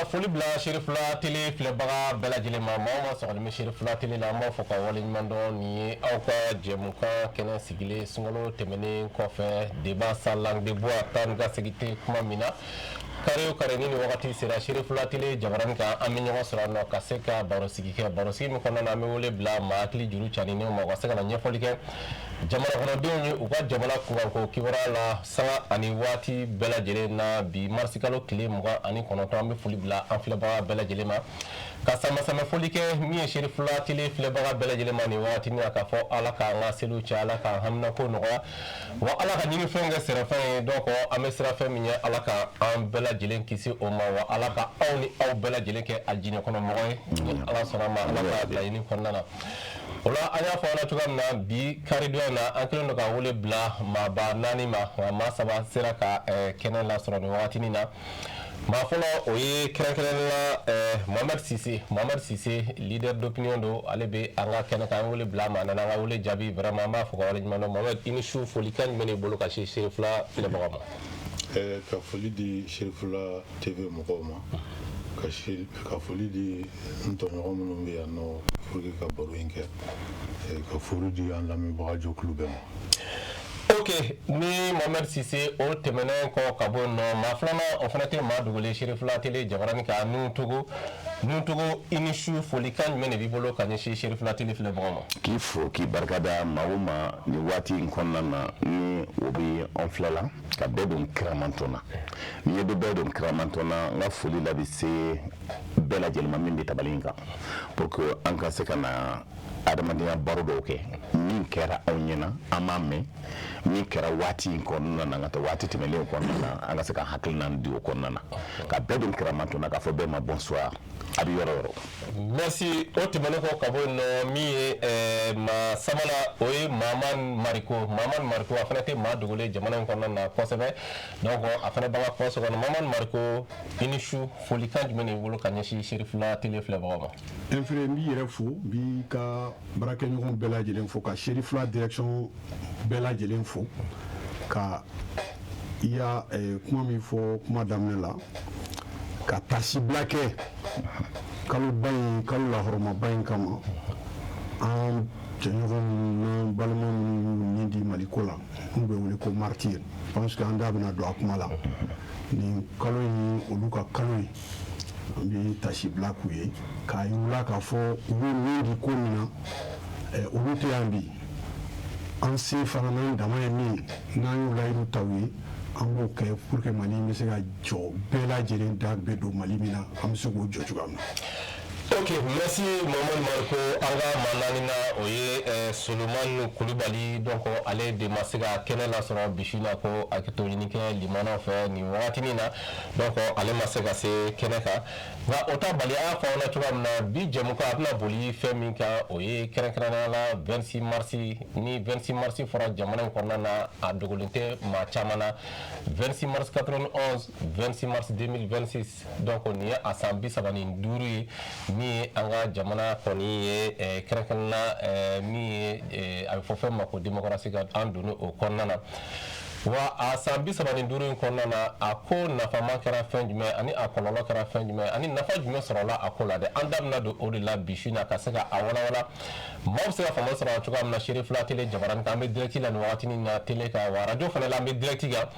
Foli bila Serifula Télé filɛbaga bɛɛ lajɛlen ma. Maa o maa sɔgɔlen bɛ Serifula Télé la, an b'a fɔ ka waleɲuman dɔn. Nin ye aw ka jɛmukan kɛnɛ sigilen sunkalo tɛmɛnen kɔfɛ, débat sans langue de bois, taa ni ka segin tɛ kuma min na. Kari o kari ni nin wagati sera, Serifula Télé jabaranin kan, an bɛ ɲɔgɔn sɔrɔ nɔ ka se ka baro sigi kɛ. Baro sigi min kɔnɔna na, an bɛ wele bila maa hakili juru caninenw ma, u ka se ka na ɲɛfɔli kɛ jamana kɔnɔdenw ye u ka jamana kunkanko kibaruya la, sanga ani waati bɛɛ lajɛlen na. Bi marisikalo tile 29, an bɛ foli bila an filɛbaga bɛɛ lajɛlen ma, ka sama-sama foli kɛ min ye Serifula Télé filɛbaga bɛɛ lajɛlen ma nin wagati na, k'a fɔ Ala k'an ka seliw cɛ, Ala k'an haminako nɔgɔya, wa Ala ka ɲinifɛnw kɛ sɛrɛfɛn ye. Donc an bɛ sira fɛn min ye, Ala ka an bɛɛ lajɛlen kisi o ma, wa Ala ka aw ni aw bɛɛ lajɛlen kɛ alijinɛ kɔnɔ mɔgɔ ye, ni Ala sɔnna ma, Ala ka laɲini kɔnɔna na. O la, an y'a fɔ aw ɲɛna cogoya min na, bi karidonya in na, an kɛlen don ka wele bila maaba naani ma, nka maa saba sera ka kɛnɛ lasɔrɔ nin wagatinin na. Maa fɔlɔ, o ye kɛrɛnkɛrɛnnen la Mohamed Cissé. Mohamed Cissé, leader d'opinion don, ale bɛ an ka kɛnɛ kan. An wele bila a ma, a nana an ka wele jaabi. Vraiment, an b'a fɔ ka waleɲuman dɔn. Mohamed, i ni su. Folikan jumɛn de b'i bolo ka se Serifula filɛbagaw ma? Ka foli di Serifula TV mɔgɔw ma, ka foli di n tɔɲɔgɔn minnu bɛ yan nɔ pour que ka baro in kɛ, ka foli di an lamɛnbaga jɛkulu bɛɛ ma. Ok, ni Mohamed Cissé o tɛmɛnen kɔ ka bɔ yen nɔ, maa filanan, o fana tɛ maa dogolen Serifula Télé jabaranin kan, Nuhu Togo. Nuhu Togo, i ni su. Folikan jumɛn de b'i bolo ka ɲɛsin Serifula Télé filɛbagaw ma? K'i fo, k'i barikada. Maa o maa nin waati in kɔnɔna na ni o bɛ an filɛ la, ka bɛɛ don kiramantɔn na, ni ye bɛɛ don kiramantɔn na, n ka foli la bɛ se bɛɛ lajɛlen ma min bɛ tabali in kan, pour que an ka se ka na adamadenya baro dɔw kɛ. Min kɛra anw ɲɛna, an m'a mɛn, min kɛra waati in kɔnɔna na, ka taa waati tɛmɛnen kɔnɔna na, an ka se ka hakilina di o kɔnɔna na, ka bɛɛ don kiramantɔn na, k'a fɔ bɛɛ ma bonsoir, a bɛ yɔrɔ yɔrɔ. Merci. O tɛmɛnen kɔ ka bɔ yen nɔ, min ye maa sabanan, o ye Mahamani Mariko. Mahamani Mariko, a fana tɛ maa dogolen jamana in kɔnɔna na kosɛbɛ. Donc a fana b'an ka kumaso kɔnɔ. Mahamani Mariko, i ni su. Folikan jumɛn de b'i bolo ka ɲɛsin Serifula Télé filɛbagaw ma? N fɛnɛ n b'i yɛrɛ fo, n b'i ka baarakɛɲɔgɔn bɛɛ lajɛlen fo, ka Serifula direction bɛɛ lajɛlen fo, ka i ya kuma min fɔ kuma daminɛ la, ka tasibila kɛ kaloba in, kalo lahɔrɔmaba in kama, an jɛɲɔgɔn minnu n'an balima minnu y'u ni di Maliko la, n'u bɛ wele ko martyr. Je pense que an da bɛna don a kuma la. Nin kalo in ye olu ka kalo ye. An bɛ tasibila k'u ye, k'a yir'u la k'a fɔ u y'u ni di ko min na, olu tɛ yan bi. An se fana n'an dama ye min ye, n'an y'o layidu ta u ye, an b'o kɛ pour que Mali bɛ se ka jɔ, bɛɛ lajɛlen da bɛ don Mali min na, an bɛ se k'o jɔ cogoya min na. Ok, merci Mohamed Mariko. An ka maa naani na, o ye Solomani Kulubali. Donc ale de ma se ka kɛnɛ lasɔrɔ bi su in na, ko a to ɲini kɛ limanaw fɛ nin wagatinin na. Donc ale ma se ka se kɛnɛ kan, nka o ta bali, an y'a fɔ aw ɲɛna cogoya min na, bi jɛmukan a bɛna boli fɛn min kan, o ye kɛrɛnkɛrɛnnenya la 26 mars. Ni 26 mars fɔra jamana in kɔnɔna na, a dogolen tɛ maa caman na. 26 mars 91, 26 mars 2026, donc nin ye a san 35 ye min ye an ka jamana kɔni ye, kɛrɛnkɛrɛnnenya la min ye a bɛ fɔ fɛn min ma ko démocratie, ka an donni o kɔnɔna na. Wa a san 35 in kɔnɔna na, a ko nafama kɛra fɛn jumɛn, ani a kɔlɔlɔ kɛra fɛn jumɛn, ani nafa jumɛn sɔrɔla a ko la dɛ? An da bɛna don o de la bi su in na, ka se ka a walawala, maaw bɛ se ka faamuya sɔrɔ cogoya min na. Serifula Télé jabaranin kan, an bɛ direct la nin wagatinin na télé kan, wa radio fana la, an bɛ direct kan,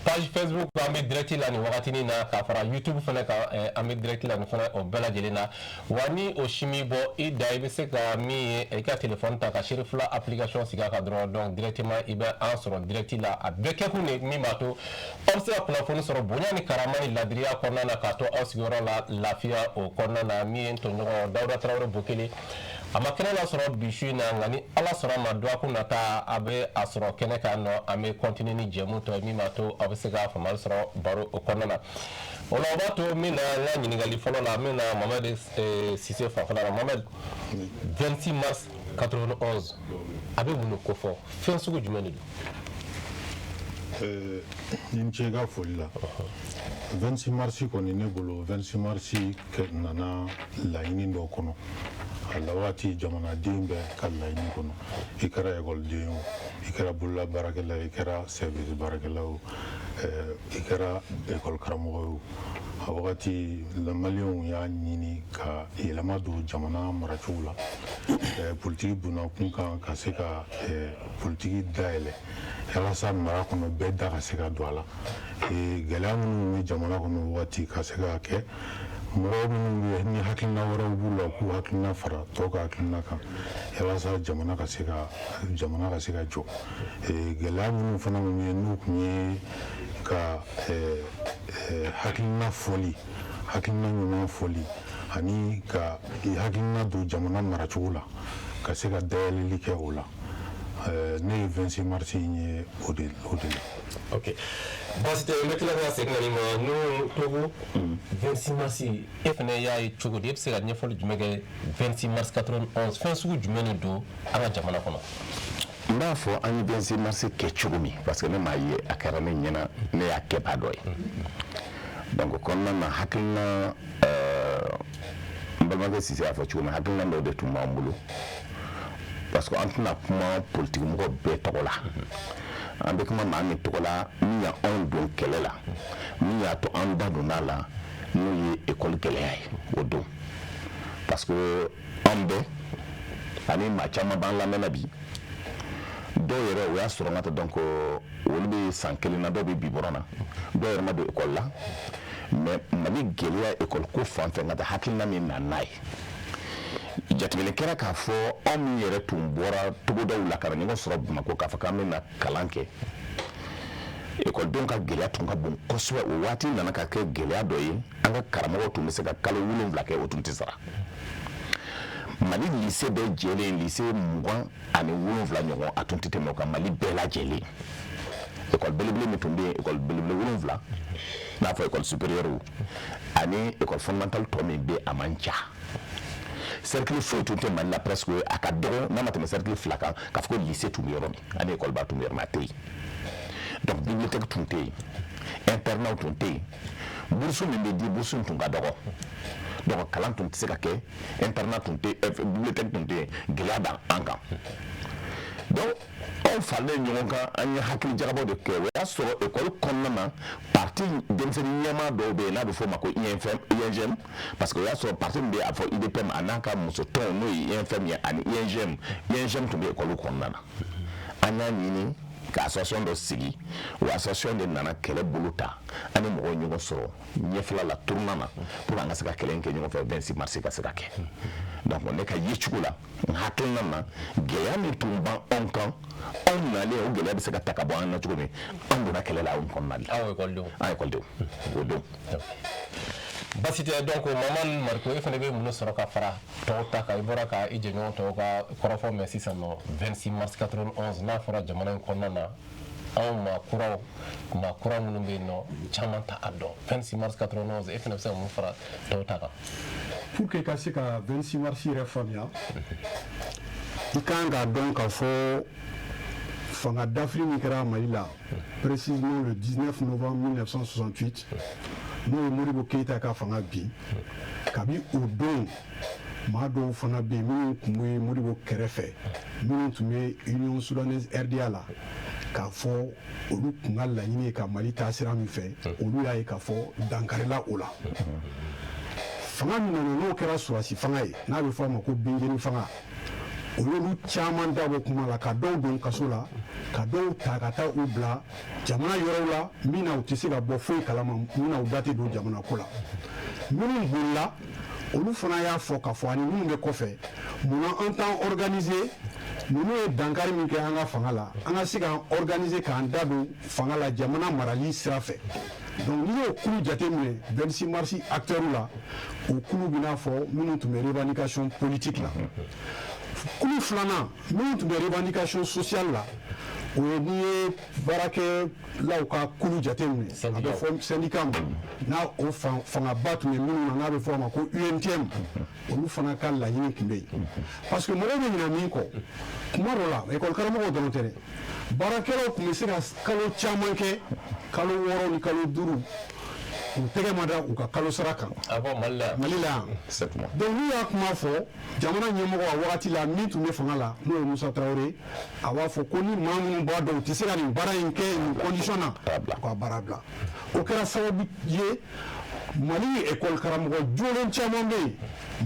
page Facebook an bɛ direct la nin wagatinin na, ka fara YouTube fana kan, an bɛ direct la nin fana o bɛɛ lajɛlen na. Wa ni o si m'i bɔ i da, i bɛ se ka min ye, i ka téléphone ta ka Serifula application sigi a kan dɔrɔn. Donc directement i bɛ an sɔrɔ direct la. A bɛɛ kɛkun de min b'a to aw bɛ se ka kunnafoni sɔrɔ bonya ni karama ni ladiriya kɔnɔna na, k'a to aw sigiyɔrɔ la lafiya o kɔnɔna na. Min ye n tɔɲɔgɔn Dawuda Tarawele Bokele, a ma kɛnɛ lasɔrɔ bi su in na, nka ni Ala sɔnna ma, dɔgɔkun nata a bɛ a sɔrɔ kɛnɛ kan nɔ. An bɛ continuer ni jɛmu tɔ ye min b'a to aw bɛ se ka faamuyali sɔrɔ baro o kɔnɔna na. O la, o b'a to min na, n ka ɲininkali fɔlɔ la, min na Mohamed Cissé fanfɛla la. Mohamed, 26 mars 91, a bɛ mun de kofɔ? Fɛn sugu jumɛn de don? I ni ce i ka foli la. 26 mars kɔni, ne bolo, 26 mars nana laɲini dɔ kɔnɔ. A la waati, jamanaden bɛɛ ka laɲini kɔnɔ, i kɛra ekɔliden o, i kɛra bolola baarakɛla, i kɛra service baarakɛla o. I kɛra ekɔli karamɔgɔ ye o, a wagati maliyɛnw y'a ɲini ka yɛlɛma don jamana maracogo la, politiki bonnakun kan, ka se ka politiki dayɛlɛ walasa mara kɔnɔ bɛɛ da ka se ka don a la. Gɛlɛya minnu bɛ jamana kɔnɔ wagati ka se ka kɛ, mɔgɔ minnu bɛ ni hakilina wɛrɛw b'u la, u k'u hakilina fara tɔw ka hakilina kan walasa jamana ka se ka jɔ. Gɛlɛya minnu fana bɛ yen, n'u tun ye ka hakilina fɔli, hakilina ɲuman fɔli, ani ka hakilina don jamana maracogo la, ka se ka dayɛlɛli kɛ o la. Ne ye 26 mars in ye o de la. Ok, baasi tɛ, n bɛ tila ka segin ka n'i ma n'o Togo. 26 mars, e fana y'a ye cogo di? E bɛ se ka ɲɛfɔli jumɛn kɛ 26 mars 91, fɛn sugu jumɛn de don an ka jamana kɔnɔ? N b'a fɔ an ye 26 mars kɛ cogo min, parce que ne m'a ye, a kɛra ne ɲɛna, ne y'a kɛbaa dɔ ye. Donc kɔnɔna na, hakilina, n balimakɛ Sise y'a fɔ cogo min, hakilina dɔw de tun b'an bolo, parce que an tɛna kuma politiki mɔgɔ bɛɛ tɔgɔ la. An bɛ kuma maa min tɔgɔ la, min y'anw don kɛlɛ la, min y'a to an da donna a la, n'o ye ekɔli gɛlɛya ye o don. Parce que an bɛɛ ani maa caman b'an lamɛnna bi, dɔw yɛrɛ o y'a sɔrɔ n ka taa, donc olu bɛ san kelen na, dɔw bɛ bibɔrɔn na, dɔw yɛrɛ ma don ekɔli la. Mais Mali gɛlɛya ekɔli ko fan fɛ, n ka taa hakilina min na n'a ye, jateminɛ kɛra k'a fɔ anw min yɛrɛ tun bɔra togodaw la ka na ɲɔgɔn sɔrɔ Bamakɔ, k'a fɔ k'an bɛna kalan kɛ, ekɔlidenw ka gɛlɛya tun ka bon kosɛbɛ. O waati nana ka kɛ gɛlɛya dɔ ye. An ka karamɔgɔw tun bɛ se ka kalo 7 kɛ, o tun tɛ sara. Mali lycée bɛɛ jɛlen, lycée 27 ɲɔgɔn, a tun tɛ tɛmɛ o kan Mali bɛɛ lajɛlen. École belebele min tun bɛ yen, école belebele wolonwula, n'a fɔ école supérieure ani école fondamentale tɔ min bɛ, a man ca. Cercle foyi tun tɛ Mali la presque, a ka dɔgɔ n'a ma tɛmɛ cercle fila kan, k'a fɔ ko lycée tun bɛ yɔrɔ min ani école ba tun bɛ yɔrɔ min, a tɛ yen. Donc bibliothèque tun tɛ yen, internat tun tɛ yen, bourse min bɛ di, bourse tun ka dɔgɔ. Donc kalan tun tɛ se ka kɛ, internat tun tɛ, bibliothèque tun tɛ yen, gɛlɛya b'an kan. Donc anw faralen ɲɔgɔn kan, an ye hakili jagabɔ de kɛ. O y'a sɔrɔ école kɔnɔna na, parti denmisɛnnin ɲɛmaa dɔw bɛ yen n'a bɛ f'o ma ko INFM, INGM, parce que o y'a sɔrɔ parti min bɛ a fɔ UDPM, a n'a ka muso tɔn, n'o ye INFM ye, ani INGM. INGM tun bɛ école kɔnɔna na. An y'a ɲini ka association dɔ sigi. O association de nana kɛlɛ bolo ta. An ni mɔgɔw ɲɔgɔn sɔrɔ ɲɛfɛla la, tournant na, pour an ka se ka kɛlɛ in kɛ ɲɔgɔn fɛ, 26 mars ka se ka kɛ. Donc ne ka yecogo la, n hakilina na, gɛlɛya min tun b'an anw kan, anw nalen, o gɛlɛya bɛ se ka ta ka bɔ an na cogo min, an donna kɛlɛ la o kɔnɔna la. Aw ekɔlidenw? An ekɔlidenw o don. Basi tɛ. Donc Maman Mariko, e fana bɛ mun sɔrɔ ka fara tɔw ta kan? I bɔra ka i jɛɲɔgɔn tɔw ka kɔrɔfɔ mɛn sisan nɔ. 26 mars 91, n'a fɔra jamana in kɔnɔna na, anw maa kuraw, maa kura minnu bɛ yen nɔ, caman ta a dɔn. 26 mars 91, e fana bɛ se ka mun fara tɔw ta kan? Pour que ka se ka 26 mars yɛrɛ faamuya, i kan k'a dɔn k'a fɔ fanga dafiri min kɛra Mali la, précisément le 19 novembre 1968, n'o ye Modibo Keyita ka fanga bin. Kabi o don, maa dɔw fana bɛ yen minnu tun bɛ Modibo kɛrɛfɛ, minnu tun bɛ Union soudanaise RDA la, k'a fɔ olu tun ka laɲini ye ka Mali taa sira min fɛ, olu y'a ye k'a fɔ dankarila o la. Fanga min nana, n'o kɛra sɔrɔdasi fanga ye, n'a bɛ fɔ a ma ko binjeni fanga, o y'olu caman dabɔ kuma la, ka dɔw don kaso la, ka dɔw ta ka taa u bila jamana yɔrɔw la min na u tɛ se ka bɔ foyi kalama, min na u da tɛ don jamana ko la. Minnu bolila, olu fana y'a fɔ k'a fɔ ani minnu bɛ kɔfɛ, munna an t'an organiser? Ninnu ye dankari min kɛ an ka fanga la, an ka se k'an organiser, k'an da don fanga la jamana marali sira fɛ. Donc n'i y'o kulu jateminɛ 26 mars acteurs la, o kulu bɛ n'a fɔ minnu tun bɛ revendication politique la. Kulu filanan, minnu tun bɛ revendication sociale la, o ye n'i ye baarakɛlaw ka kulu jateminɛ, a bɛ fɔ syndicat ma, n'a o fangaba tun bɛ minnu na, n'a bɛ fɔ a ma ko UNTM, olu fana ka laɲini tun bɛ yen. Parce que mɔgɔw bɛ ɲinɛ min kɔ, kuma dɔ la, école karamɔgɔw dɔrɔn tɛ dɛ, baarakɛlaw tun bɛ se ka kalo caman kɛ, kalo 6 ni kalo 5. U tɛgɛ ma da u ka kalo sara kan. Ah bon, Mali la? Mali la yan. 7 mois. Donc n'u y'a kuma fɔ, jamana ɲɛmɔgɔ a wagati la min tun bɛ fanga la, n'o ye Musa Tarawele, a b'a fɔ ko ni maa minnu b'a dɔn u tɛ se ka nin baara in kɛ nin condition na, Baara bila. U ka baara bila. O kɛra sababu ye, Mali école karamɔgɔ jolen caman bɛ yen,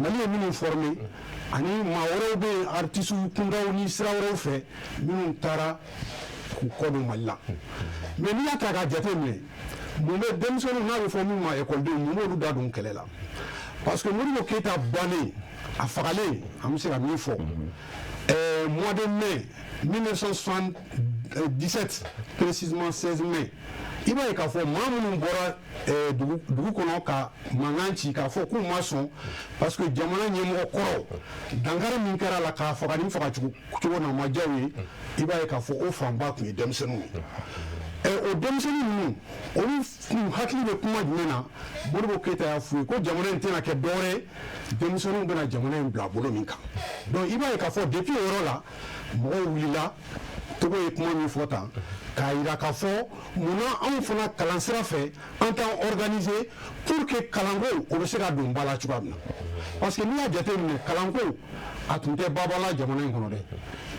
Mali ye minnu formé, ani maa wɛrɛw bɛ yen, artistes kundaw ni sira wɛrɛw fɛ, minnu taara k'u kɔ don Mali la. Mais n'i y'a ta k'a jate minɛ, mun bɛ denmisɛnninw n'a bɛ fɔ min ma ekɔlidenw, mun b'olu da don kɛlɛ la? Parce que Modibo Keyita bannen, a fagalen, an bɛ se ka min fɔ, mois de mai 1977, précisément 16 mai, i b'a ye k'a fɔ maa minnu bɔra dugu kɔnɔ ka mankan ci k'a fɔ k'u ma sɔn, parce que jamana ɲɛmɔgɔ kɔrɔ, dankari min kɛra a la k'a faga ni faga cogo na ma diya u ye, i b'a ye k'a fɔ o fanba tun ye denmisɛnninw ye. O denmisɛnnin ninnu, olu kun hakili bɛ kuma jumɛn na? Modibo Keyita y'a f'u ye ko jamana in tɛna kɛ dɔwɛrɛ ye, denmisɛnninw bɛna jamana in bila bolo min kan. Donc i b'a ye k'a fɔ depuis o yɔrɔ la, mɔgɔw wulila. Togo ye kuma min fɔ tan k'a yira k'a fɔ munna anw fana kalansira fɛ an t'an organiser pour que kalanko o bɛ se ka don ba la cogoya min na? Parce que n'i y'a jateminɛ, kalanko a tun tɛ baba la jamana in kɔnɔ dɛ.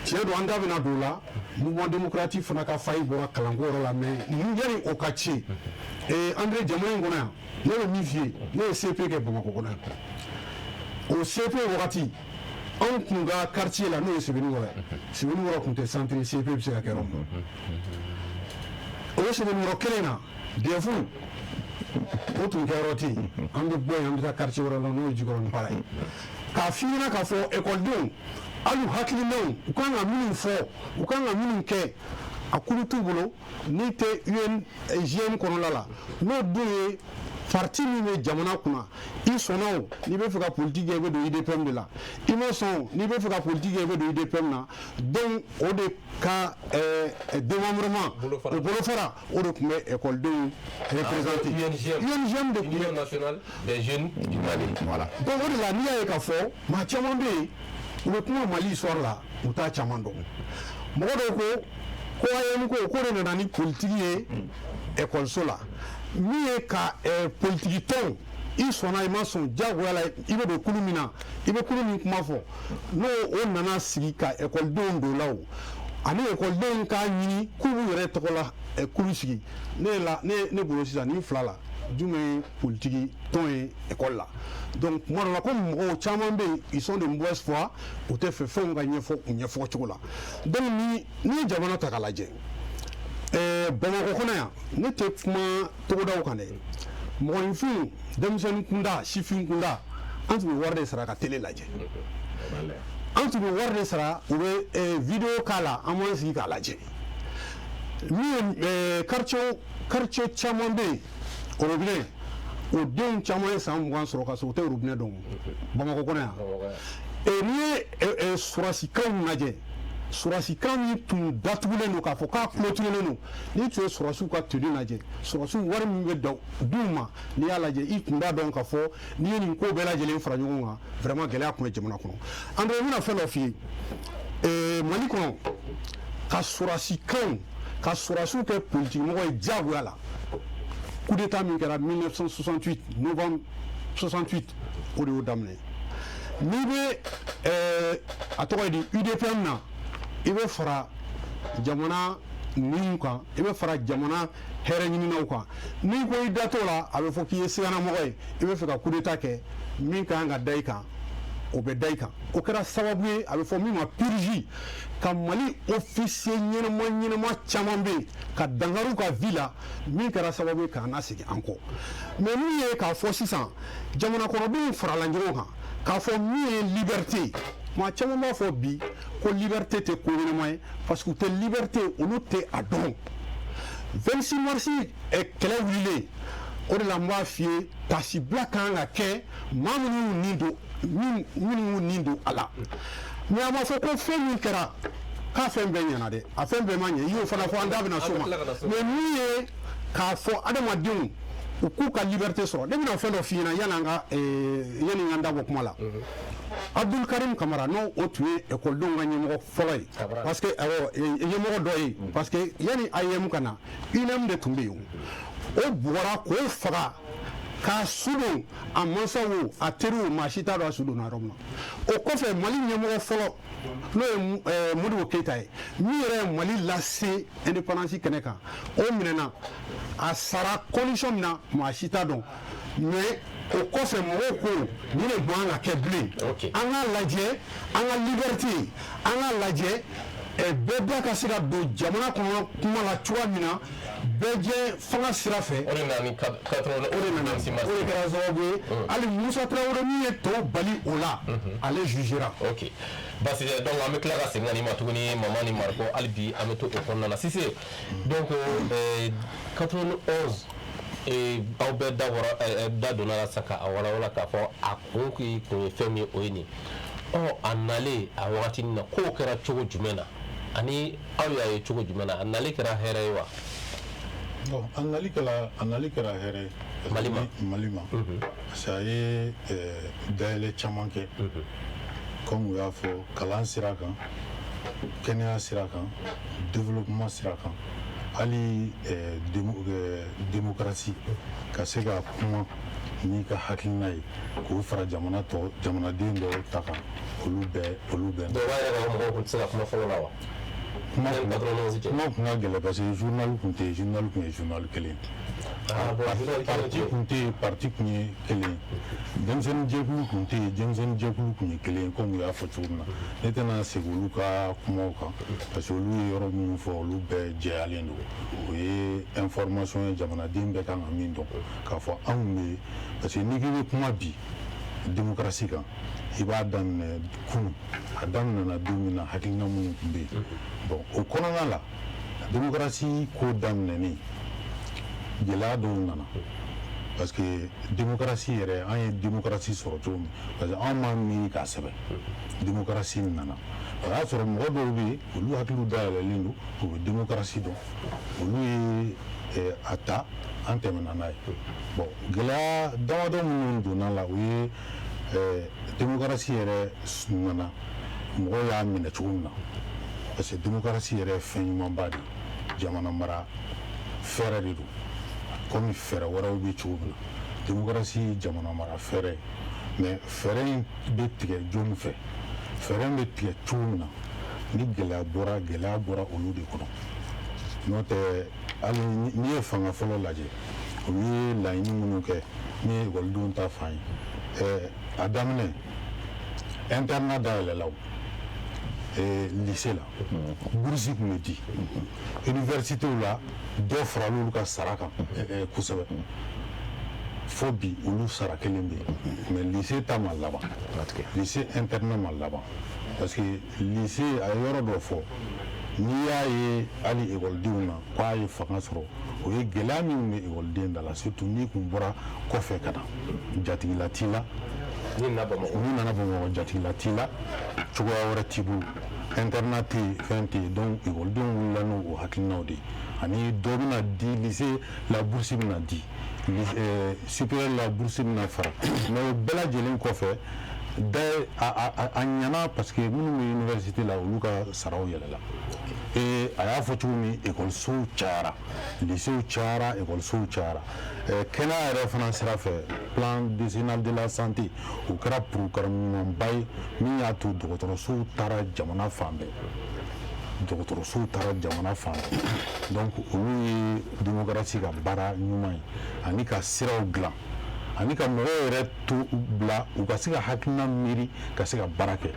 Tiɲɛ don, an da bɛna don o la, Mouvement démocratique fana ka faille bɔra kalanko yɔrɔ la. Mais yanni o ka ci, André, jamana in kɔnɔ yan, ne bɛ min f'i ye, ne ye CP kɛ Bamakɔ kɔnɔ yan. O CP wagati, anw kun ka quartier la, n'o ye Sebenikɔrɔ ye, Sebenikɔrɔ tun tɛ centre CP bɛ se ka kɛ yɔrɔ min. O Sebenikɔrɔ kelen na, DEF o tun kɛyɔrɔ tɛ yen. An bɛ bɔ yen, an bɛ taa quartier wɛrɛ la, n'o ye Jikɔrɔni Para ye. K'a f'i ɲɛna k'a fɔ ekɔlidenw, hali u hakilinaw, u kan ka minnu fɔ, u kan ka minnu kɛ, a kulu t'u bolo n'i tɛ UNGM kɔnɔla la, n'o dun ye parti min bɛ jamana kunna. I sɔnna o, n'i bɛ fɛ ka politique kɛ, i bɛ don UDPM de la. I ma sɔn o, n'i bɛ fɛ ka politique kɛ, i bɛ don UDPM na. Donc o de ka démembrement, o bolofara, o de tun bɛ ekɔlidenw représenter. UNGM. UNGM de tun bɛ Union nationale des jeunes du Mali. Voilà. Donc o de la, n'i y'a ye k'a fɔ maa caman bɛ yen, u bɛ kuma Mali histoire la, u t'a caman dɔn. Mɔgɔ dɔw ko AEEM ko de nana ni politique ye ekɔliso la, min ye ka politiki tɔnw, i sɔnna i ma sɔn, diyagoya la i bɛ don kulu min na, i bɛ kulu min kuma fɔ, n'o o nana sigi ka ekɔlidenw don la, o ani ekɔlidenw k'a ɲini k'u b'u yɛrɛ tɔgɔ la kulu sigi. Ne la ne bolo sisan, nin fila la, jumɛn ye politiki tɔn ye ekɔli la? Donc tuma dɔ la, komi mɔgɔw caman bɛ yen, ils sont de mauvaise foi, u tɛ fɛ fɛnw ka ɲɛfɔ u ɲɛfɔ cogo la. Donc ni ye jamana ta k'a lajɛ, Bamakɔ kɔnɔ yan, ne tɛ kuma togodaw kan dɛ, mɔgɔninfin, denmisɛnnin kunda, sifin kunda, an tun bɛ wari de sara ka télé lajɛ, an tun bɛ wari de sara, u bɛ vidéo k'a la, an b'an sigi k'a lajɛ. Min ye quartier caman bɛ yen, robinet, o denw caman ye san 20 sɔrɔ ka sɔrɔ u tɛ robinet dɔn Bamakɔ kɔnɔ yan. N'i ye surasikanw lajɛ, surasikan min tun datugulen don k'a fɔ k'a clôturelen don, n'i tun ye surasiw ka tenue lajɛ, surasiw wari min bɛ da d'u ma, n'i y'a lajɛ, i tun b'a dɔn k'a fɔ n'i ye nin ko bɛɛ lajɛlen fara ɲɔgɔn kan, vraiment gɛlɛya tun bɛ jamana kɔnɔ. André, n bɛna fɛn dɔ f'i ye, Mali kɔnɔ, ka surasikanw, ka surasiw kɛ politikimɔgɔ ye diyagoya la, coup d'état min kɛra 1968, novembre 68, o de y'o daminɛ. N'i bɛ a tɔgɔ ye di, UDPM na, i bɛ fara jamana ninnu kan, i bɛ fara jamana hɛrɛ ɲininaw kan. N'i ko i da t'o la, a bɛ fɔ k'i ye siganamɔgɔ ye, i bɛ fɛ ka coup d'état kɛ. Min ka kan ka da i kan, o bɛ da i kan. O kɛra sababu ye, a bɛ fɔ min ma purge, ka Mali officier ɲɛnama ɲɛnama caman bɛ yen ka dankari u ka vie la, min kɛra sababu ye k'an lasegin an kɔ. Mais min ye k'a fɔ sisan jamana kɔnɔdenw farala ɲɔgɔn kan k'a fɔ min ye liberté, maa caman b'a fɔ bi ko liberté tɛ ko ɲɛnama ye, parce que u tɛ liberté, olu tɛ a dɔn. 26 mars kɛlɛ wulilen, o de la n b'a f'i ye, tasibila kan ka kɛ maa minnu y'u nin don, minnu y'u nin don a la. Mais a ma fɔ ko fɛn min kɛra k'a fɛn bɛɛ ɲɛna dɛ, a fɛn bɛɛ ma ɲɛ. I y'o fana fɔ, an da bɛna s'o ma. Mais min ye k'a fɔ adamadenw u k'u ka liberté sɔrɔ, ne bɛna fɛn dɔ f'i ɲɛna yanni an ka yanni n ka n da bɔ kuma la. Abdul Karim Kamara, n'o o tun ye ekɔlidenw ka ɲɛmɔgɔ fɔlɔ ye, parce que awɔ, ɲɛmɔgɔ dɔ ye, parce que yanni AEEM ka na, UNEM de tun bɛ yen. O bugɔra k'o faga. K'a su don, a mansaw o, a teriw o, maa si t'a dɔn a su donna yɔrɔ min na. O kɔfɛ, Mali ɲɛmɔgɔ fɔlɔ, n'o ye Modibo Keyita ye, min yɛrɛ ye Mali lase indépendance kɛnɛ kan, o minɛna. A sara condition min na, maa si t'a dɔn. Mais o kɔfɛ, mɔgɔw ko nin de man ka kɛ bilen. An k'a lajɛ an ka liberté, an k'a lajɛ bɛɛ da ka se ka don jamana kɔnɔ kuma la cogoya min na, bɛɛ jɛ fanga sira fɛ. O de nana ni 80. O de nana, o de kɛra sababu ye. Hali Musa Tarawele min ye tɔw bali o la, ale jugera. Ok, basi tɛ. Donc an bɛ tila ka segin ka n'i ma tuguni, Mama ni Mariko. Hali bi an bɛ to o kɔnɔna na. Sise, donc 91, aw bɛɛ da bɔra, da donna la sisan k'a walawala k'a fɔ a kun kun ye fɛn min ye, o ye nin. Ɔ, a nalen a wagati na, kow kɛra cogo jumɛn na, ani aw y'a ye cogo jumɛn na? A nali kɛra hɛrɛ ye wa? Bon, a nali kɛra hɛrɛ ye. Mali ma. Mali ma, parce que a ye dayɛlɛ caman kɛ, comme u y'a fɔ, kalan sira kan, kɛnɛya sira kan, développement sira kan, hali démocratie, ka se ka kuma n'i ka hakilina ye k'o fara jamana tɔ, jamanaden dɔw ta kan, olu bɛɛ. Dɔw b'a yɛrɛ k'a fɔ mɔgɔw tun tɛ se ka kuma fɔlɔ la wa? Kuma kun ka gɛlɛn, parce que journal kun tɛ yen. Journal kun ye journal kelen. Parti kun tɛ yen, parti kun ye kelen ye. Denmisɛnnin jɛkulu kun tɛ yen, denmisɛnnin jɛkulu kun ye kelen ye. Komi u y'a fɔ cogo min na, ne tɛna segin olu ka kumaw kan, parce que olu ye yɔrɔ minnu fɔ, olu bɛɛ jɛyalen don. O ye information ye jamanaden bɛɛ kan ka min dɔn, k'a fɔ anw bɛ, parce que n'i k'i bɛ kuma bi démocratie kan, i b'a daminɛ kunun, a daminɛna don min na, hakilina minnu tun bɛ yen. Bon, o kɔnɔna la, démocratie ko daminɛnen, gɛlɛya dɔw nana, parce que démocratie yɛrɛ, an ye démocratie sɔrɔ cogo min, parce que anw m'a miiri k'a sɛbɛn. Démocratie nana, o y'a sɔrɔ mɔgɔ dɔw bɛ yen, olu hakiliw dayɛlɛlen don, u bɛ démocratie dɔn, olu ye a ta, an tɛmɛna n'a ye. Bon, gɛlɛya damadɔ minnu donna la, o ye démocratie yɛrɛ nana, mɔgɔw y'a minɛ cogo min na, parce que démocratie yɛrɛ ye fɛn ɲumanba de ye, jamana mara fɛɛrɛ de don, komi fɛɛrɛ wɛrɛw bɛ cogo min na. Démocratie ye jamana mara fɛɛrɛ ye, mais fɛɛrɛ in bɛ tigɛ jɔnni fɛ, fɛɛrɛ in bɛ tigɛ cogo min na, ni gɛlɛya bɔra olu de kɔnɔ. N'o tɛ, hali n'i ye fanga fɔlɔ lajɛ, olu ye laɲini minnu kɛ, ni ye ekɔlidenw ta fan ye, a daminɛ, internat dayɛlɛla, o lycée la, bourse tun bɛ di, université la, dɔ farala olu ka sara kan kosɛbɛ. Fo bi, olu sara kelen bɛ yen, mais lycée ta ma laban, lycée internat ma laban, parce que lycée, a ye yɔrɔ dɔ fɔ, n'i y'a ye hali ekɔlidenw na k'a ye fanga sɔrɔ, o ye gɛlɛya min bɛ ekɔliden da la, surtout n'i kun bɔra kɔfɛ ka na, jatigila t'i la. N'i nana Bamakɔ. N'i nana Bamakɔ, jatigila t'i la, cogoya wɛrɛ t'i bolo, internat tɛ yen, fɛn tɛ yen. Donc ekɔlidenw wulila n'o hakilinaw de ye, ani dɔ bɛna di lycée la, bourse bɛna di supérieur la, bourse bɛna fara. Mais o bɛɛ lajɛlen kɔfɛ, da a ɲɛna, parce que minnu bɛ université la, olu ka saraw yɛlɛla. Et a y'a fɔ cogo min, ekɔlisow cayara, lycéew cayara, ekɔlisow cayara. Kɛnɛya yɛrɛ fana sira fɛ, plan décennal de la santé, o kɛra programme ɲumanba ye min y'a to dɔgɔtɔrɔsow taara jamana fan bɛɛ, dɔgɔtɔrɔsow taara jamana fan bɛɛ. Donc olu ye démocratie ka baara ɲuman ye, ani ka siraw dilan, ani ka mɔgɔw yɛrɛ to bila u ka se ka hakilina miiri, ka se ka baara kɛ.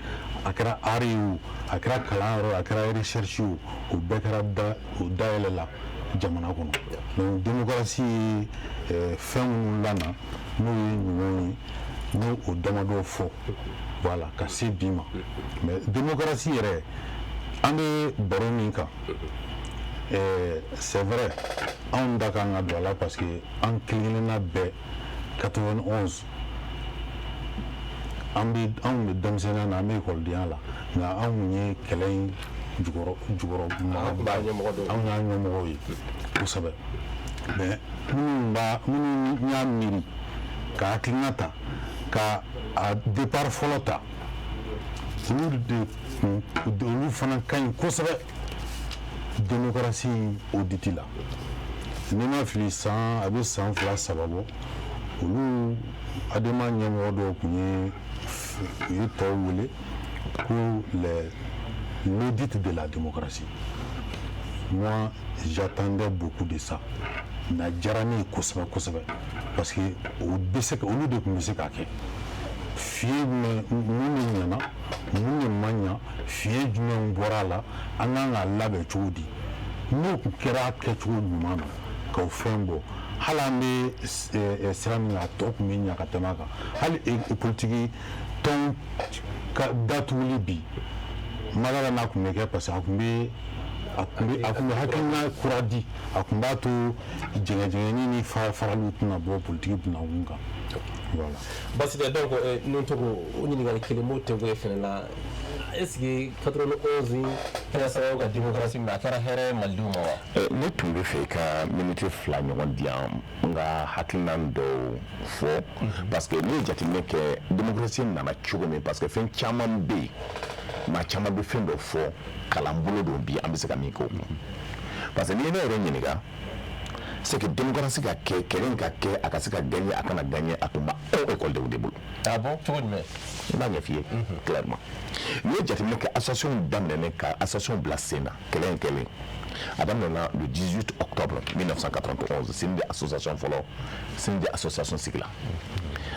A kɛra art ye o, a kɛra kalan yɔrɔ ye, a kɛra recherche ye o, o bɛɛ kɛra da o dayɛlɛ la jamana kɔnɔ. Donc démocratie ye fɛn minnu lana, n'o ye ɲumanw ye, n'o o damadɔ fɔ, voilà, ka se bi ma. Mais démocratie yɛrɛ, an bɛ baro min kan, c'est vrai, anw da kan ka don a la, parce que an kelen kelenna bɛɛ, 91, an bɛ, anw bɛ denmisɛnninya na, an bɛ ekɔlidenya la, nka anw kun ye kɛlɛ in jukɔrɔ B'a ɲɛmɔgɔ dɔw ye. Anw y'a ɲɛmɔgɔw ye kosɛbɛ. Mais minnu y'a miiri ka hakilina ta, ka a départ fɔlɔ ta, olu de kun, olu fana ka ɲi kosɛbɛ démocratie audit la. N'i ma fili, san a bɛ san 2, 3 bɔ. Olu ADEMA ɲɛmɔgɔ dɔw tun ye, u ye tɔw wele ko l'audit de la démocratie. Moi, j'attendais beaucoup de ça. Na diyara ne ye kosɛbɛ kosɛbɛ, parce que o bɛ se ka, olu de tun bɛ se k'a kɛ. Fiɲɛ jumɛn, mun de ɲɛna, mun de ma ɲa, fiɲɛ jumɛn bɔra a la, an kan k'a labɛn cogo di? N'o tun kɛra a kɛcogo ɲuman na k'o fɛn bɔ, hali an bɛ sira min kan, a tɔ tun bɛ ɲa ka tɛmɛ a kan. Hali politiki tɔn ka datuguli bi mala n'a tun bɛ kɛ, parce que a tun bɛ hakilina kura di, a tun b'a to jɛngɛjɛngɛni ni faraliw tɛna bɔ politiki bunakun kan. Voilà. Basi tɛ. Donc nun togo, o ɲininkali kelen b'o tɛnku fɛnɛ la: est ce que 91 kɛra sababu ka démocratie minɛ, a kɛra hɛrɛ ye malidenw ma wa? Ne tun bɛ fɛ i ka miniti 2 ɲɔgɔn di yan, n ka hakilina dɔw fɔ, parce que ne ye jateminɛ kɛ démocratie nana cogo min, parce que fɛn caman bɛ yen, maa caman bɛ fɛn dɔ fɔ, kalanbolo don bi, an bɛ se ka min kɛ o kun. Parce que n'i ye ne yɛrɛ ɲininka, c'est que démocratie ka kɛ, kɛlɛ in ka kɛ, a ka se ka gagner, a kana gagner, a tun b'anw école de bolo. Ah bon, cogo jumɛn? N b'a ɲɛf'i ye clairement. N'i ye jateminɛ kɛ, association daminɛnen, ka association bila sen na, kɛlɛ in kɛlen, a daminɛna le 18 octobre 1991. CNJ association fɔlɔ, CNJ association sigila,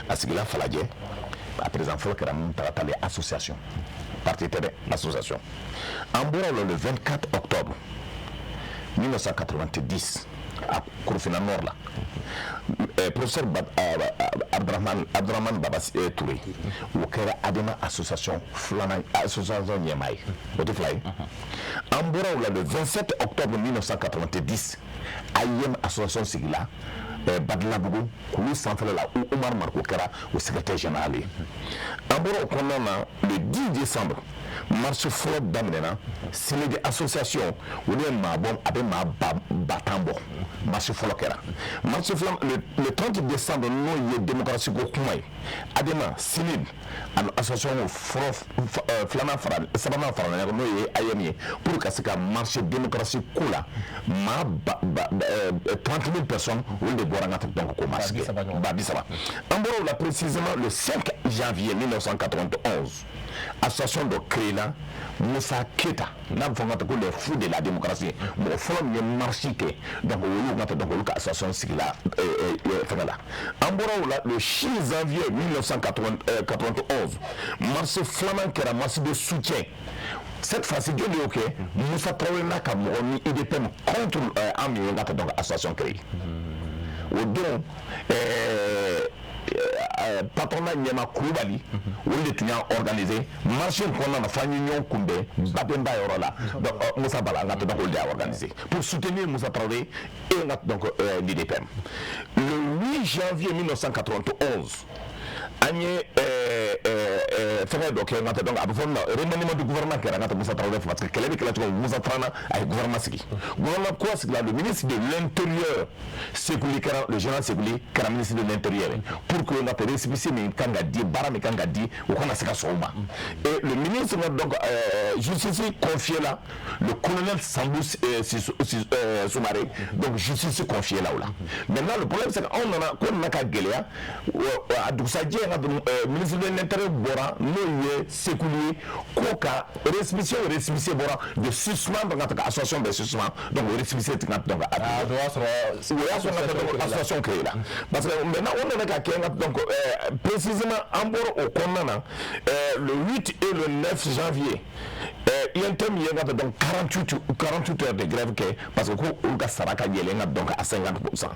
a sigila Falajɛ. A président fɔlɔ kɛra Mountaga Tall. Association, parti tɛ dɛ, association. An bɔra o la le 24 octobre 1990 à Korofina Nord la, professeur Abdurahman Baba Touré, o kɛra ADEMA association filanan, association ɲɛmaa ye. O tɛ fila ye. An bɔra o la le 27 octobre 1990, AEEM association sigila Badalabugu kulu sanfɛla la, Umar Mariko kɛra o secrétaire général ye. An bɔra o kɔnɔna na le 10 décembre, marche fɔlɔ daminɛna, CNJ association, olu ye maa bɔ, a bɛ maa 10 000 bɔ. Marche fɔlɔ kɛra. Marche filanan le 30 décembre, n'o ye démocratie ko kuma ye, ADEMA, CNID ani association fɔlɔ filanan fara sabanan fara ɲɔgɔn kan, n'o ye AEEM ye, pour ka se ka marche démocratie ko la, maa ba ba 30 000 personnes, olu de bɔra n ka donc ko marche kɛ 30 000. An bɔra o la précisément le 5 janvier 1991, association dɔ créé la, Moussa Keita, n'a bɛ fɔ n ka ko les fous de la démocratie, mɔgɔ fɔlɔ min ye marche kɛ, donc olu ka donc olu ka association sigila fɛngɛ la. An bɔra o la le 6 janvier 1991, marche filanan kɛra, marche de soutien. Cette fois-ci, jɔn de y'o kɛ? Moussa Traoré n'a ka mɔgɔ ni UDPM contre an min ye n ka donc association créé o don. Patronat ɲɛma Kulubali, olu de tun y'a organisé. Marche in kɔnɔna na, f'an ye ɲɔgɔn kunbɛn Badenba yɔrɔ la. Donc Moussa Bala, an ka donc olu de y'a organisé pour soutenir Moussa Traoré et n ka donc l'UDPM. Le 8 janvier 1991, an ye fɛngɛ dɔ kɛ n ka donc a bɛ fɔ min ma remaniement du gouvernement kɛra n ka Moussa Traoré fɛ, parce que kɛlɛ bɛ kɛlɛ cogo min, Moussa Traoré a ye gouvernement sigi. Gouvernement kura sigila, le ministre de l'Intérieur Sekouli kɛra, le général Sekouli kɛra ministre de l'Intérieur, pour que n ka récépissé min kan ka di, baara min kan ka di, o kana se ka sɔn o ma. Et le ministre donc justice confié la le colonel Sambou Soumaré, donc justice confié la o la. Maintenant, le problème, c'est que anw nana ko nana ka gɛlɛya. A dugusajɛ, n ka ministre de l'Intérieur bɔra, n'o ye Sekouli ye, ko ka récépissé, o récépissé bɔra de suspendre n ka taga association bɛ suspend. Donc o récépissé tɛ ka donc Ah, o y'a sɔrɔ o y'a sɔrɔ n ka donc association créé la. Parce que maintenant o nana ka kɛ n ka donc précisément an bɔra o kɔnɔna na le 8 et le 9 janvier, UNTM ye n ka donc 48 heures de grève kɛ, parce que ko olu ka sara ka yɛlɛ n ka donc à 50%.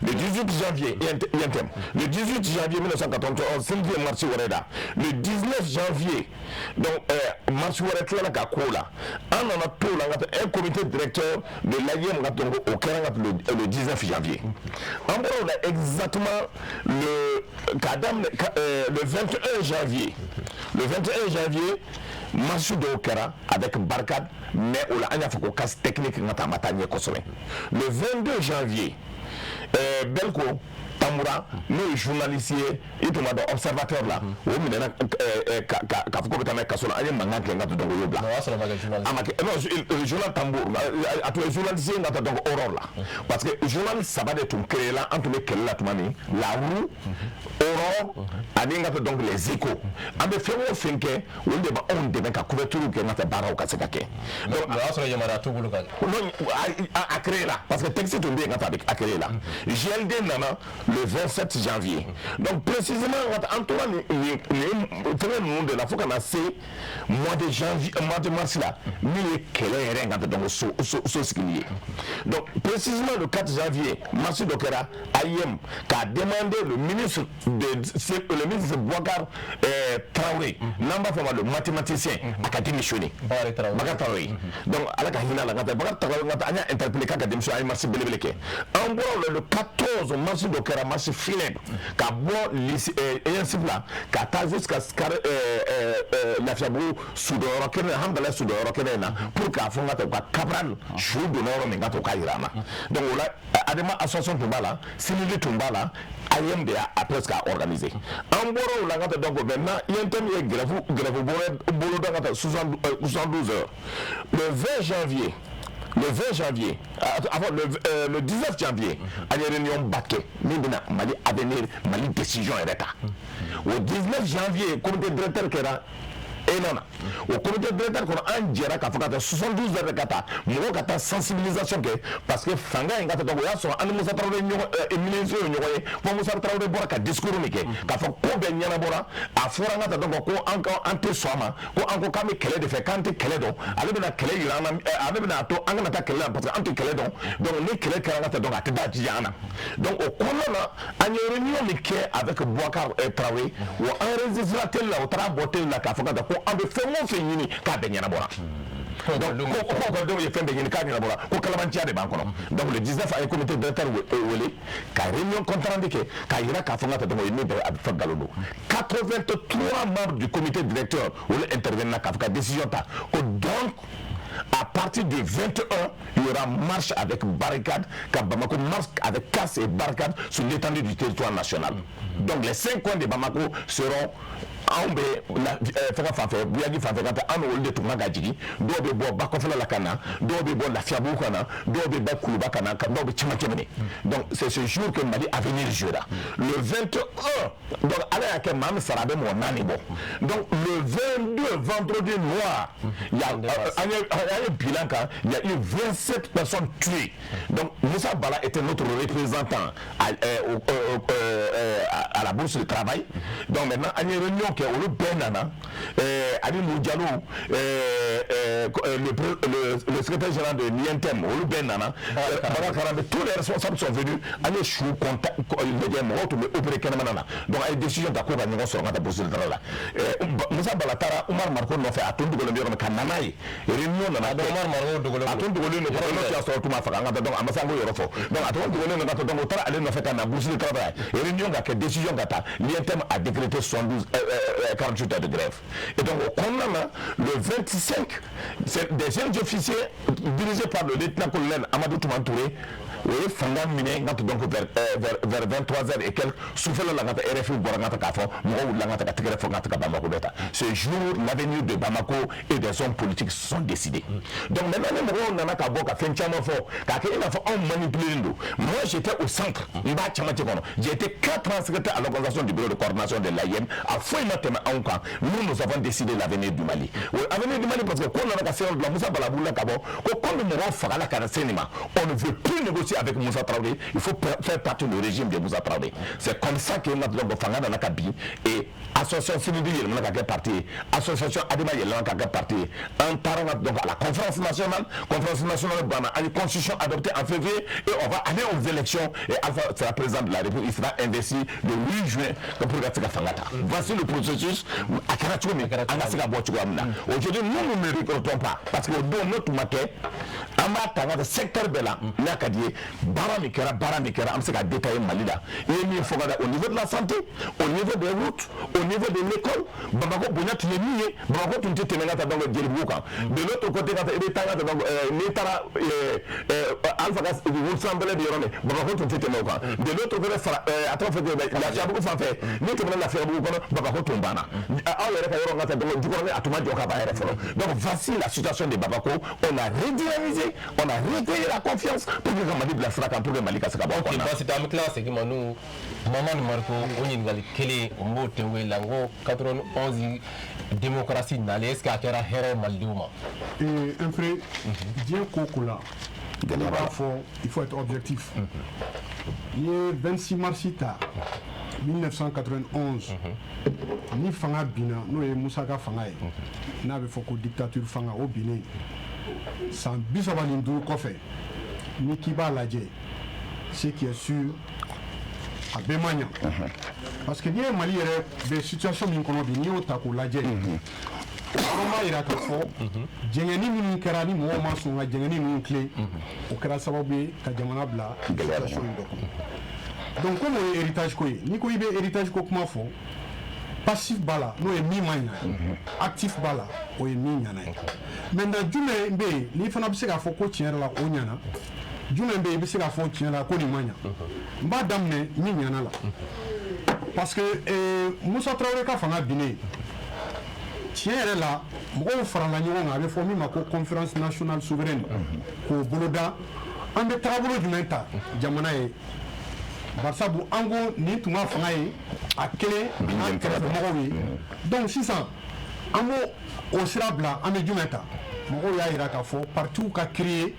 Le 18 janvier, UNTM, le 18 janvier 1991, CNJ ye marche wɛrɛ da. Le 19 janvier, donc marche wɛrɛ tilala ka k'o la. An nana t'o la n ka un comité directeur de l'AEEM ka donc o kɛra n ka le 19 janvier. An bɔra o la exactement le k'a daminɛ le 21 janvier. Le 21 janvier, marche dɔw kɛra avec barricade, mais o la an y'a fɔ ko casse technique n ka taa a ma taa ɲɛ kosɛbɛ. Le 22 janvier, Belko Tamboura, n'o ye journaliste ye, i tun b'a dɔn Observateur la, o minɛna k'a fɔ k'o bɛ taa n'a ye kaso la. An ye mankan kɛ n ka to, donc o y'o bila. O y'a sɔrɔ ma kɛ journaliste. A ma kɛ, non, journal Tambour, a tun ye journaliste ye n ka taa donc Aurore la, parce que journal saba de tun créé la, an tun bɛ kɛlɛ la tuma min: La Roue, Aurore ani n ka taa donc Les Échos. An bɛ fɛn o fɛn kɛ, olu de b'anw dɛmɛ ka couverture kɛ n ka taa baaraw ka se ka kɛ. Donc o y'a sɔrɔ yamaruya t'u bolo ka. Non, a créé la, parce que texte tun bɛ yen ka taa, a créé la. GLD nana le 27 janvier. Donc précisément, an tora nin fɛngɛ ninnu de la fo ka na se mois de janvier, mois de mars la, min ye kɛlɛ yɛrɛ ka taa donc so sigili ye. Donc précisément le 4 janvier, marche dɔ kɛra AEEM k'a demander le ministre Boubacar Traoré, n'an b'a fɔ ma le mathématicien, a ka démissionner. Bakary Traoré. Bakary Traoré. Donc ala ka hinɛ la, ka taa Bakary Traoré, ka taa an y'a interpellé k'a ka démissionner. An ye marche belebele kɛ. An bɔra o la le 14, marche dɔ kɛra, marche funèbre, ka bɔ lycée ENSIP la ka taa jusqu'à Lafiyabugu sudɔyɔrɔ kɛnɛ, Hamdalaye sudɔyɔrɔ kɛnɛ in na, pour k'a fɔ n ka taa u ka Cabral su donna yɔrɔ min, ka to k'a yira an na. Donc o la, ADEMA association tun b'a la, CNUD tun b'a la, AEEM de y'a presque a organisé. An bɔra o la ka taa, donc maintenant UNTM ye grève boloda ka taa 72 heures le 20 janvier. Le 20 janvier, avant le 19 janvier, an ye réunion ba kɛ min bɛna Mali avenir, Mali décision yɛrɛ ta. O 19 janvier, comité directeur kɛra e nana. O comité directeur kɔnɔ, an jɛra k'a fɔ ka taa 72 heures de ka taa mɔgɔw ka taa sensibilisation kɛ, parce que fanga in ka taa, donc o y'a sɔrɔ an ni Musa Tarawele ɲɔgɔn ministre ye ɲɔgɔn ye fo Musa Tarawele bɔra ka discours min kɛ k'a fɔ ko bɛɛ ɲɛnabɔra. A fɔra an ka taa, donc ko an ka an tɛ sɔn a ma, ko an ko k'an bɛ kɛlɛ de fɛ, k'an tɛ kɛlɛ dɔn, ale bɛna kɛlɛ yira an na, ale bɛna a to an kana taa kɛlɛ la, parce que an tɛ kɛlɛ dɔn. Donc ni kɛlɛ kɛra an ka taa, donc a tɛ taa jija an na. Donc o kɔnɔna na, an ye réunion min kɛ avec Boubacar Traoré, o enregistré télé la, o taara bɔ télé la k'a fɔ ka taa ko an bɛ fɛn o fɛn ɲini k'a bɛɛ ɲɛnabɔra. Donc ko ko ye fɛn bɛɛ ɲini k'a ɲɛnabɔra, ko kalabanciya de b'an kɔnɔ. Donc le 19, a ye comité directeur wele ka réunion compte rendu kɛ k'a yira k'a fɔ n ka taa, donc o ye min bɛɛ a bɛ fɔ nkalon don. 83 membres du comité directeur, olu intervenir na k'a fɔ ka décision ta ko donc à partir de 21, il y aura marche avec barricade, qu'à Bamako, marche avec casse et barricade sur l'étendue du territoire national. Donc les cinq coins de Bamako seront, anw bɛ fɛngɛ fan fɛ, Buyagi fan fɛ ka taa, an n'olu de tun kan ka jigin. Dɔw bɛ bɔ Bakɔfɛla la ka na, dɔw bɛ bɔ Lafiyabugu ka na, dɔw bɛ bɔ Kuluba ka na, dɔw bɛ cɛmancɛ minɛ. Donc c'est ce jour que Mali avenir jouera le 21. Donc ala y'a kɛ maa min sara, a bɛ mɔgɔ naani bɔ. Donc le 22, vendredi noir, il y a an ye bilan kan, il y a eu 27 personnes tuées. Donc Moussa Bala était notre représentant à la bourse de travail. Donc maintenant an ye réunion kɛ, olu bɛɛ nana, ani Mou Diallo, le secrétaire général de l'UNTM, olu bɛɛ nana, Bakar Karambe, tous les responsables sont venus. An ye su contact lajɛ, mɔgɔw tun bɛ opérer kɛnɛmana na. Donc an ye décision ta k'o ka ɲɔgɔn sɔrɔ ka taa bourse de travail la. Moussa Bala taara Umar Mariko nɔfɛ, a tun dogolen bɛ yɔrɔ min, ka na n'a ye. Réunion nana kɛ, Umar Mariko dogolen, a tun dogolen don, parce que n'o y'a sɔrɔ tun b'a faga an ka taa. Donc a ma se an k'o yɔrɔ fɔ. Donc a tun dogolen don ka taa, donc o taara ale nɔfɛ ka na bourse de travail, réunion ka kɛ, décision ka ta. L'UNTM a décrété 72, 48 heures de grève. Et donc au kɔnɔna na, le 25, c'est des jeunes officiers dirigés par le lieutenant-colonel Amadou Toumane Touré, o ye fanga minɛ n ka to. Donc vers 23 heures et quelques, sufɛla la, n ka taa RFI bɔra n ka taa k'a fɔ mɔgɔw wulila n ka taa ka tɛgɛrɛ fɔ n ka taa ka Bamako bɛɛ ta. Ce jour, l'avenir de Bamako et des hommes politiques se sont décidés. Donc maintenant, ni mɔgɔw nana ka bɔ ka fɛn caman fɔ k'a kɛ i n'a fɔ anw manipulé don, moi j'étais au centre, n b'a camancɛ kɔnɔ, j'ai été 4 ans secrétaire à l'organisation du bureau de coordination de l'AEEM. A foyi ma tɛmɛ anw kan. Nous, nous avons décidé l'avenir du Mali, o avenir du Mali, parce que ko nana ka se yɔrɔ dɔ la, Moussa Bala wulila ka bɔ ko comme mɔgɔw fagala ka na se nin ma, on ne veut plus négocier avec Moussa Traoré, il faut faire partie du régime de Moussa Traoré. C'est comme ça que notre donc fanga nana ka bin et association CNUD yɛlɛmana ka kɛ parti ye, association ADEMA yɛlɛmana ka kɛ parti ye. An taara donc à la conférence nationale, conférence nationale banna, an ye constitution adoptée en février et on va aller aux élections et Alpha sera président de la République, il sera investi le 8 juin pour ka se ka fanga ta. Voici le processus a kɛra cogo min, an ka se ka bɔ cogoya min na. Aujourd'hui, nous, nous ne regrettons pas, parce que o don n'o tun ma kɛ, an b'a ta an ka secteur bɛɛ la n'a ka di ye. Baara min kɛra, baara min kɛra, an bɛ se ka détailler Mali la. I ye min fɔ ka da, au niveau de la santé, au niveau des routes, au niveau de l'école, Bamakɔ bonya tun ye min ye, Bamakɔ tun tɛ tɛmɛ ka taa donc Jelibugu kan. De l'autre côté, ka taa i bɛ taa ka taa donc n'i taara Alpha ka sanfɛla bɛ yɔrɔ min, Bamakɔ tun tɛ tɛmɛ o kan. De l'autre côté, fara a tɔgɔ fɔ Lafiyabugu fan fɛ, n'i tɛmɛna Lafiyabugu kɔnɔ, Bamakɔ tun banna. Aw yɛrɛ ka yɔrɔ ka taa donc Jikɔrɔni, a tun ma jɔ ka ban yɛrɛ fɔlɔ. Donc voici la situation de Bamako. On a redynamisé, on a recréé la confiance pour que ka Mali bila sira kan, pour que Mali ka se ka bɔ a Ok, kɔnɔna. Baasi tɛ, an bɛ tila ka segin ma n'u Mamani Mariko. O ɲininkali kelen, o b'o tɛnku la, n ko 91 démocratie nalen, est ce que a kɛra hɛrɛ ye malidenw ma? Un peu, diɲɛ ko ko la, Gɛlɛya i b'a b'a la. fɔ, il faut être objectif. N'i ye 26 mars ta 1991, ni fanga binna, n'o ye Musa ka fanga ye, n'a bɛ fɔ ko dictature fanga, o binnen san 35 kɔfɛ, ni k'i b'a lajɛ, ce qui est sûr, a bɛɛ ma ɲa, parce que n'i ye Mali yɛrɛ bɛ situation min kɔnɔ bi, n'i y'o ta k'o lajɛ, o dɔrɔn b'a yira k'a fɔ jɛngɛni minnu kɛra, ni mɔgɔw ma sɔn ka jɛngɛni ninnu tilen, o kɛra sababu ye ka jamana bila Gɛlɛya situation in dɔ kɔnɔ. Donc comme o ye héritage ko ye, n'i ko i bɛ héritage ko kuma fɔ, passif b'a la, n'o ye min ma ɲa ye, actif b'a la, o ye min ɲana ye. Maintenant, jumɛn bɛ yen n'i fana bɛ se k'a fɔ ko tiɲɛ yɛrɛ la o ɲana? Jumɛn bɛ yen i bɛ se k'a fɔ tiɲɛ la ko nin ma ɲa? N b'a daminɛ min ɲana la, parce que Musa Tarawele ka fanga binnen, tiɲɛ yɛrɛ la, mɔgɔw farala ɲɔgɔn kan, a bɛ fɔ min ma ko Conférence nationale souveraine, k'o boloda. An bɛ taabolo jumɛn ta jamana ye? Barisabu an ko nin tun ka fanga ye a kelen n'a kɛrɛfɛmɔgɔw ye. Donc sisan an b'o o sira bila, an bɛ jumɛn ta? Mɔgɔw y'a yira k'a fɔ partiw ka créer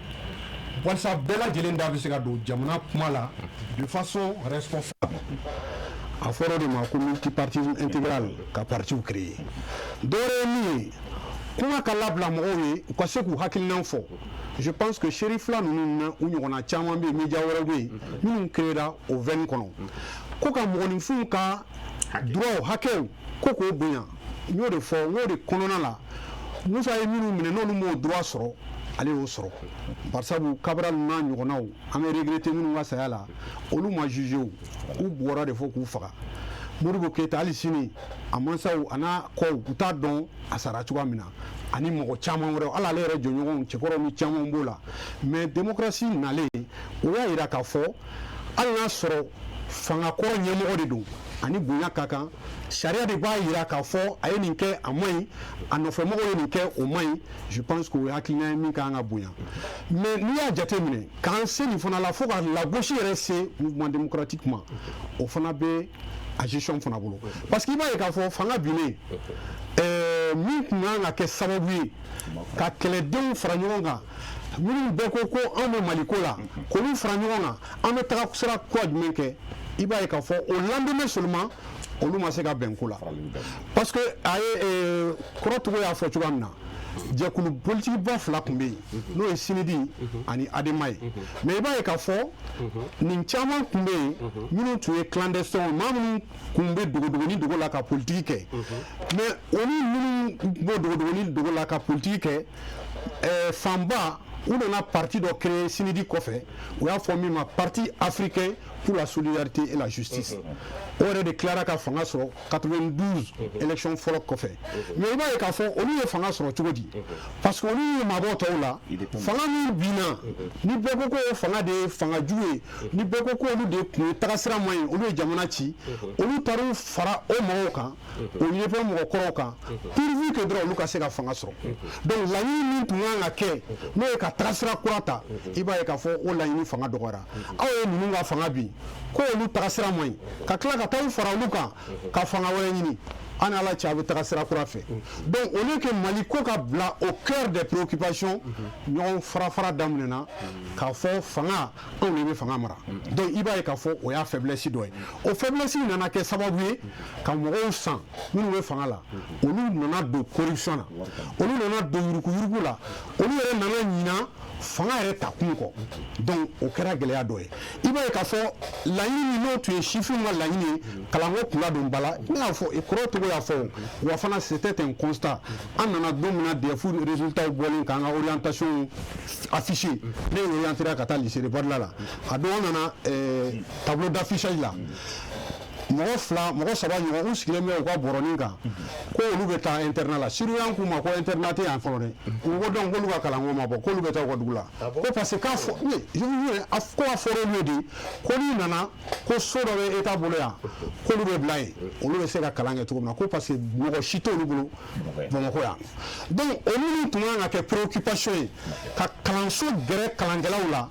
walasa bɛɛ lajɛlen da bɛ se ka don jamana kuma la de façon responsable. A fɔra o de ma ko multipartisme intégral, ka partiw créer. Dɔwɛrɛ ye min ye, kuma ka labila mɔgɔw ye, u ka se k'u hakilina fɔ. Je pense que Cherifla ninnu na, u ɲɔgɔnna caman bɛ yen, média wɛrɛw bɛ yen minnu créera o veine kɔnɔ, ko ka mɔgɔninfinw ka droit, hakɛw, ko k'o bonya. N y'o de fɔ, n k'o de kɔnɔna la, Musa ye minnu minɛ, n'olu m'o droit sɔrɔ, ale y'o sɔrɔ. Barisabu Cabral n'a ɲɔgɔnnaw, an bɛ regretter minnu ka saya la, olu ma jugé, o u bugɔra de fo k'u faga. Modibo Keyita, hali sini a mansaw a n'a kɔw, u t'a dɔn a sara cogoya min na, ani mɔgɔ caman wɛrɛ, hali ale yɛrɛ jɔɲɔgɔnw, cɛkɔrɔw ni caman b'o la. Mais démocratie nalen, o y'a yira k'a fɔ hali n'a sɔrɔ fangakɔrɔ ɲɛmɔgɔ de don, ani bonya ka kan, sariya de b'a yira k'a fɔ a ye nin kɛ, a man ɲi, a nɔfɛmɔgɔw ye nin kɛ, o man ɲi. Je pense que o ye hakilina ye min ka kan ka bonya. Mais n'i y'a jateminɛ k'an se nin fana la, fo ka lagosi yɛrɛ se mouvement démocratique ma, o fana bɛ a gestion fana bolo, parce que i b'a ye k'a fɔ fanga binnen, min tun kan ka kɛ sababu ye ka kɛlɛdenw fara ɲɔgɔn kan, minnu bɛɛ ko ko anw bɛ Maliko la, k'olu fara ɲɔgɔn kan, an bɛ taga sira kura jumɛn kɛ? I b'a ye k'a fɔ au lendemain seulement, olu ma se ka bɛn ko la, parce que a ye kɔrɔ Togo y'a fɔ cogoya min na, jɛkulu politikiba fila tun bɛ yen, n'o ye CNID ani ADEMA ye. Mais i b'a ye k'a fɔ nin caman tun bɛ yen minnu tun ye clandestin, maa minnu tun bɛ dogodogoni dogo la ka politiki kɛ. Mais olu minnu b'o dogodogoni dogo la ka politiki kɛ, fanba u nana parti dɔ créer CNID kɔfɛ, u y'a fɔ min ma Parti africain pour la solidarité et la justice. O yɛrɛ de tilara ka fanga sɔrɔ 92 élection fɔlɔ kɔfɛ. Mais i b'a ye k'a fɔ olu ye fanga sɔrɔ cogo di? Parce que olu ye mabɔ tɔw la. Fanga min binna, ni bɛɛ ko ko o fanga de ye fanga jugu ye, ni bɛɛ ko ko olu de tun ye tagasira man ɲi, olu ye jamana ci, olu taar'u fara o mɔgɔw kan, o ɲɛfɛ mɔgɔkɔrɔw kan, pourvu que dɔrɔn olu ka se ka fanga sɔrɔ. Donc laɲini min tun kan ka kɛ, n'o ye ka tagasira kura ta, i b'a ye k'a fɔ o laɲini fanga dɔgɔyara. Aw ye ninnu ka fanga bin ko olu tagasira man ɲi, ka tila ka taa fara olu kan ka fanga wɛrɛ ɲini, an ni Ala cɛ, a bɛ taga sira kura fɛ. Donc au lieu que Mali ko ka bila au cœur des préoccupations, ɲɔgɔn fara fara daminɛna k'a fɔ fanga, anw de bɛ fanga mara. Donc i b'a ye k'a fɔ o y'a faiblesse dɔ ye. O faiblesse nana kɛ sababu ye ka mɔgɔw san minnu bɛ fanga la, olu nana don corruption na, olu nana don yuruguyurugu la, olu yɛrɛ nana ɲina fanga yɛrɛ ta kun kɔ. Donc o kɛra gɛlɛya dɔ ye. I b'a ye k'a fɔ laɲini min n'o tun ye sifinw ka laɲini ye, kalanko kun ladon ba la, ne y'a fɔ, kɔrɔ Togo y'a fɔ, wa fana c'était un constat. An nana don min na DEF résultat bɔlen k'an ka orientation affiché, ne ye orienté ka taa lycée de Badila la, a don an nana tableau d'affichage la. Mɔgɔ fila, mɔgɔ saba ɲɔgɔn, u sigilen bɛ u ka bɔrɔnin kan ko olu bɛ taa internat la. Surveillant k'u ma ko internat tɛ yan fɔlɔ dɛ. U ko donc k'olu ka kalanko ma bɔ, k'olu bɛ taa u ka dugu la, ko parce que k'a fɔ, oui, je vous jure, ko a fɔra olu ye de ko n'u nana, ko so dɔ bɛ État bolo yan, k'olu bɛ bila yen, olu bɛ se ka kalan kɛ cogo min na, ko parce que mɔgɔ si t'olu bolo Bamakɔ yan. Donc olu min tun kan ka kɛ préoccupation ye ka kalanso gɛrɛ kalankɛlaw la,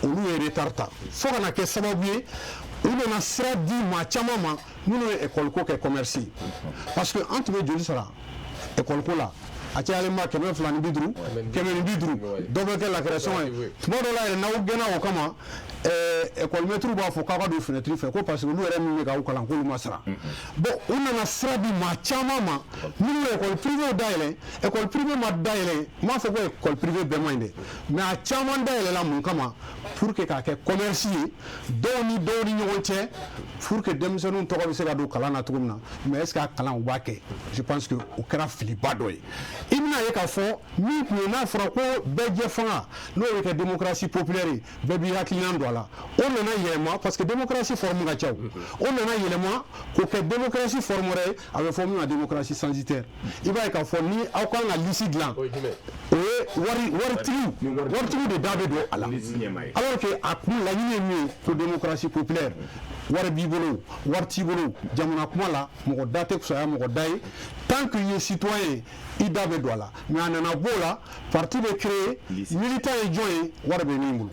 olu ye retard ta fo ka na kɛ sababu ye u nana sira di maa caman ma minnu ye école ko kɛ commerce ye. Parce que an tun bɛ joli sara école ko la? A cayalen ba 250, 150, dɔ bɛ kɛ lakɛrɛsɔn ye. Tuma dɔw la yɛrɛ, n'aw gɛnna o kama, école maître b'a fɔ k'aw ka don fenêtre fɛ, ko parce que olu yɛrɛ min bɛ k'aw kalan, k'olu ma sara. Bon, u nana sira di maa caman ma minnu ye école privée dayɛlɛ. École privée ma dayɛlɛ, n m'a fɔ ko école privée bɛɛ man ɲi dɛ, mais a caman dayɛlɛla mun kama? Pour que k'a kɛ commerce ye dɔw ni dɔw ni ɲɔgɔn cɛ, pour que denmisɛnninw tɔgɔ bɛ se ka don kalan na cogo min na. Mais est ce que a kalan u b'a kɛ? Je pense que o kɛra filiba dɔ ye. I bɛna ye k'a fɔ min tun ye, n'a fɔra ko bɛɛ jɛ fanga, n'o bɛ kɛ démocratie populaire ye, bɛɛ b'i hakilina don a la, o nana yɛlɛma, parce que démocratie forme ka ca. O nana yɛlɛma k'o kɛ démocratie forme wɛrɛ ye, a bɛ fɔ min ma démocratie censitaire. I b'a ye k'a fɔ ni aw kan ka liste dilan, o ye wari waritigiw de da bɛ don a la, alors que a kun laɲini ye min ye, ko démocratie populaire, wari b'i bolo, wari t'i bolo, jamana kuma la, mɔgɔ da tɛ fisaya mɔgɔ da ye, tant que i ye citoyen ye, i da bɛ don a la. Mais a nana b'o la, parti bɛ créer, militant ye jɔn ye? Wari bɛ min bolo,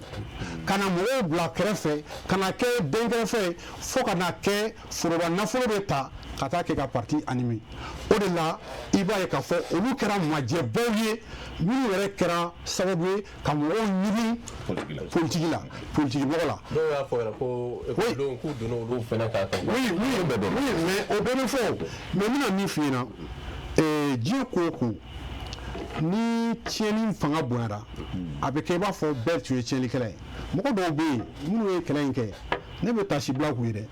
ka na mɔgɔw bila kɛrɛfɛ, ka na kɛ denkɛrɛfɛ ye, fo ka na kɛ foroba nafolo bɛ ta ka taa kɛ ka parti animer. O de la, i b'a ye k'a fɔ olu kɛra majɛbaw ye minnu yɛrɛ kɛra sababu ye ka mɔgɔw ɲini politiki la, politiki mɔgɔ la. Dɔw y'a fɔ yɛrɛ ko ekɔlidenw k'u donna olu fɛnɛ kan. Oui, mais o bɛɛ bɛ fɔ o. Mais n bɛna min f'i ɲɛna, diɲɛ ko o ko, ni tiɲɛni fanga bonyara, a bɛ kɛ i b'a fɔ bɛɛ tun ye tiɲɛnikɛla ye. Mɔgɔ dɔw bɛ yen minnu ye kɛlɛ in kɛ, ne bɛ tasi bila k'u ye dɛ,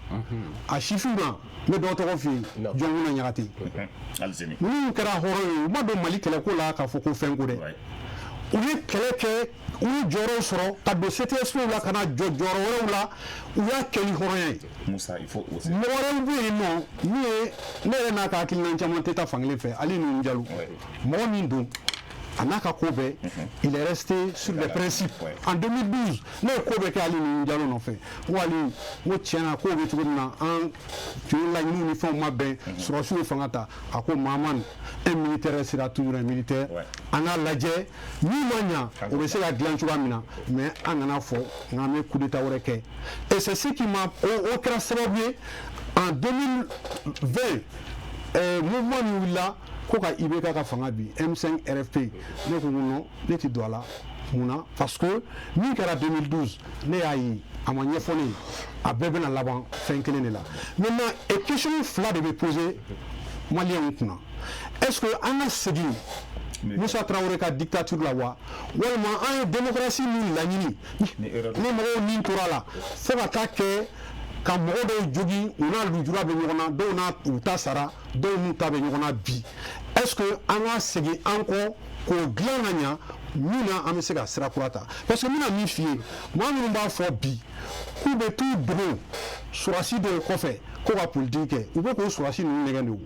a sifinw na, n bɛ dɔw tɔgɔ f'i ye, Jɔnkuna Ɲagate. Minnu kɛra hɔrɔn ye, u ma don Mali kɛlɛko la k'a fɔ ko fɛn ko dɛ. U ye kɛlɛ kɛ, u ye jɔyɔrɔw sɔrɔ ka don CTSP la, ka na jɔ jɔyɔrɔ wɛrɛw la, u y'a kɛ ni hɔrɔnya ye. Mɔgɔ wɛrɛw bɛ yen nɔ min ye, ne yɛrɛ n'a ka hakilina caman tɛ taa fankelen fɛ, Ali Nuhu Jalo, mɔgɔ min don, a n'a ka ko bɛɛ, il est resté sur des principes. En 2012, ne ye ko bɛɛ kɛ Ali Nuhu Jalo nɔfɛ. N ko Ali, n ko tiɲɛna, ko bɛ cogo min na, an tun ye laɲiniw ni fɛnw ma bɛn, sɔrɔdasiw ye fanga ta. A ko Mahamane, un militaire sera toujours un militaire. An k'a lajɛ min ma ɲa, o bɛ se ka dilan cogoya min na, mais an kana fɔ n'an bɛ coup d'état wɛrɛ kɛ. Et c'est ce qui m'a, o kɛra sababu ye en 2020, mouvement min wulila ko ka IBK ka fanga bi, M5 RFP, ne ko non, ne ti don a la. Mun na? Parce que min kɛra 2012, ne y'a ye, a ma ɲɛfɔ ne ye, a bɛɛ bɛna laban fɛn kelen de la. Maintenant, et question fila de bɛ poser maliyɛnw kunna: est ce que an ka segin Musa Traoré ka dictature la wa, walima an ye démocratie min laɲini ni mɔgɔw nin tora la fo ka taa kɛ ka mɔgɔ dɔw jogin, u n'a lujura bɛ ɲɔgɔn na, dɔw n'a u ta sara, dɔw n'u ta bɛ ɲɔgɔn na bi? Est ce que an ka segin an kɔ k'o dilan ka ɲa min na, an bɛ se ka sira kura ta? Parce que n bɛna min f'i ye, maa minnu b'a fɔ bi k'u bɛ t'u dogo sɔrɔdasi dɔw kɔfɛ ko ka politiki kɛ, u bɛ k'o sɔrɔdasi ninnu nɛgɛn de. O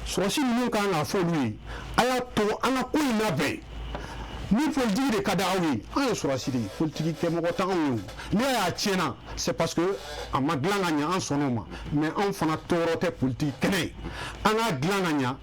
sɔrɔdasi ninnu kan k'a fɔ olu ye: a y'a to an ka ko in labɛn. Ni politiki de ka di aw ye, an ye sɔrɔdasi de ye, politiki kɛ mɔgɔ t'anw ye. O n'i y'a tiɲɛna, c'est parce que a ma dilan ka ɲɛ, an sɔnn'o ma, mais anw fana tɔɔrɔ tɛ politiki kɛnɛ ye. An k'a dilan ka ɲɛ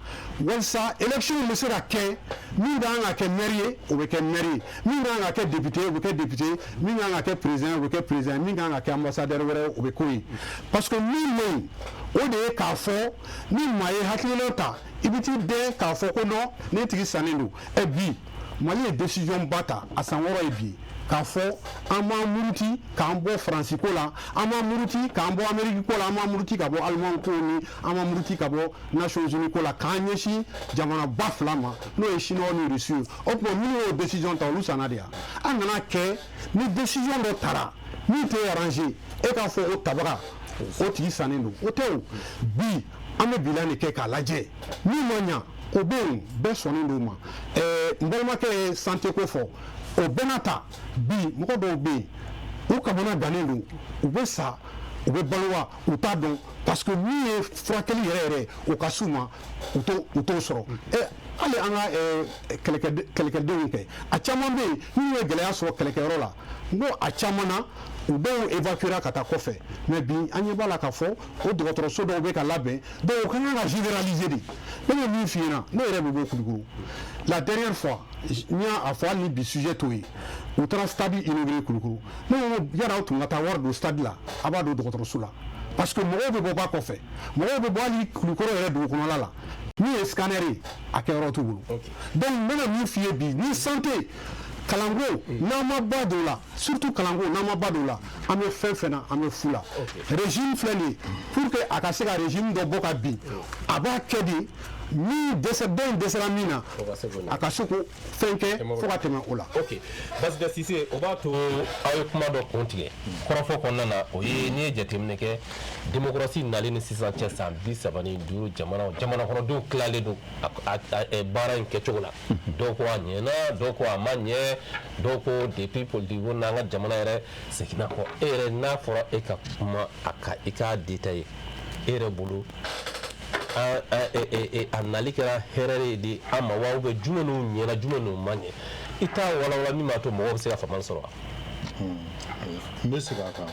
walasa élection bɛ se ka kɛ. Min kan ka kɛ maire ye, o bɛ kɛ maire ye; min kan ka kɛ député ye, o bɛ kɛ député ye; min kan ka kɛ président ye, o bɛ kɛ président ye; min kan ka kɛ ambassadeur wɛrɛ ye, o bɛ k'o ye. Parce que min man ɲi, o de ye k'a fɔ ni maa ye hakilina ta, i bɛ t'i dɛn k'a fɔ ko non, ne tigi sannen don. Ɛ bi, Mali ye décision ba ta a san 6 ye bi, k'a fɔ an b'an muruti k'an bɔ Faransi ko la, an b'an muruti k'an bɔ Amérique ko la, an b'an muruti ka bɔ Allemagne ko ni an b'an muruti ka bɔ Nations Unies ko la, k'an ɲɛsin jamana ba fila ma, n'o ye Chinois ni Russie ye. O tuma, minnu y'o décision ta, olu sanna de yan. An nana kɛ ni décision dɔ tara min t'e arranger, e k'a fɔ o tabaga, o tigi sannen don. O tɛ. O bi, an bɛ bilan de kɛ k'a lajɛ min ma ɲa, o bɛ yen, bɛɛ sɔnnen don o ma. N balimakɛ ye santé ko fɔ, o bɛɛ n'a ta, bi mɔgɔ dɔw bɛ yen, u kamana gannen don, u bɛ sa. U bɛ balo wa, u t'a dɔn, parce que min ye furakɛli yɛrɛ yɛrɛ, o ka s'u ma, u t'o sɔrɔ. Hali an ka kɛlɛkɛdenw kɛ, a caman bɛ yen minnu ye gɛlɛya sɔrɔ kɛlɛkɛyɔrɔ la, n ko a caman na, u dɔw évacuera ka taa kɔfɛ. Mais bi, an ɲɛ b'a la k'a fɔ o dɔgɔtɔrɔso dɔw bɛ ka labɛn. Donc o ka kan ka généraliser de. Ne bɛ min f'i ɲɛna, ne yɛrɛ bɛ bɔ Kulukoro. La dernière fois, n y'a fɔ, hali ni bi sujet t'o ye, u taara stade inauguré Kulukoro. Ne ko yala aw tun ka taa wari don stade la, a b'a don dɔgɔtɔrɔso la, parce que mɔgɔw bɛ bɔ ba kɔfɛ, mɔgɔw bɛ bɔ hali Kulukoro yɛrɛ dugu kɔnɔla la, min ye scanner ye, a kɛyɔrɔ t'u bolo. Donc n bɛna min f'i ye bi, ni santé, kalanko, n'an ma ba don la, surtout kalanko, n'an ma ba don la, an bɛ fɛn fɛn na, an bɛ fu la. Régime filɛ nin ye, pour que a ka se ka régime dɔ bɔ ka bin, a b'a kɛ de min dɛsɛ, dɔ in dɛsɛra min na, a ka se k'o fɛn kɛ fo ka tɛmɛ o la. Ok, Basida Sise, o b'a to aw ye kuma dɔ kun tigɛ kɔrɔfɔ kɔnɔna na. O ye, n'i ye jateminɛ kɛ, démocratie nalen ni sisan cɛ, san 35, jamana kɔnɔdenw tilalen don baara in kɛcogo la. Dɔw ko a ɲɛna, dɔw ko a ma ɲɛ, dɔw ko depuis politique ko n'an ka jamana yɛrɛ seginna kɔ. E yɛrɛ, n'a fɔra e ka kuma a ka, i k'a détaillé, e yɛrɛ bolo, a nali kɛra hɛrɛ de an ma wa, ou bien jumɛn n'u ɲɛna, jumɛn n'u ma ɲɛ? I t'a walawala min b'a to mɔgɔw bɛ se ka faamuyali sɔrɔ wa? N bɛ segin a kan,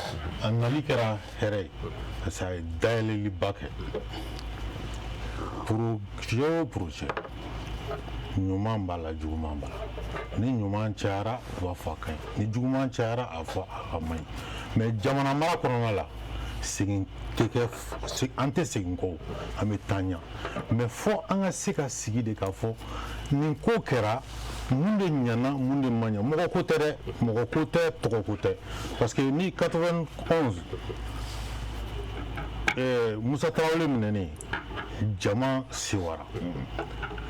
a nali kɛra hɛrɛ ye, parce que a ye dayɛlɛliba kɛ. Projet o projet, ɲuman b'a la, juguman b'a la. Ni ɲuman cayara, u b'a fɔ a ka ɲi, ni juguman cayara, a fɔ a man ɲi. Mais jamana mara kɔnɔna la, segin tɛ kɛ, an tɛ segin kɔ, an bɛ taa ɲɛ. Mais fɔ an ka se ka sigi de k'a fɔ nin ko kɛra, mun de ɲɛna, mun de ma ɲɛ. Mɔgɔ ko tɛ dɛ, mɔgɔ ko tɛ, tɔgɔ ko tɛ, parce que ni 91 Musa Tarawele minɛnen, jama sewara.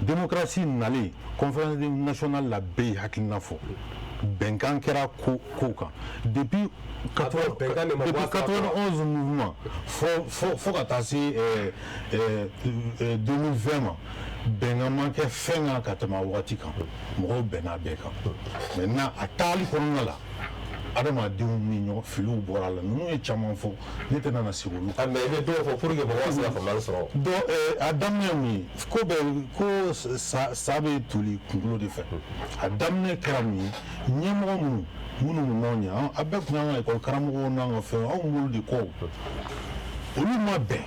Démocratie nalen, conférence nationale la, bɛɛ ye hakilina fɔ, bɛnkan kɛra ko kow kan depuis 91 mouvement fo ka taa se 2020 ma. Bɛnkan ma kɛ fɛn kan ka tɛmɛ a wagati kan, mɔgɔw bɛnna bɛɛ kan. Maintenant, a taali kɔnɔna la, adamadenw ni ɲɔgɔn filiw bɔra a la. Ninnu ye caman fɔ, ne tɛna na sigi olu kan. Mais i bɛ dɔw fɔ pour que mɔgɔw ka se ka faamuyali sɔrɔ. Dɔ, a daminɛ mun ye? Ko bɛɛ ko sa bɛ toli kunkolo de fɛ. A daminɛ kɛra mun ye? Ɲɛmɔgɔ minnu tun b'anw ɲɛ, a bɛɛ tun y'an ka ekɔli karamɔgɔw n'an ka fɛnw, anw b'olu de kɔ, olu ma bɛn.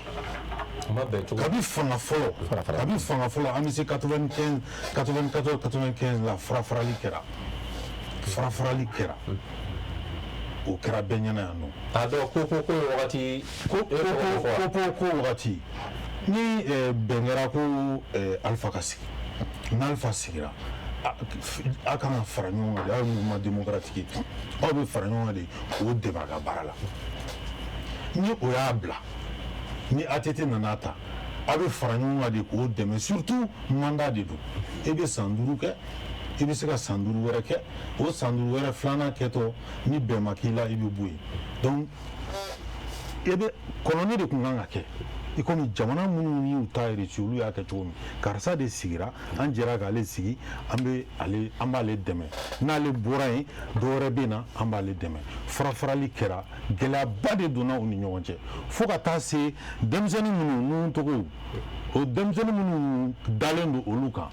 Ma bɛn cogo? Kabi fanga fɔlɔ, an bɛ se 95, 94, 95 la, fara farali kɛra, fara farali kɛra, o kɛra bɛɛ ɲɛna yan nɔ. A dɔn ko wagati. Ko wagati ni bɛn kɛra ko Alpha ka sigi, n'Alpha sigira, a kan ka fara ɲɔgɔn kan de. Aw ye mouvement démocratique ye, aw bɛ fara ɲɔgɔn kan de k'o dɛmɛ a ka baara la. Ni o y'a bila, ni ATT nana ta, aw bɛ fara ɲɔgɔn kan de k'o dɛmɛ. Surtout mandat de don, e bɛ san 5 kɛ, i bɛ se ka san 5 wɛrɛ kɛ. O san 5 wɛrɛ filanan kɛtɔ, ni bɛn ma k'i la, i bɛ bɔ yen. Donc e bɛ kɔnɔni de tun kan ka kɛ i komi jamana minnu y'u ta reçu, olu y'a kɛ cogo min. Karisa de sigira, an jɛra k'ale sigi, an bɛ ale, an b'ale dɛmɛ. N'ale bɔra yen, dɔ wɛrɛ bɛ na, an b'ale dɛmɛ. Fara farali kɛra, gɛlɛyaba de donna u ni ɲɔgɔn cɛ, fo ka taa se denmisɛnnin minnu n'u tɔgɔ, o denmisɛnnin minnu dalen don olu kan,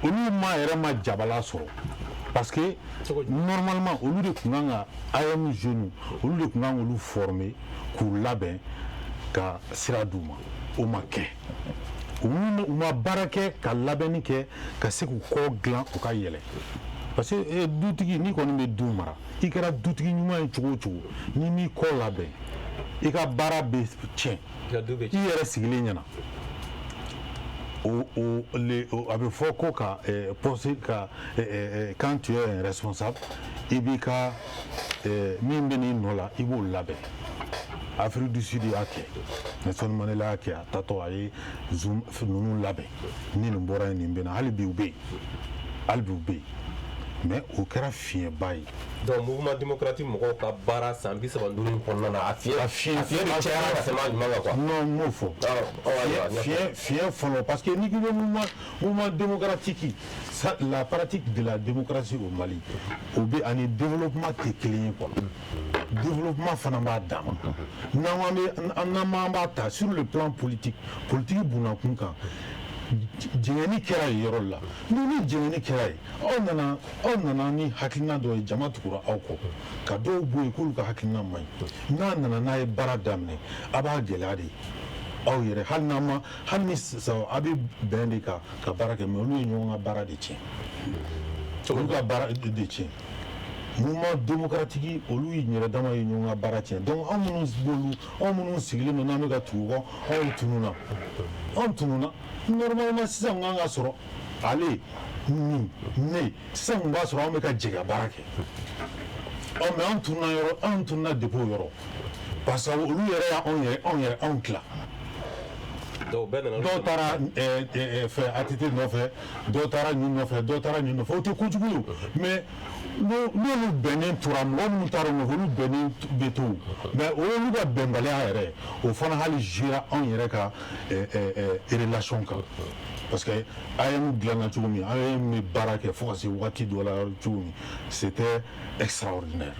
olu ma yɛrɛ ma jabala sɔrɔ, parce que normalement olu de tun kan ka AEEM jeunes, olu de tun kan k'olu former, k'u labɛn ka sira d'u ma. O ma kɛ, u ma baara kɛ ka labɛnni kɛ ka se k'u kɔ dilan, u ka yɛlɛ. Parce que dutigi, n'i kɔni bɛ du mara, i kɛra dutigi ɲuman ye cogo o cogo, n'i m'i kɔ labɛn, i ka baara bɛ tiɲɛ i yɛrɛ sigilen ɲɛna. O le a bɛ fɔ ko ka poste ka, quand tu es un responsable, i b'i ka min bɛ n'i nɔ la, i b'o labɛn. Afrique du Sud y'a kɛ, Nelson Mandela y'a kɛ, a tatɔ a ye Zuma ninnu labɛn. Ni nin bɔra yen, nin bɛ na. Hali bi u bɛ yen, hali bi u bɛ yen, mais o kɛra fiɲɛba ye. Donc mouvement démocratique mɔgɔw ka baara san 35 kɔnɔna na, a fiɲɛ a fiɲɛ a fiɲɛ de cayara ka tɛmɛ a ɲuman kan quoi. Non, n m'o fɔ. Ayiwa. Fiɲɛ fɔlɔ, parce que n'i k'i bɛ mouvement démocratique, ça, la pratique de la démocratie au Mali, o bɛ ani développement tɛ kelen ye quoi. Développement fana b'a dan ma. N'an b'a ta sur le plan politique, politique bunakun kan, jɛngɛni kɛra yen yɔrɔ la. Ni jɛngɛni kɛra yen, aw nana ni hakilina dɔ ye, jama tugura aw kɔ ka dɔw bɔ yen k'olu ka hakilina man ɲi. N'a nana n'a ye baara daminɛ, a b'a gɛlɛya de aw yɛrɛ. Hali n'a ma, hali ni sisan a bɛ bɛn de kan ka baara kɛ, mais olu ye ɲɔgɔn ka baara de tiɲɛ, olu ka baara de tiɲɛ. Mouvement démocratique, olu yɛrɛ dama ye ɲɔgɔn ka baara tiɲɛ. Donc anw minnu b'olu, anw minnu sigilen don n'an bɛ ka tugu kɔ, anw tununna, anw tununna. Normalement sisan kun kan ka sɔrɔ ale ni ne, sisan kun b'a sɔrɔ anw bɛ ka jɛ ka baara kɛ. Ɔ, mais anw tununna yɔrɔ, anw tununna depuis o yɔrɔ, parce que olu yɛrɛ y'anw yɛrɛ, anw yɛrɛ, anw tila. Dɔw taara fɛ ATT nɔfɛ, dɔw taara ɲin nɔfɛ, dɔw taara ɲin nɔfɛ. O tɛ kojugu ye, mais n'olu bɛnnen tora, mɔgɔ minnu taara nɔfɛ, olu bɛnnen bɛ to. Mais o y'olu ka bɛnbaliya yɛrɛ, o fana hali jouera anw yɛrɛ ka relation kan, parce que AEEM dilanna cogo min, AEEM bɛ baara kɛ fo ka se waati dɔ la cogo min, c'était extraordinaire.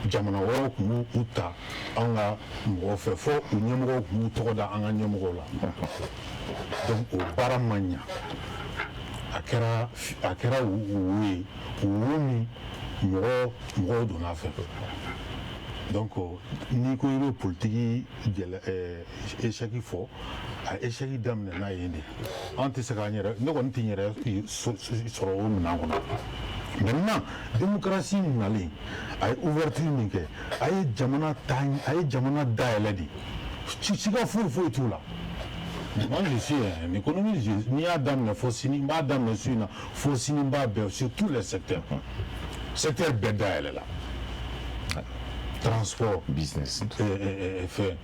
Jamana wɛrɛw tun b'u ta an ka mɔgɔw fɛ, fo u ɲɛmɔgɔw tun b'u tɔgɔ da an ka ɲɛmɔgɔw la. Donc o baara ma ɲa, a kɛra wo ye, wo min mɔgɔw donna a fɛ. Donc n'i ko i bɛ politiki gɛlɛ échec fɔ, a échec daminɛ n'a ye de. An tɛ se k'an yɛrɛ, ne kɔni tɛ n yɛrɛ sɔrɔ o minɛn kɔnɔ. Maintenant, démocratie nalen, a ye ouverture min kɛ, a ye jamana ta, a ye jamana dayɛlɛ de, siga foyi foyi t'u la. Moi, je suis un économiste. N'i y'a daminɛ fo sini, n b'a daminɛ su in na fo sini, n b'a bɛɛ sur tous les secteurs, secteur bɛɛ dayɛlɛ la: transport, business, fɛn,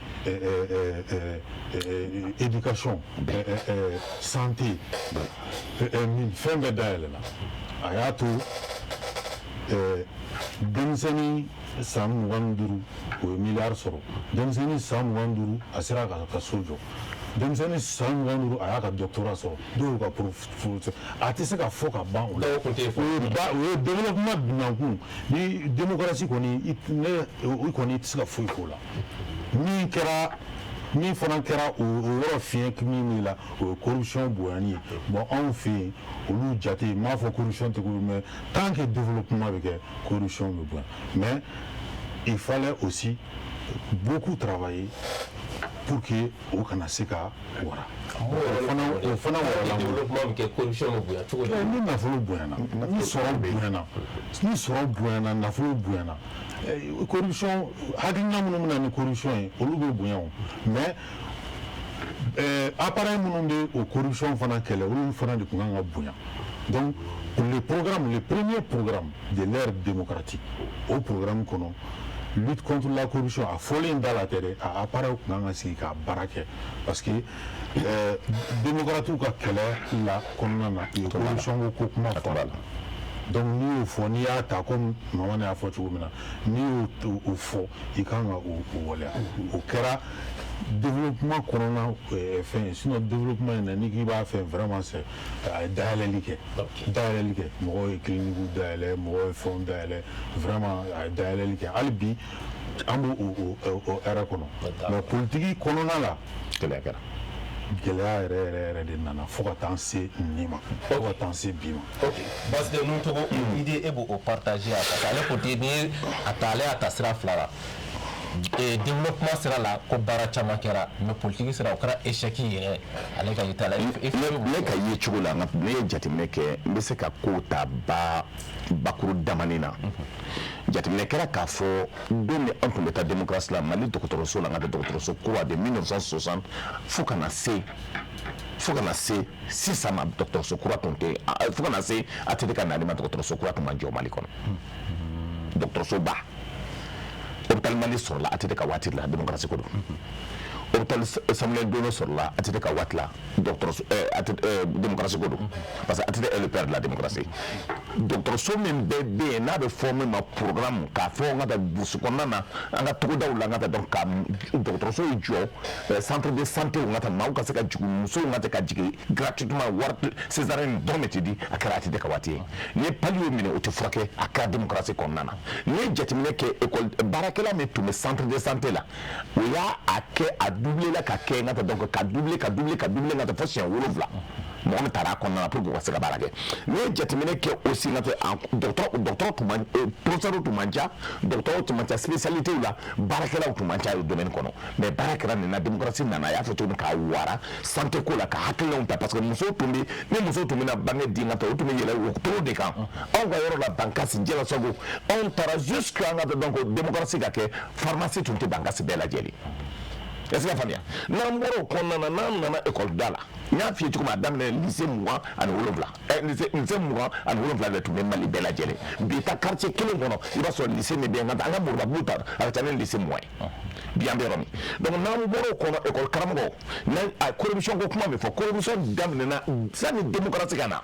éducation, santé, min fɛn bɛɛ dayɛlɛ la. A y'a to denmisɛnnin san 25, o ye miliyari sɔrɔ. Denmisɛnnin san 25, a sera ka so jɔ. Denmisɛnnin san 25, a y'a ka doctorat sɔrɔ. Dɔw y'u ka prof, a tɛ se ka fɔ ka ban o la. Dɔw kun tɛ. O ye ba, o ye développement dunankun ni démocratie kɔni, ne i kɔni, i tɛ se ka foyi k'o la. Min kɛra, min fana kɛra o yɔrɔ fiɲɛ min b'i la, o ye corruption bonyani ye. Bon, anw fɛ yen, olu jate, n m'a fɔ corruption tɛ ko, mais tant que développement bɛ kɛ, corruption bɛ bonya. Mais il fallait aussi beaucoup travailler pour que o kana se ka wara. O fana warala. Développement bɛ kɛ, corruption bɛ bonya cogo di? Ni nafolo bonyana, ni sɔrɔ bonyana, ni sɔrɔ bonyana, nafolo bonyana, corruption, hakilina minnu bɛ na ni corruption ye, olu bɛ bonya o. Mais appareil minnu bɛ o corruption fana kɛlɛ, olu fana de tun kan ka bonya. Donc le programme, le premier programme de l'ère démocratique, o programme kɔnɔ, lutte contre la corruption, a fɔlen da la tɛ dɛ, a appareil tun kan ka sigi k'a baara kɛ, parce que démocrates ka kɛlɛ la kɔnɔna na, u ye corruption ko kuma fɔ. Donc n'i y'o fɔ, n'i y'a ta comme Mamani y'a fɔ cogo min na, n'i y'o o fɔ, i kan ka o waleya. O kɛra développement kɔnɔna fɛn ye. Sinon développement in na, n'i k'i b'a fɛ vraiment, c'est a ye dayɛlɛli kɛ, dayɛlɛli kɛ. Mɔgɔw ye clinique dayɛlɛ, mɔgɔw ye fɛnw dayɛlɛ, vraiment a ye dayɛlɛli kɛ. Hali bi an b'o o hɛrɛ kɔnɔ, mais politique kɔnɔna la, gɛlɛya kɛra. Gɛlɛya yɛrɛ yɛrɛ yɛrɛ de nana fo ka taa se nin ma, fo ka taa se bi ma. Ok, parce que nun togo idée e b'o partager, parce que ale ko ten, n'i ye a ta, ale y'a ta sira fila la: développement sira la, ko baara caman kɛra, mais politique sira, o kɛra échec yɛrɛ ale ka yeta la. Ne ka ye cogo la, ne ye jateminɛ kɛ, n bɛ se ka kow ta ba bakuru damani na. Jateminɛ kɛra k'a fɔ don min an tun bɛ taa démocratie la, Mali dɔgɔtɔrɔso la, n ka dɔgɔtɔrɔso kura de 1960 fo ka na se sisan ma, dɔgɔtɔrɔso kura tun tɛ. Fo ka na se ATT ka nali ma, dɔgɔtɔrɔso kura tun ma jɔ Mali kɔnɔ. Dɔgɔtɔrɔso ba, hôpital Mali sɔrɔla ATT ka waati la, démocratie ko don. Hôpital Samuel Doe sɔrɔla ATT ka waati la. Dɔgɔtɔrɔso, démocratie ko don, parce que ATT est le père de la démocratie. Dɔgɔtɔrɔso min bɛɛ bɛ yen n'a bɛ fɔ min ma programme, k'a fɔ n ka taa brousse kɔnɔna na, an ka togodaw la, n ka taa, donc ka dɔgɔtɔrɔsow jɔ, centre de santé, n ka taa maaw ka se ka jigin, musow ka se ka jigin gratuitement, wari césarienne dɔrɔn de tɛ di, a kɛra ATT ka waati ye. N'i ye palu minɛ, o tɛ furakɛ, a kɛra démocratie kɔnɔna na. N'i ye jateminɛ kɛ, école baarakɛla min tun bɛ centre de santé la, o y'a a kɛ a doublé la ka kɛ, n ka taa, donc ka doubler, ka doubler, ka doubler, n ka taa fo siɲɛ 7, mɔgɔ min taara a kɔnɔna na pour que u ka se ka baara kɛ. N'i ye jateminɛ kɛ aussi, n ka taa dɔgɔtɔrɔ tun man, professeur tun man ca, dɔgɔtɔrɔw tun man ca, spécialité la baarakɛlaw tun man ca o domaine kɔnɔ. Mais baara kɛra nin na, démocratie nana, a y'a fɔ cogo min, k'a wara santé ko la, ka hakilinaw ta, parce que musow tun bɛ, ni musow tun bɛna bange di, n ka taa, o tun bɛ yɛlɛ wotoro de kan. Anw ka yɔrɔ la, Bankasi, Jɛlasago, anw taara jusqu'à, an ka taa, donc démocratie ka kɛ, pharmacie tun tɛ Bankasi bɛɛ lajɛlen. Est ce que faamuya? N'an bɔra o kɔnɔna na, n'an nana école da la, n y'a f'i ye cogo min, a daminɛ lycée 27, lycée 27 de tun bɛ Mali bɛɛ lajɛlen. Bi ta quartier kelen kɔnɔ, i b'a sɔrɔ lycée min bɛ yen, an ka Moribabugu ta, a ka ca ni lycée 20 ye bi, an bɛ yɔrɔ min. Donc n'an bɔra o kɔnɔ, école karamɔgɔ n'a corruption ko kuma min fɔ, corruption daminɛna sani démocratie ka na,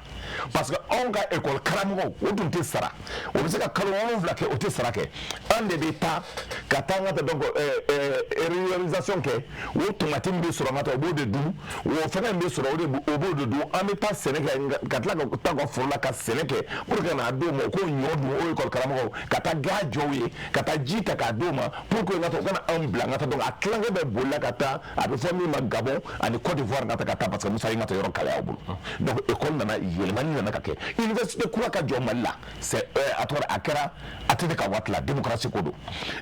parce que anw ka école karamɔgɔw, o tun tɛ sara, o bɛ se ka kalo 7 kɛ, o tɛ sara kɛ. An de bɛ taa ka taa, an ka taa, donc réalisation kɛ, o tomati min bɛ sɔrɔ, an ka taa, o b'o de dun, o fɛngɛ min bɛ sɔrɔ, o de o b'o de dun. An bɛ taa sɛnɛ kɛ, ka tila ka taa ka foro la ka sɛnɛ kɛ pour que ka n'a d'o ma, o k'o ɲɔ dun, o école karamɔgɔw ka taa ga jɔ u ye, ka taa ji ta k'a d'o ma pour que n ka taa, o kana anw bila, n ka taa. Donc a tilankɛ bɛ bolila ka taa, a bɛ fɔ min ma Gabon ani Côte d'Ivoire, n ka taa, ka taa, parce que Musa ye n ka taa yɔrɔ kalaya o bolo. Donc école nana, yɛlɛmani nana ka kɛ, université kura ka jɔ Mali la, c'est a tɔgɔ, a kɛra ATT ka waati la, démocratie ko don.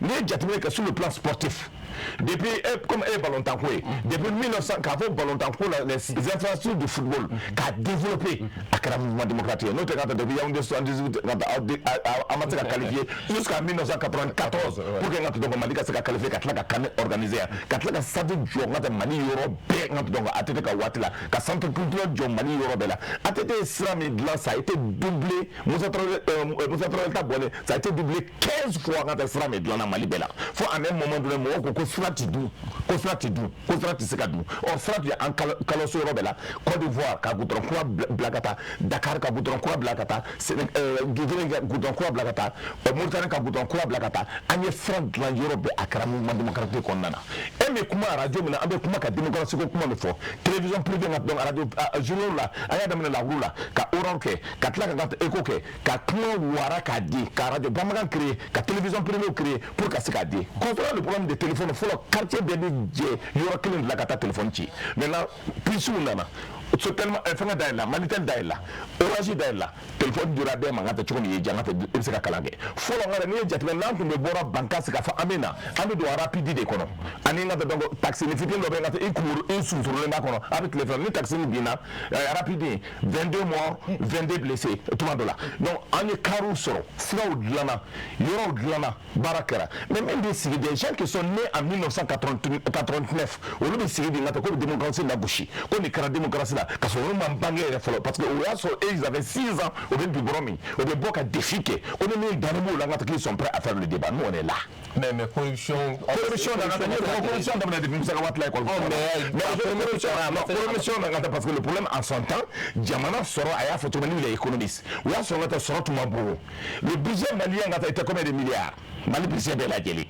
N'i ye jateminɛ kɛ sur le plan sportif, depuis comme e ye ballontan ko ye, depuis 1900, k'a fɔ ballontan ko la, les infrastructures de football k'a développer, a kɛra mouvement démocratique ye. N'o tɛ, ka taa depuis Yaoundé 78, ka taa, an ma se ka qualifier jusqu'à 1994 pour que n ka to, donc Mali ka se ka qualifier, ka tila ka CAN organiser yan, ka tila ka stade jɔ, n ka taa, Mali yɔrɔ bɛɛ, n ka to, donc ATT ka waati la, ka centre culturel jɔ Mali yɔrɔ bɛɛ la. ATT ye sira min dilan, ça a été doublé. Moussa Traoré, Moussa Traoré ta bɔlen, ça a été doublé 15 fois. N ka taa, sira min dilanna Mali bɛɛ la, fo à un moment donné, mɔgɔw ko ko sira ti dun, ko sira ti dun, ko sira tɛ se ka dun. Ɔ, sira tun ye an kaloso yɔrɔ bɛɛ la, Côte d'Ivoire ka goudron kura bila ka taa, Dakar ka goudron kura bila ka taa, Guinée ka goudron kura bila ka taa, Mauritanie ka goudron kura bila ka taa. An ye sira dilan yɔrɔ bɛɛ, a kɛra mouvement démocratique kɔnɔna na. E bɛ kuma radio min na, an bɛ kuma ka démocratie ko kuma min fɔ, télévision privée ka, donc radio journaux la, an y'a daminɛ Lahuru la, ka oral kɛ, ka tila ka écho kɛ, ka kuma wara k'a di, ka radio bamanankan créer, ka télévision privée créer pour ka se k'a di. Concernant le problème de téléphone, fɔlɔ quartier bɛɛ bɛ jɛ yɔrɔ kelen de la ka taa téléphone ci. Maintenant puce nana, so tellement fɛngɛ dayɛlɛ, Malitel dayɛlɛ, Orange dayɛlɛ, téléphone dira bɛɛ ma. N ka taa cogo min ye diya, n ka taa, i bɛ se ka kalan kɛ. Fɔlɔ, n ka n'i ye jateminɛ, n'an tun bɛ bɔra Bankasi k'a fɔ an bɛ na, an bɛ don rapide de kɔnɔ, ani n ka taa, donc taxi ni fitinin dɔ bɛ yen, ka taa i kunkolo i sunsurulen b'a kɔnɔ, a bɛ tile fila ni taxi ni binna rapide, 22 morts, 22 blessés tuma dɔ la. Donc an ye kariw sɔrɔ, siraw dilanna, yɔrɔw dilanna, baara kɛra. Mais min bɛ sigi, des gens qui sont nés en 1989, olu bɛ sigi bi, n ka taa, ko bɛ démocratie lagosi, ko nin kɛra démocratie la, ka sɔrɔ olu ma bange yɛrɛ fɔlɔ, parce que o y'a sɔrɔ ils avaient 6 ans. O bɛ biberon min, o bɛ bɔ ka défi kɛ, ko ni min dannen b'o la, n ka taa, qu'ils sont prêts à faire le débat. Nous, on est là. Mais corruption. Corruption na ka taa, corruption daminɛ depuis Musa ka waati la école. Mais corruption, non, corruption na ka taa, parce que le problème en son temps, jamana sɔrɔ, a y'a fɔ cogo min, ni les économistes, o y'a sɔrɔ, n ka taa, sɔrɔ tun ma bon. Le budget malien, ka taa, était combien de milliards? Mali budget bɛɛ lajɛlen,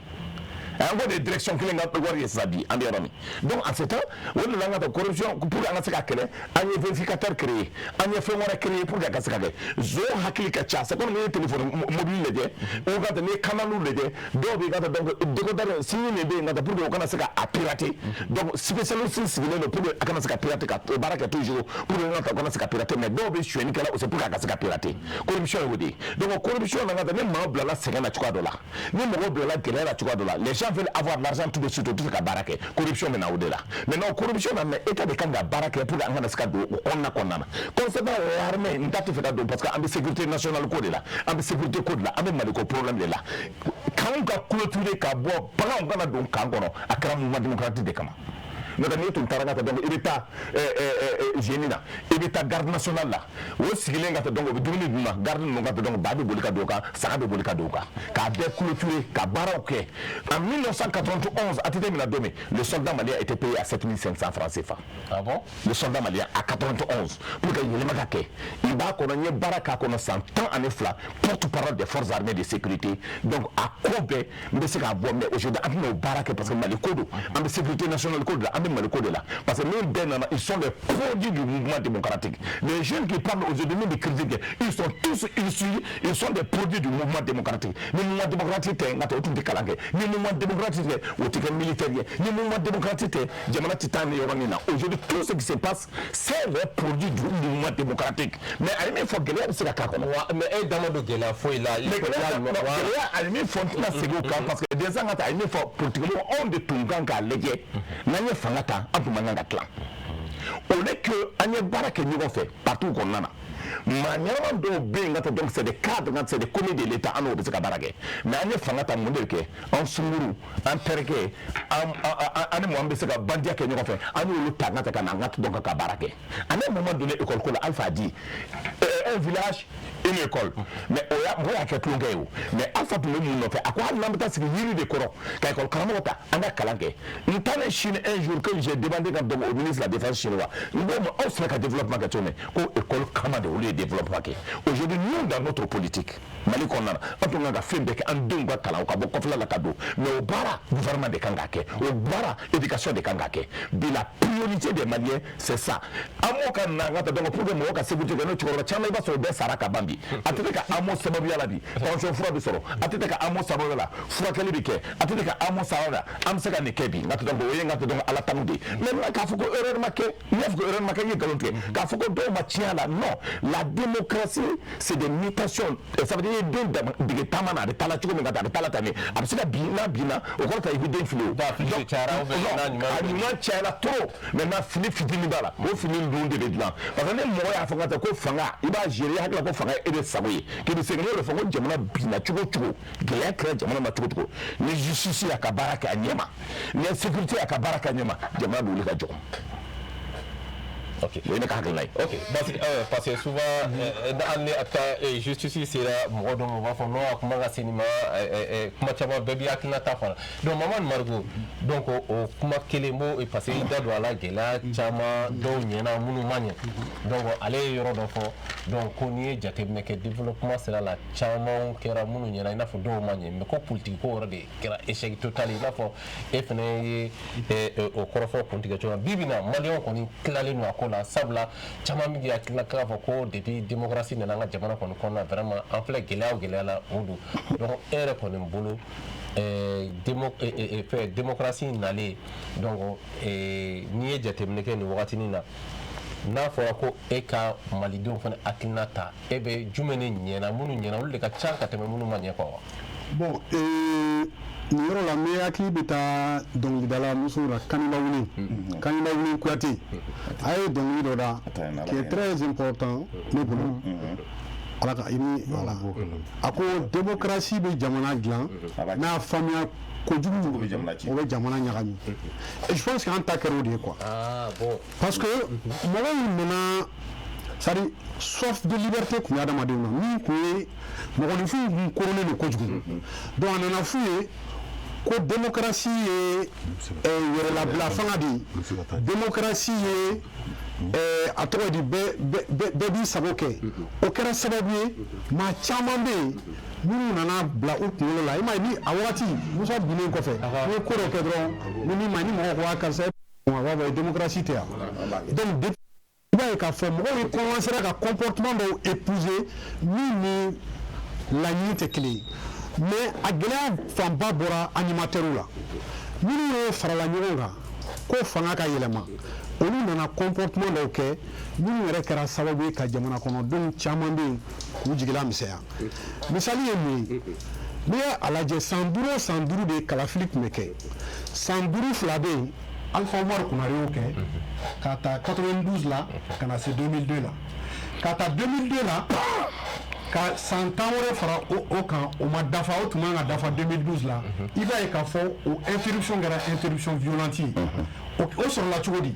an ko de direction kelen ka wari ye sisan bi, an bɛ yɔrɔ min. Donc en ce temps, o de la, an ka taa, corruption, pour que an ka se ka kɛlɛ, an ye vérificateur créé, an ye fɛn wɛrɛ créé pour que a ka se ka kɛ. Zon hakili ka ca, c'est comme n'i ye téléphone mobile lajɛ, ou ka taa, n'i ye canal lajɛ, dɔw bɛ ka taa, donc décodeur signe min bɛ yen, ka taa, pour que o kana se ka a pirater. Donc spécialiste sigilen don pour que a kana se ka pirater, ka baara kɛ toujours pour que n ka taa, o kana se ka pirater. Mais dɔw bɛ sonyɛni kɛla, c'est pour que a ka se ka pirater. Corruption ye o de ye. Donc corruption na, ka taa, ni maa bilala sɛgɛn na cogoya dɔ la, ni mɔgɔw bilala gɛlɛya la cogoya dɔ la, les gens veulent avoir l'argent tout de suite, o tɛ se ka baara kɛ, corruption bɛ na o de la. Maintenant corruption na, mais état de kan ka baara kɛ pour que an kana se ka don o kɔnɔna na. Concernant l'armée, n ta tɛ fɛ ka don, parce que an bɛ sécurité nationale ko de la, an bɛ sécurité ko de la, an bɛ Mali ko problème de la. Kanw ka clôturer ka bɔ, baganw kana don kan kɔnɔ, a kɛra mouvement démocratique de kama. N'o tɛ n'i tun taara ka taa, donc i bɛ taa génie na, i bɛ taa garde nationale la, o sigilen ka taa, donc o bɛ dumuni d'u ma. Garde ninnu ka taa, donc ba bɛ boli ka don o kan, saga bɛ boli ka don o kan, k'a bɛɛ clôturer, ka baaraw kɛ. En 1991, ATT mina don min, le soldat malien était payé à 7500 francs CFA. Ah bon? Le soldat malien à 91, pour que yɛlɛma ka kɛ, i b'a kɔnɔ, n ye baara k'a kɔnɔ san 12, porte-parole des forces armées de sécurité. Donc a ko bɛɛ n bɛ se k'a bɔ, mais aujourd'hui an tɛna o baara kɛ parce que Mali ko don, an bɛ sécurité nationale ko de la, an bɛ Mali ko de la, parce que min bɛɛ nana, ils sont les produits du mouvement démocratique. Les jeunes qui parlent aujourd'hui, min bɛ critique kɛ, ils sont tous issus, ils sont des produits du mouvement démocratique. Ni mouvement démocratique tɛ, n ka taa o tun tɛ kalan kɛ. Ni mouvement démocratique tɛ, o tɛ kɛ militaire ye. Ni mouvement démocratique tɛ, jamana tɛ taa ni yɔrɔ nin na. Aujourd'hui, tout ce qui se passe, c'est les produits du mouvement démocratique. Mais a ye min fɔ, gɛlɛya bɛ se ka k'a kɔnɔ. Wa mais e da ma don gɛlɛya foyi la. Mais gɛlɛya, a ye min fɔ, n tɛna segin o kan, parce que déjà ka ta, a ye min fɔ, politique mɔgɔ, anw de tun kan k'a lajɛ. N'an ye fanga ta, an tun man kan ka tila. Au lieu que an ye baara kɛ ɲɔgɔn fɛ parti kɔnɔna na, maa ɲɛnama dɔw bɛ yen ka taa, donc c'est des cadres, c'est des commis de l'État, an n'o bɛ se ka baara kɛ. Mais an ye fanga ta, mun de bɛ kɛ? An sunkuru, an terikɛ, an ni mɔgɔ min bɛ se ka bandiya kɛ ɲɔgɔn fɛ, an y'olu ta ka ta ka na an ka dɔn ka baara kɛ. À un moment donné, école ko la, Alpha a dit un village, une école. Mais o y'a mɔgɔ y'a kɛ tulonkɛ ye o, mais Alpha tun bɛ mun nɔfɛ? A ko hali n'an bɛ taa sigi yiri de kɔrɔ ka école karamɔgɔ ta, an ka kalan kɛ. N taalen Chine un jour que j'ai demandé ka donc au ministre de la Défense chinois, n ko ma aw sera ka développement kɛ cogo min, ko école kama de olu ye développement kɛ. Aujourd'hui, nous, dans notre politique Mali kɔnɔna na, an tun kan ka fɛn bɛɛ kɛ an denw ka kalan, u ka bɔ kɔfɛla la ka don. Mais o baara, gouvernement de kan k'a kɛ, o baara, éducation de kan k'a kɛ. Bi, la priorité des Maliens, c'est ça. An m'o ka na ka taa, donc pour que mɔgɔw ka sécurité kɛ, n'o cɛkɔrɔba caman, i b'a sɔrɔ o bɛɛ sara ka ban bi. A tɛ ka AMO sababuya la bi, tension fura bɛ sɔrɔ. A tɛ ka AMO sababuya la, furakɛli bɛ kɛ. A tɛ ka AMO sababuya la, an bɛ se ka nin kɛ bi. N ka taa, donc o ye n ka taa, donc Ala tanu de ye. Mais k'a fɔ ko erreur ma kɛ, n y'a fɔ ko erreur ma kɛ, i ye nkalon tigɛ. K'a fɔ ko dɔw ma tiɲɛ a la, non. La démocratie, c'est des mutations. Ça veut dire i ye den dege taama na, a bɛ taa la cogo min ka taa, a bɛ taa la tan de, a bɛ se ka bin. N'a binna, o kɔrɔ tɛ i bɛ den fili o. A ɲuman cayara trop. Maintenant, fili fitinin b'a la, o fili ninnu de bɛ dilan, parce que ni mɔgɔ y'a fɔ ka taa ko fanga, i b'a gérer, i hakili la ko fanga e de sago ye k'i bɛ se. N'o de fɔ ko jamana binna cogo o cogo, gɛlɛya kɛra jamana ma cogo o cogo, ni justice y'a ka baara kɛ a ɲɛ ma, ni sécurité y'a ka baara kɛ a ɲɛ ma, jamana bɛ wuli ka jɔ. Ok. O ye ne ka hakilina ye. Ok, parce que souvent hali ni a taa justice sera mɔgɔ dɔw ma, u b'a fɔ non, a kuma ka se nin ma, kuma caman bɛɛ b'i hakilina ta fɔ a la. Donc Mamadu Mariku, donc o kuma kelen b'o, parce que i da don a la, gɛlɛya caman dɔw ɲɛna, minnu ma ɲɛ. Donc ale ye yɔrɔ dɔ fɔ, donc ko n'i ye jateminɛ kɛ développement sira la, caman kɛra minnu ɲɛna, i n'a fɔ dɔw ma ɲɛ, mais ko politique ko yɔrɔ de kɛra échec total ye. I n'a fɔ e fana ye o kɔrɔfɔ kuntigɛ cogo min, bi bi in na, maliyɛnw kɔni tilalen don a ko la, sabula caman bɛ k'i hakilina k'a fɔ ko depuis démocratie nana an ka jamana kɔni kɔnɔna, vraiment an filɛ gɛlɛya o gɛlɛya la, o don. Donc e yɛrɛ kɔni bolo, fɛn démocratie nalen, donc n'i ye jateminɛ kɛ nin wagatinin na, n'a fɔra ko e ka malidenw fana hakilina ta, e bɛ jumɛn de ɲɛna? Minnu ɲɛna, olu de ka ca ka tɛmɛ minnu ma ɲɛ kɔ wa? Bon, nin yɔrɔ la, n bɛ hakili bɛ taa dɔnkilidala muso la, Kaniba Wuli, Kaniba Wuli Kuyate. A ye dɔnkili dɔ da qui est très important ne bolo. Ala ka i ni voilà. A ko démocratie bɛ jamana dilan, n'a faamuya kojugu, o bɛ jamana ɲagami. Et je pense qu'an ta kɛra o de ye quoi. Ah bon. Parce que mɔgɔw nana, c'est à dire soif de liberté tun bɛ adamadenw na, min tun ye mɔgɔninfinw tun koronnen don kojugu. Donc a nana f'u ye ko démocratie ye yɛrɛlabila fanga de ye, démocratie ye a tɔgɔ di, bɛɛ b'i sago kɛ. O kɛra sababu ye, maa caman bɛ yen minnu nana bila u kunkolo la. I m'a ye, ni a wagati Musa binnen kɔfɛ, n'i ye ko dɔ kɛ dɔrɔn, ni min ma ni mɔgɔ ko a karisa, a b'a fɔ démocratie tɛ yan. Donc i b'a ye k'a fɔ mɔgɔw ye commencé ka comportement dɔw épouser min ni laɲini tɛ kelen ye. Mais a gɛlɛya fanba bɔra animateurs la, minnu ye farala ɲɔgɔn kan ko fanga ka yɛlɛma. Olu nana comportement dɔw kɛ minnu yɛrɛ kɛra sababu ye ka jamana kɔnɔdenw caman bɛ yen k'u jigila misɛnya. Misali ye mun ye? N'i ye a lajɛ, san 5 o san 5 de kalafili tun bɛ kɛ. San 5 fila bɛ yen, Alpha Umaru Konare y'o kɛ k'a ta 92 la ka na se 2002 la, k'a ta 2002 la. Ka san 10 wɛrɛ fara o kan, o ma dafa, o tun man ka dafa 2012 la. I b'a ye k'a fɔ o interruption kɛra interruption violente ye. O sɔrɔla cogo di?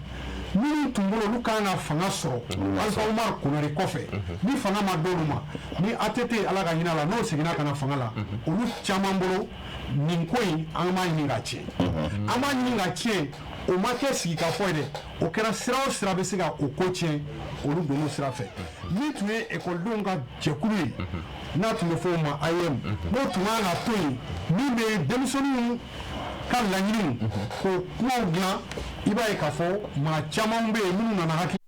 Minnu tun bolo, olu kan ka fanga sɔrɔ Alpha Oumar Konaré kɔfɛ, ni fanga ma d'olu ma, ni ATT, Ala ka hinɛ a la, n'o seginna ka na fanga la, olu caman bolo nin ko in, an b'a ɲini ka tiɲɛ, an b'a ɲini ka tiɲɛ. O ma kɛ sigikafɔ ye dɛ, o kɛra sira o sira bɛ se ka o ko tiɲɛ, olu donn'o sira fɛ. Min tun ye ekɔlidenw ka jɛkulu ye, n'a tun bɛ fɔ o ma AEEM, n'o tun kan ka to yen, min bɛ denmisɛnninw ka laɲiniw k'o kumaw dilan, i b'a ye k'a fɔ maa caman bɛ yen minnu nana hakili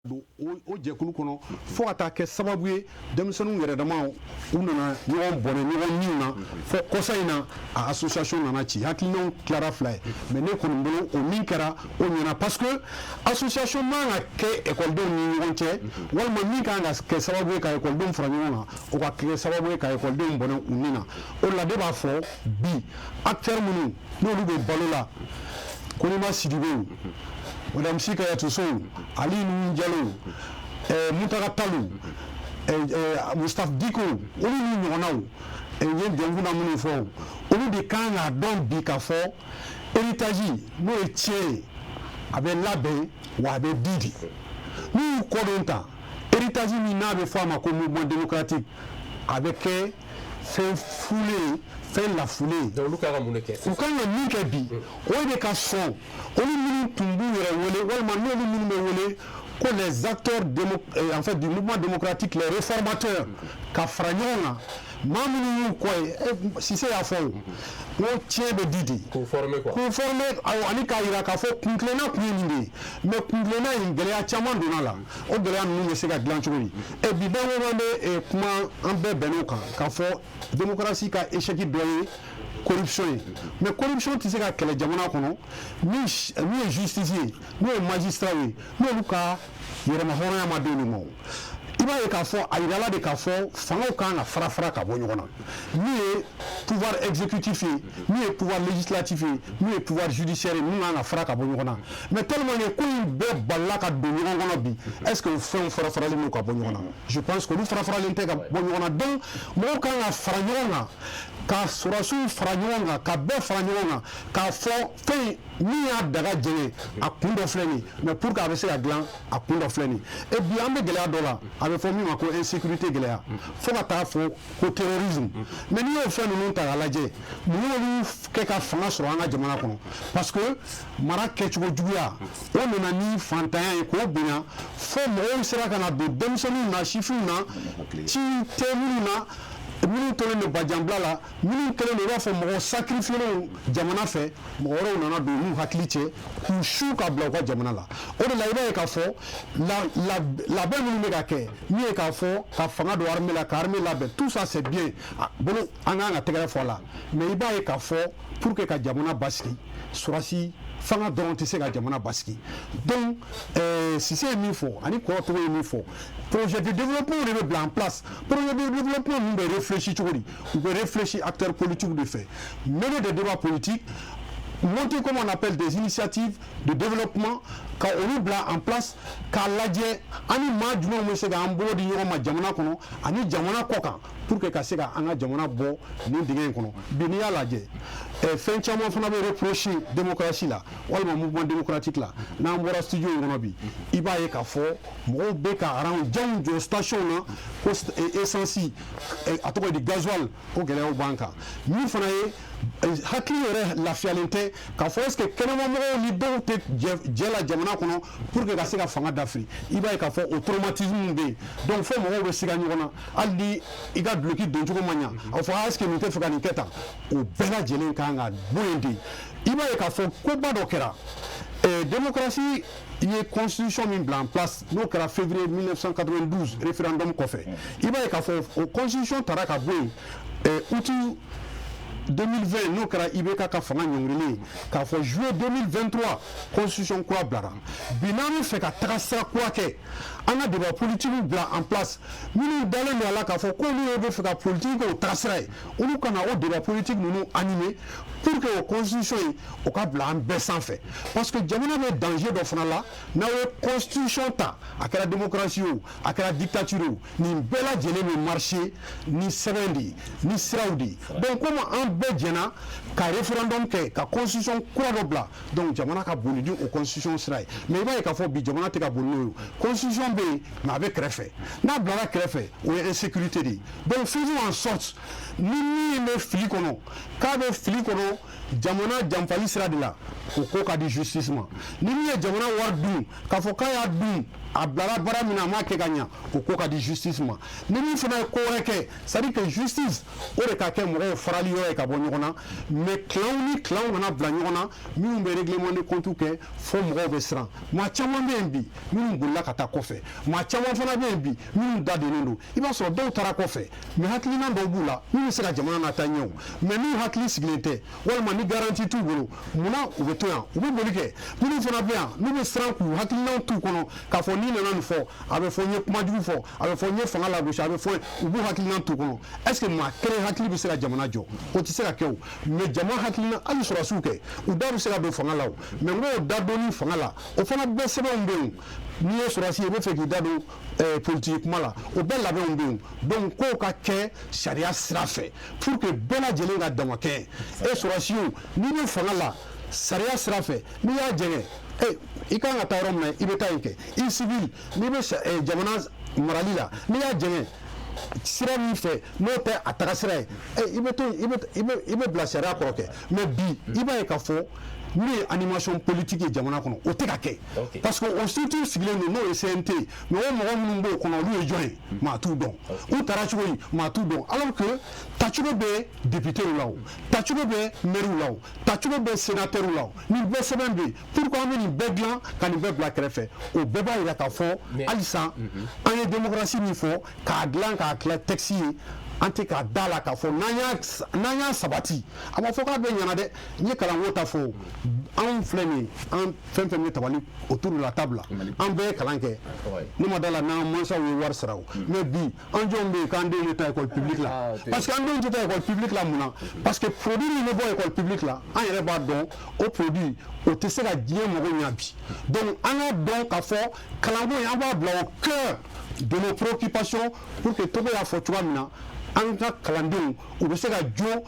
don o jɛkulu kɔnɔ, fo ka taa kɛ sababu ye denmisɛnninw yɛrɛ damaw, u nana ɲɔgɔn bɔnɛ ɲɔgɔn niw na, fo kɔsa in na a association nana ci, hakilinaw tilara fila ye. Mais ne kɔni bolo, o min kɛra, o ɲɛna, parce que association man ka kɛ ekɔlidenw ni ɲɔgɔn cɛ, walima min kan ka kɛ sababu ye ka ekɔlidenw fara ɲɔgɔn kan, o ka kɛ sababu ye ka ekɔlidenw bɔnɛ u ni na. O de la ne b'a fɔ bi, acteur minnu n'olu bɛ balo la, Konima Sidibew, Madame Sy Kadiatou Sow, Ali Nouhoum Diallo, Mountaga Tall, Moustapha Dicko, olu n'u ɲɔgɔnnaw, n ye jɔnkunda minnu fɔ, olu de kan k'a dɔn bi k'a fɔ héritage, n'o ye tiɲɛ ye, a bɛ labɛn wa a bɛ di de. N'u y'u kɔ don ta, héritage min n'a bɛ fɔ a ma ko mouvement démocratique, a bɛ kɛ fɛn fulen ye, fɛn lafulen ye. Donc olu kan ka mun de kɛ? U kan ka min kɛ bi, o de ka sɔn olu minnu tun b'u yɛrɛ wele, walima n'olu minnu bɛ wele ko les acteurs en fait du mouvement démocratique, les réformateurs, ka fara ɲɔgɔn kan. Maa minnu y'u kɔ ye, Cissé y'a fɔ, o n ko tiɲɛ bɛ di de. K'u former quoi. K'u former, awɔ, ani k'a jira k'a fɔ kuntilenna kun ye nin de ye. Mais kuntilenna in, gɛlɛya caman donna la, o gɛlɛya ninnu bɛ se ka dilan cogo di? Ɛ bi, n'an ko k'an bɛ kuma, an bɛɛ bɛnn'o kan k'a fɔ démocratie ka échec dɔ ye corruption ye. Mais corruption tɛ se ka kɛlɛ jamana kɔnɔ min ye justice ye, n'o ye magistrat ye, n'olu ka yɛrɛmahɔrɔnya ma d'olu ma. O i b'a ye k'a fɔ a yirala de k'a fɔ fangaw kan ka fara fara ka bɔ ɲɔgɔn na, min ye pouvoir exécutif ye, min ye pouvoir législatif ye, min ye pouvoir judiciaire ye, min kan ka fara ka bɔ ɲɔgɔn na. Mais tellement que ko in bɛɛ balila ka don ɲɔgɔn kɔnɔ bi, est ce que o fɛnw fara faralen don ka bɔ ɲɔgɔn na? Je pense que olu fara faralen tɛ ka bɔ ɲɔgɔn na. Donc mɔgɔw kan ka fara ɲɔgɔn kan, ka sɔrɔdasiw fara ɲɔgɔn kan, ka bɛɛ fara ɲɔgɔn kan, k'a fɔ fɛn min y'a daga jɛngɛ, a kun dɔ filɛ nin ye, mais pour que a bɛ se ka dilan, a kun dɔ filɛ nin ye. Et bi, an bɛ gɛlɛya dɔ la, a bɛ fɔ min ma ko insécurité gɛlɛya, fo ka taa fɔ ko terrorisme. Mais n'i y'o fɛn ninnu ta k'a lajɛ, mun y'olu kɛ ka fanga sɔrɔ an ka jamana kɔnɔ? Parce que mara kɛcogo juguya, o nana ni fantanya ye k'o bonya, fo mɔgɔw sera ka na don denmisɛnninw na, sifinw na, ci tɛ minnu na, minnu tolen don bajanbila la, minnu kɛlen don i b'a fɔ mɔgɔ sacrifié jamana fɛ. Mɔgɔ wɛrɛw nana don n'u hakili cɛ k'u su ka bila u ka jamana la. O de la i b'a ye k'a fɔ labɛn minnu bɛ ka kɛ, min ye k'a fɔ ka fanga don armée la, ka armée labɛn, tout ça c'est bien bolo, an kan ka tɛgɛrɛ fɔ a la. Mais i b'a ye k'a fɔ pour que ka jamana basigi, sɔrɔdasi fanga dɔrɔn tɛ se ka jamana basigi. Donc Cissé ye min fɔ ani Kɔrɔtogo ye min fɔ, projet de développement de bɛ bila en place. Projet de développement ninnu bɛ réfléchi cogo di? U bɛ réfléchi acteurs politiques de fɛ, mener des débats politiques, monter comme on appelle des initiatives de développement, ka olu bila en place, k'a lajɛ an ni maa jumɛnw bɛ se k'an bolo di ɲɔgɔn ma jamana kɔnɔ ani jamana kɔ kan, pour que ka se ka an ka jamana bɔ nin dingɛ in kɔnɔ. Bi, n'i y'a lajɛ, fɛn caman fana bɛ reprocher démocratie la walima mouvement démocratique la. N'an bɔra studio in kɔnɔ bi, i b'a ye k'a fɔ mɔgɔw bɛ ka rang janw jɔ station na ko essence, a tɔgɔ ye di, gasoil, ko gɛlɛyaw b'an kan. Min fana ye hakili yɛrɛ lafiyalen tɛ k'a fɔ est ce que kɛnɛmamɔgɔw ni dɔw tɛ jɛ la jamana kɔnɔ pour que ka se ka fanga dafiri. I b'a ye k'a fɔ o traumatisme bɛ yen. Donc fo mɔgɔw bɛ siga ɲɔgɔn na, hali ni i ka duloki doncogo ma ɲa, a bɛ fɔ est ce que nin tɛ fɛ ka nin kɛ tan. O bɛɛ lajɛlen kan ka bɔ yen de. I b'a ye k'a fɔ koba dɔ kɛra, démocratie ye constitution min bila en place, n'o kɛra février 1992 référendum kɔfɛ, i b'a ye k'a fɔ o constitution taara ka bɔ yen août. 2020, n'o kɛra IBK ka fanga ɲɔngirilen ye, k'a fɔ juillet 2023, constitution kura bilara. Bi, n'an bɛ fɛ ka taga sira kura kɛ, an ka débat politique bila en place. Minnu dalen don a la k'a fɔ k'olu yɛrɛ bɛ fɛ ka politique kɛ o taasira ye, olu kana o débat politique ninnu animer pour que o constitution in, o ka bila an bɛɛ sanfɛ, parce que jamana bɛ danger dɔ fana la. N'aw ye constitution ta, a kɛra démocratie o, a kɛra dictature o, nin bɛɛ lajɛlen bɛ marcher ni sɛbɛn de ye, ni siraw de ye. Donc comme an bɛɛ jɛna ka référendum kɛ ka constitution kura dɔ bila, donc jamana ka boli ni o constitution sira ye. Mais i b'a ye k'a fɔ bi, jamana tɛ ka boli n'o ye. Constitution bɛ yen, mais a bɛ kɛrɛfɛ. N'a bilara kɛrɛfɛ, o ye insécurité de ye. Donc faisons en sorte, ni min bɛ fili kɔnɔ, k'a bɛ fili kɔnɔ jamana janfali sira de la, o ko ka di justice ma. Ni min ye jamana wari dun, k'a fɔ k'a y'a dun, a bilara baara min na, a m'a kɛ ka ɲa, o ko ka di justice ma. Ni min fana ye ko wɛrɛ kɛ, c'est à dire que justice, o de ka kɛ mɔgɔw farali yɔrɔ ye ka bɔ ɲɔgɔn na. Mais clanw ni clanw kana bila ɲɔgɔn na, minnu bɛ règlement de compte kɛ fo mɔgɔw bɛ siran. Maa caman bɛ yen bi minnu bolila ka taa kɔfɛ, maa caman fana bɛ yen bi minnu da dennen don. I b'a sɔrɔ dɔw taara kɔfɛ, mais hakilina dɔw b'u la min bɛ se ka jamana na taa ɲɛ o. Mais n'u hakili sigilen tɛ, walima ni garantie t'u bolo, munna u bɛ to yan, u bɛ boli kɛ? Minnu fana bɛ yan n'u bɛ siran k'u hakilinaw t'u kɔnɔ, k'a fɔ n'i nana nin fɔ, a bɛ fɔ n ye kuma jugu fɔ, a bɛ fɔ n ye fanga lagosi, a bɛ fɔ, u b'u hakilina t'u kɔnɔ. Est ce que maa kelen hakili bɛ se ka jamana jɔ? O tɛ se ka kɛ o. Mais jama hakilina, hali sɔrɔdasiw kɛ, u da bɛ se ka don fanga la o. Mais n k'o da donni fanga la, o fana bɛɛ sɛbɛnw bɛ yen. N'i ye sɔrɔdasi ye, i bɛ fɛ k'i da don politique kuma la, o bɛɛ labɛnw bɛ yen. Donc kow ka kɛ sariya sira fɛ pour que bɛɛ lajɛlen ka dama kɛ. E sɔrɔdasi o, n'i bɛ fanga la sariya sira fɛ, n'i y'a jɛngɛ, e i kan ka taa yɔrɔ min na, i bɛ taa yen kɛ. I civil, n'i bɛ jamana marali la, n'i y'a jɛngɛ sira min fɛ, n'o tɛ a taga sira ye, i bɛ to i bɛ bila sariya kɔrɔ kɛ. Mais bi, i b'a ye k'a fɔ min ye animation politique ye jamana kɔnɔ, o tɛ ka kɛ, parce que o structure sigilen don, n'o ye CNT. Mais o mɔgɔ minnu b'o kɔnɔ, olu ye jɔn ye? Maa t'u dɔn. U taara cogo di? Maa t'u dɔn. Alors que tacogo bɛ député la, o tacogo bɛ maire la, o tacogo bɛ sénateur la, o nin bɛɛ sɛbɛn bɛ yen. Pourquoi an bɛ nin bɛɛ dilan ka nin bɛɛ bila kɛrɛfɛ? O bɛɛ b'a jira k'a fɔ halisa an ye démocratie min fɔ k'a dilan k'a tila texte ye, an tɛ k'a da la k'a fɔ n'an y'a sabati. A ma fɔ k'a bɛɛ ɲɛna dɛ. N ye kalanko ta fɔ. Anw filɛ nin ye, an fɛn fɛn bɛ tabali autour de la table, an bɛɛ ye kalan kɛ. Ne ma da la n'an mansaw ye wari sara o. Mais bi, an jɔn bɛ yen k'an denw bɛ taa école publique la? Parce que an denw tɛ taa école publique la. Mun na? Parce que produit min bɛ bɔ école publique la, an yɛrɛ b'a dɔn, o produit o tɛ se ka diɲɛ mago ɲɛ bi. Donc an k'a dɔn k'a fɔ kalanko in, an b'a bila au cœur de nos préoccupations pour que Togo y'a fɔ cogoya min na, an ka kalandenw, u bɛ se ka jɔ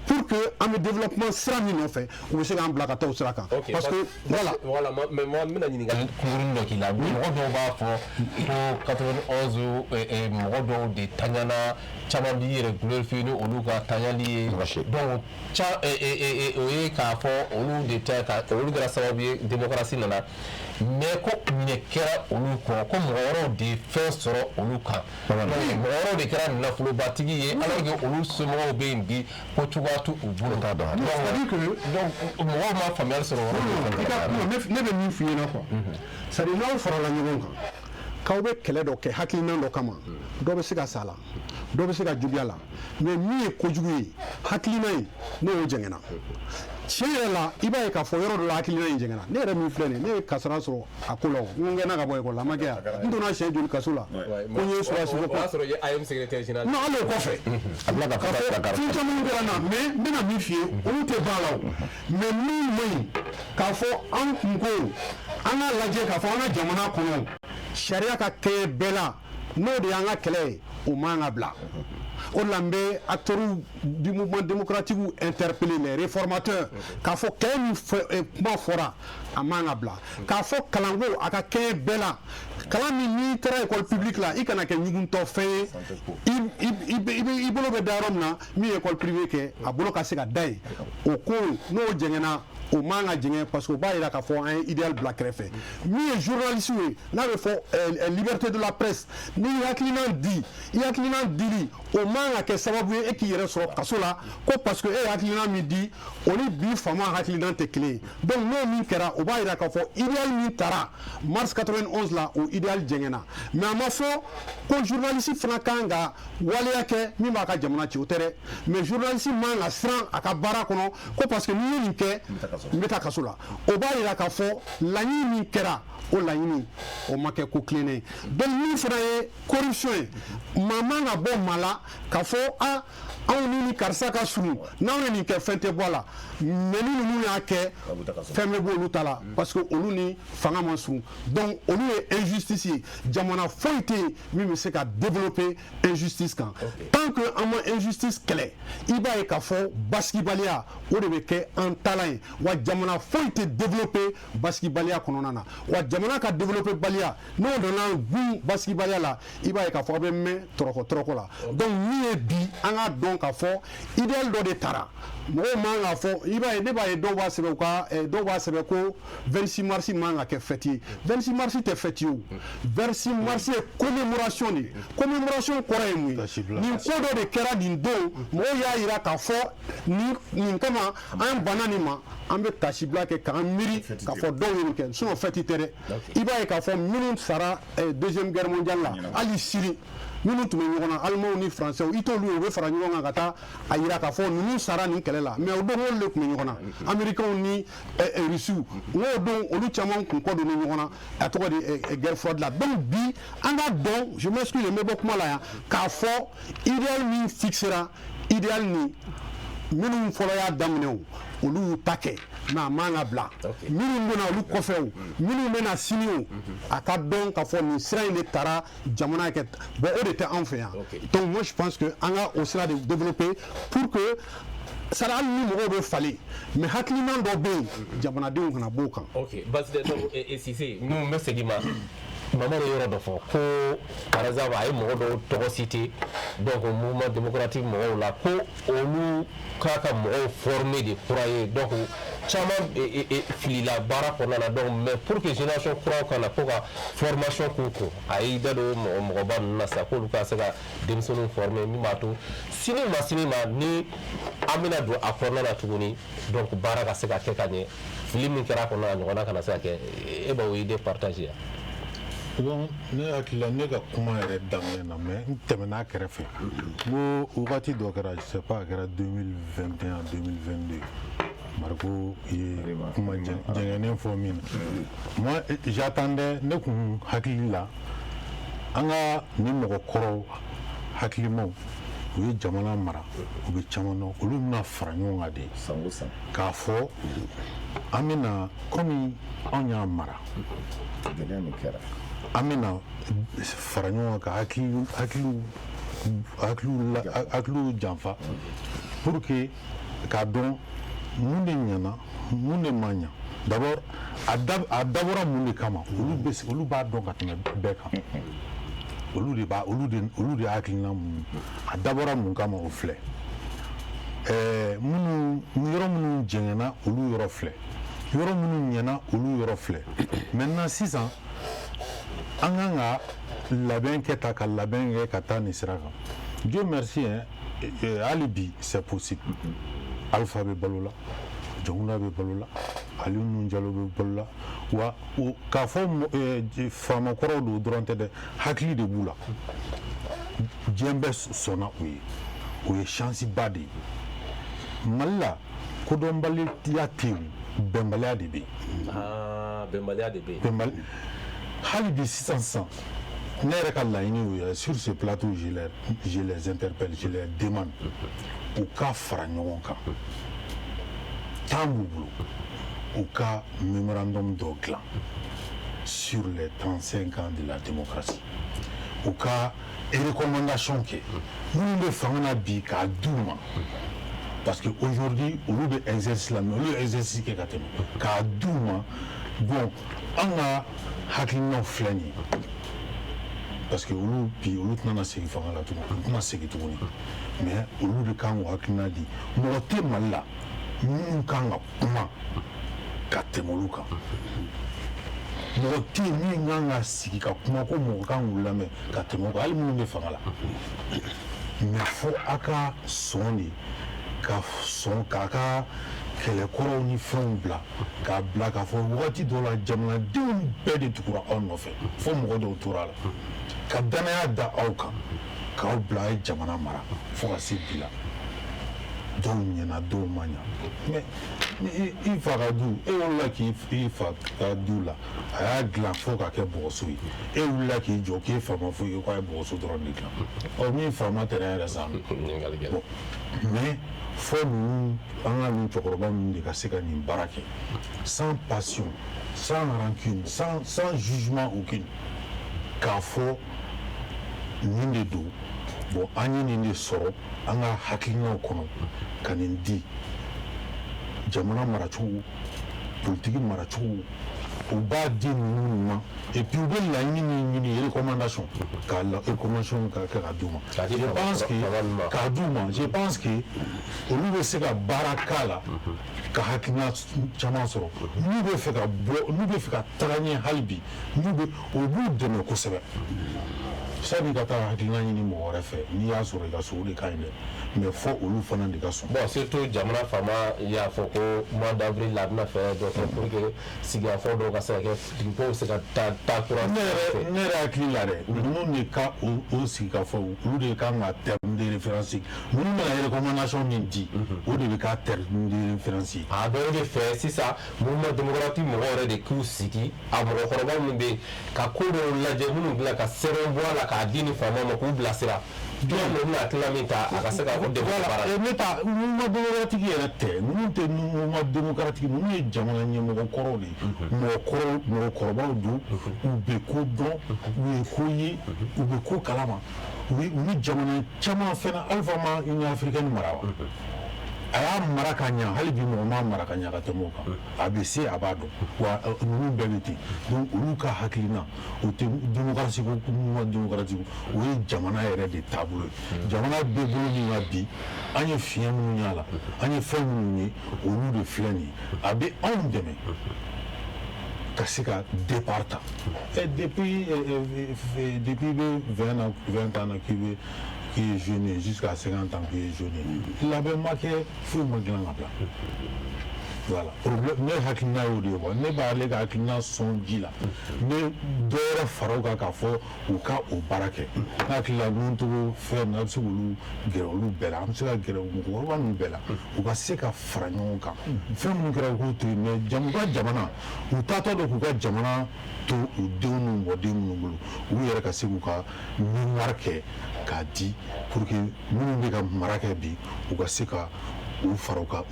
pour que an bɛ développement sira min nɔfɛ, u bɛ se k'an bila ka taa o sira kan. Parce que voilà. Voilà, mais moi, n bɛna ɲininkali kunkurunin dɔ k'i la. Mɔgɔ dɔw b'a fɔ ko 91, mɔgɔ dɔw de taɲana, caman b'i yɛrɛ glorifier ni olu ka taɲali ye. Donc ca o ye k'a fɔ olu de ta ka olu kɛra sababu ye démocratie nana, mais ko ɲɛ kɛra olu kɔ, ko mɔgɔ wɛrɛw de ye fɛn sɔrɔ olu kan, mɔgɔ wɛrɛw de kɛra nafolobatigi ye, alors que olu somɔgɔw bɛ yen bi, ko cogoya t'u bolo. Donc mɔgɔw ma faamuyali sɔrɔ o yɔrɔ. I ka kuma, ne bɛ min f'i ɲɛna quoi, c'est à dire n'aw farala ɲɔgɔn kan k'aw bɛ kɛlɛ dɔ kɛ hakilina dɔ kama, dɔ bɛ se ka sa la, dɔ bɛ se ka juguya la. Mais min ye kojugu ye, hakilina in, n'o y'o jɛngɛnna tiɲɛ yɛrɛ la, i b'a ye k'a fɔ yɔrɔ dɔ la, hakilina in jɛngɛnna. Ne yɛrɛ min filɛ nin ye, ne ye kasara sɔrɔ a ko la. O n ko n gɛnna ka bɔ ekɔli la, a ma kɛ yan, n donna siɲɛ joli kaso la ko n ye sɔrɔdasi ko. O y'a sɔrɔ i ye AEEM secrétaire général. Non, hali o kɔfɛ, k'a fɔ fɛn caman kɛra n na. Mais n bɛna min f'i ye, olu tɛ ban la o. Mais min man ɲi, k'a fɔ an kun ko an k'a lajɛ k'a fɔ an ka jamana kɔnɔ, sariya ka kɛɲɛ bɛɛ la, n'o de y'an ka kɛlɛ ye, o man ka bila. O de la, n bɛ acteurs du mouvement démocratique interpeller, les réformateurs, k'a fɔ kɛlɛ min kuma fɔra, a man ka bila. K'a fɔ kalanko, a ka kɛɲɛ bɛɛ la. Kalan min, n'i taara école publique la, i kana kɛ ɲuguntɔ fɛn ye. I bolo bɛ da yɔrɔ min na, min ye école privée kɛ, a bolo ka se ka da yen. O ko, n'o jɛngɛnna, O man ka jɛngɛ, parce que o b'a yira k'a fɔ an ye idéal bila kɛrɛfɛ. Min ye journaliste ye, n'a bɛ fɔ liberté de la presse, n'i hakilina di, i hakilina dili, o man ka kɛ sababu ye e k'i yɛrɛ sɔrɔ kaso la, ko parce que e ye hakilina min di, o ni bi faama hakilina tɛ kelen ye. Donc n'o min kɛra, o b'a yira k'a fɔ idéal min tara mars 91 la, o idéal jɛngɛnna. Mais a ma fɔ ko journaliste fana kan ka waleya kɛ min b'a ka jamana ci, o tɛ dɛ. Mais journaliste man ka siran a ka baara kɔnɔ ko parce que n'i ye nin kɛ, n bɛ taa kaso la. O b'a yira k'a fɔ laɲini min kɛra, o laɲini o ma kɛ ko tilennen ye. Donc min fana ye corruption ye, maa man ka bɔ maa la k'a fɔ a anw ni karisa ka surun, n'anw ye nin kɛ, fɛn tɛ bɔ a la. Mais ni ninnu y'a kɛ, fɛn bɛ bɔ olu ta la, parce que olu ni fanga ma surun. Donc olu ye injustice ye. Jamana foyi tɛ yen min bɛ se ka développer injustice kan. Tant que an ma injustice kɛlɛ, i b'a ye k'a fɔ basigibaliya, o de bɛ kɛ an taalan ye. Wa jamana foyi tɛ développer basigibaliya kɔnɔna na. Wa jamana ka développer baliya, n'o nana gun basigibaliya la, i b'a ye k'a fɔ aw bɛ mɛn tɔrɔkɔ tɔrɔkɔ la. Donc min ye bi, an k'a dɔn k'a fɔ idéal dɔ de tara. Mɔgɔw man k'a fɔ, i b'a ye, ne b'a ye dɔw b'a sɛbɛn u ka, dɔw b'a sɛbɛn ko 26 mars man ka kɛ fête ye. 26 mars tɛ fête ye o. 26 mars ye commémoration de ye. Commémoration kɔrɔ ye mun ye? Nin ko dɔ de kɛra nin don, mɔgɔw y'a yira k'a fɔ nin kama an banna nin ma, an bɛ tasibila kɛ k'an miiri k'a fɔ dɔw ye nin kɛ. Sinon fête tɛ dɛ. I b'a ye k'a fɔ minnu sara Deuxième Guerre mondiale la, hali sini minnu tun bɛ ɲɔgɔn na, Allemands ni Français, i t'olu ye u bɛ fara ɲɔgɔn kan ka taa a yira k'a fɔ ninnu sara nin kɛlɛ la. Mais o don, olu de tun bɛ ɲɔgɔn na, Américains ni Russiw. N k'o don, olu caman kun kɔ don ɲɔgɔn na, a tɔgɔ de guerre froide la. Donc bi, an k'a dɔn, je m'excuse, n bɛ bɔ kuma la yan, k'a fɔ idéal min fixera, idéal ni minnu fɔlɔ y'a daminɛ, o olu y'u ta kɛ, mais a man ka bila. Minnu bɛna olu kɔfɛ, o minnu bɛna sini, o a ka dɔn k'a fɔ nin sira in de taara jamana kɛ. Bon, o de tɛ anw fɛ yan. Donc moi, je pense que an ka o sira de développer pour que sara, hali ni mɔgɔw bɛ falen, mais hakilina dɔ bɛ yen, jamanadenw kana b'o kan. Ok, basi tɛ. Donc Sise, n bɛ segin ma. Mamadu ye yɔrɔ dɔ fɔ ko par exemple a ye mɔgɔ dɔw tɔgɔ cité, donc Mouvement démocratique mɔgɔw la, ko olu k'a ka mɔgɔw former de kura ye. Donc caman filila baara kɔnɔna na. Donc mais pour que génération kuraw ka na, ko ka formation k'u kun, a y'i da don mɔgɔ mɔgɔba ninnu na sisan, k'olu ka se ka denmisɛnninw former, min b'a to sini ma, sini ma, ni an bɛna don a kɔnɔna na tuguni, donc baara ka se ka kɛ ka ɲɛ, fili min kɛra a kɔnɔna na, ɲɔgɔnna kana se ka kɛ. E b'o idée partager yan? Bon, ne hakili la, ne ka kuma yɛrɛ daminɛ na, mais n tɛmɛna a kɛrɛfɛ, n ko wagati dɔ kɛra, je sais pas, a kɛra 2021, 2022, Mariko ye kuma jɛngɛnen fɔ min na, moi j'attendais, ne kun hakili la, an ka nin mɔgɔkɔrɔw hakilimaw, u ye jamana mara, u bɛ caman dɔn, olu bɛna fara ɲɔgɔn kan de san o san k'a fɔ an bɛna, komi anw y'a mara, gɛlɛya min kɛra, an bɛna fara ɲɔgɔn kan ka hakiliw janfa pour que k'a dɔn mun de ɲɛna, mun de ma ɲa. D'abord, a dabɔra mun de kama, olu bɛ olu b'a dɔn ka tɛmɛ bɛɛ kan. Olu de b'a olu de hakilina mun, a dabɔra mun kama, o filɛ. Minnu yɔrɔ minnu jɛngɛnna, olu yɔrɔ filɛ. Yɔrɔ minnu ɲɛna, olu yɔrɔ filɛ. Maintenant sisan, an kan ka labɛn kɛ ta, ka labɛn kɛ ka taa nin sira kan. Dieu merci hein, hali bi c'est possible. Alpha bɛ balo la, Jɔnkunda bɛ balo la, Aliou Nouhoum Diallo bɛ balo la. Wa k'a fɔ faamakɔrɔw don dɔrɔn tɛ dɛ, hakili de b'u la. Diɲɛ bɛɛ sɔnna u ye. O ye chance ba de ye Mali la. Kodɔnbaliya tɛ yen, bɛnbaliya de bɛ yen. Bɛnbaliya de bɛ yen. Bɛnbali hali bi sisan sisan, ne yɛrɛ ka laɲini y'o ye. Sur ce plateau, je les interpelle, je les demande, u ka fara ɲɔgɔn kan. Temps b'u bolo, u ka mémorandum dɔ dilan sur les 35 ans de la démocratie, u ka recommandation kɛ minnu bɛ fanga na bi k'a d'u ma, parce que aujourd'hui olu bɛ exercice la, mais olu ye exercice kɛ ka tɛmɛ, k'a d'u ma. Bon, an ka hakilinaw filɛ nin ye, parce que olu bi, olu tɛna segin fanga la tuguni, olu tɛna segin tuguni, mais olu de kan k'o hakilina di. Mɔgɔ tɛ Mali la minnu kan ka kuma. Ka tɛmɛ olu kan. Mɔgɔ tɛ yen min kan ka sigi ka kuma ko mɔgɔ kan k'u lamɛn ka tɛmɛ o kan, hali minnu bɛ fanga la. Mais fo a ka sɔn de, ka sɔn k'a ka kɛlɛkɔrɔw ni fɛnw bila, k'a bila k'a fɔ wagati dɔ la jamanadenw bɛɛ de tugura aw nɔfɛ, fo mɔgɔ dɔw tora a la ka danaya da aw kan, k'aw bila a ye jamana mara fo ka se bi la. Dɔw ɲɛna, dɔw ma ɲa. Mais i fa ka du, e wulila k'i fa ka du la, a y'a dilan fo ka kɛ bɔgɔso ye, e wulila k'i jɔ k'e fa ma foyi ye, k'a ye bɔgɔso dɔrɔn de dilan. Ɔ, min fa ma terrain yɛrɛ san. Bon, mais fo ninnu, an ka nin cɛkɔrɔba ninnu de ka se ka nin baara kɛ sans passion, sans rancune, sans jugement aucune, k'a fɔ nin de don. Bon, an ye nin de sɔrɔ an ka hakilinaw kɔnɔ ka nin di. Jamana maracogo, politiki maracogo, u b'a di ninnu ma. Et puis u bɛ laɲini min ɲini, recommandation, k'a la recommandation ka kɛ ka d'u ma. Je pense que k'a d'u ma, je pense que olu bɛ se ka baara k'a la ka hakilina caman sɔrɔ. N'u bɛ fɛ ka bɔ, n'u bɛ fɛ ka taga ɲɛ hali bi, n'u bɛ, o b'u dɛmɛ kosɛbɛ. Sani ka taa hakilina ɲini mɔgɔ wɛrɛ fɛ, n'i y'a sɔrɔ i ka so, o de ka ɲi dɛ. Mais fo olu fana de ka sɔn. Bon, surtout jamana faama y'a fɔ ko mois d'avril la, a bɛna fɛɛrɛ dɔ kɛ pour que sigikafɔ dɔw ka se ka kɛ, dugukolo bɛ se ka taa taa kura. Ne yɛrɛ hakili la dɛ, ninnu de ka o sigikafɔ, olu de kan ka terme de référence. Ninnu bɛna recommandation min di, o de bɛ k'a terme de référence ye. A dɔw de fɛ sisan, mouvement démocratique mɔgɔw yɛrɛ de k'u sigi, a mɔgɔkɔrɔba minnu bɛ yen, ka ko dɔw lajɛ minnu bila ka sɛbɛn bɔ a la k'a di ni faama ma k'u bilasira. Jɔn de bɛna hakilina min ta, a ka se ka o dɛmɛ baara la. Ne ta mouvement démocratique yɛrɛ tɛ, ninnu tɛ mouvement démocratique, ninnu ye jamana ɲɛmɔgɔ kɔrɔw de ye. Mɔgɔkɔrɔ, mɔgɔkɔrɔbaw don, u bɛ ko dɔn, u ye ko ye, u bɛ ko kalama. U ni jamana caman fɛnɛ. Alpha ma Union africaine mara wa? A y'a mara ka ɲa, hali bi mɔgɔ m'a mara ka ɲa ka tɛmɛ o kan. A bɛ se, a b'a dɔn wa. Ninnu bɛɛ bɛ ten. Donc olu ka hakilina, o tɛ démocratie ko, mouvement démocratique, o ye jamana yɛrɛ de taabolo ye. Jamana bɛ bolo min kan bi, an ye fiɲɛ minnu y'a la, an ye fɛn minnu ye, olu de filɛ nin ye. A bɛ anw dɛmɛ ka se ka départ ta. Depuis i bɛ 20 na, 20 ans na, k'i ye jeune ye, jusqu'à 50 ans k'i ye jeune ye, labɛn ma kɛ, foyi ma dilan ka bila. Voilà problème. Ne hakilina y'o de ye quoi. Ne b'ale ka hakilina sɔn ji la, ne dɔ wɛrɛ fara o kan k'a fɔ u ka o baara kɛ. Ne hakili la, ninnu togo fɛn ninnu, a bɛ se k'olu gɛrɛ olu bɛɛ la, an bɛ se ka gɛrɛ mɔgɔkɔrɔba ninnu bɛɛ la, u ka se ka fara ɲɔgɔn kan. Fɛn minnu kɛra, u k'u to yen. Mais u ka jamana, u taatɔ don k'u ka jamana to u denw n'u mɔden minnu bolo, u yɛrɛ ka se k'u ka mémoire kɛ k'a di pour que minnu bɛ ka mara kɛ bi, u ka se ka u fara u ka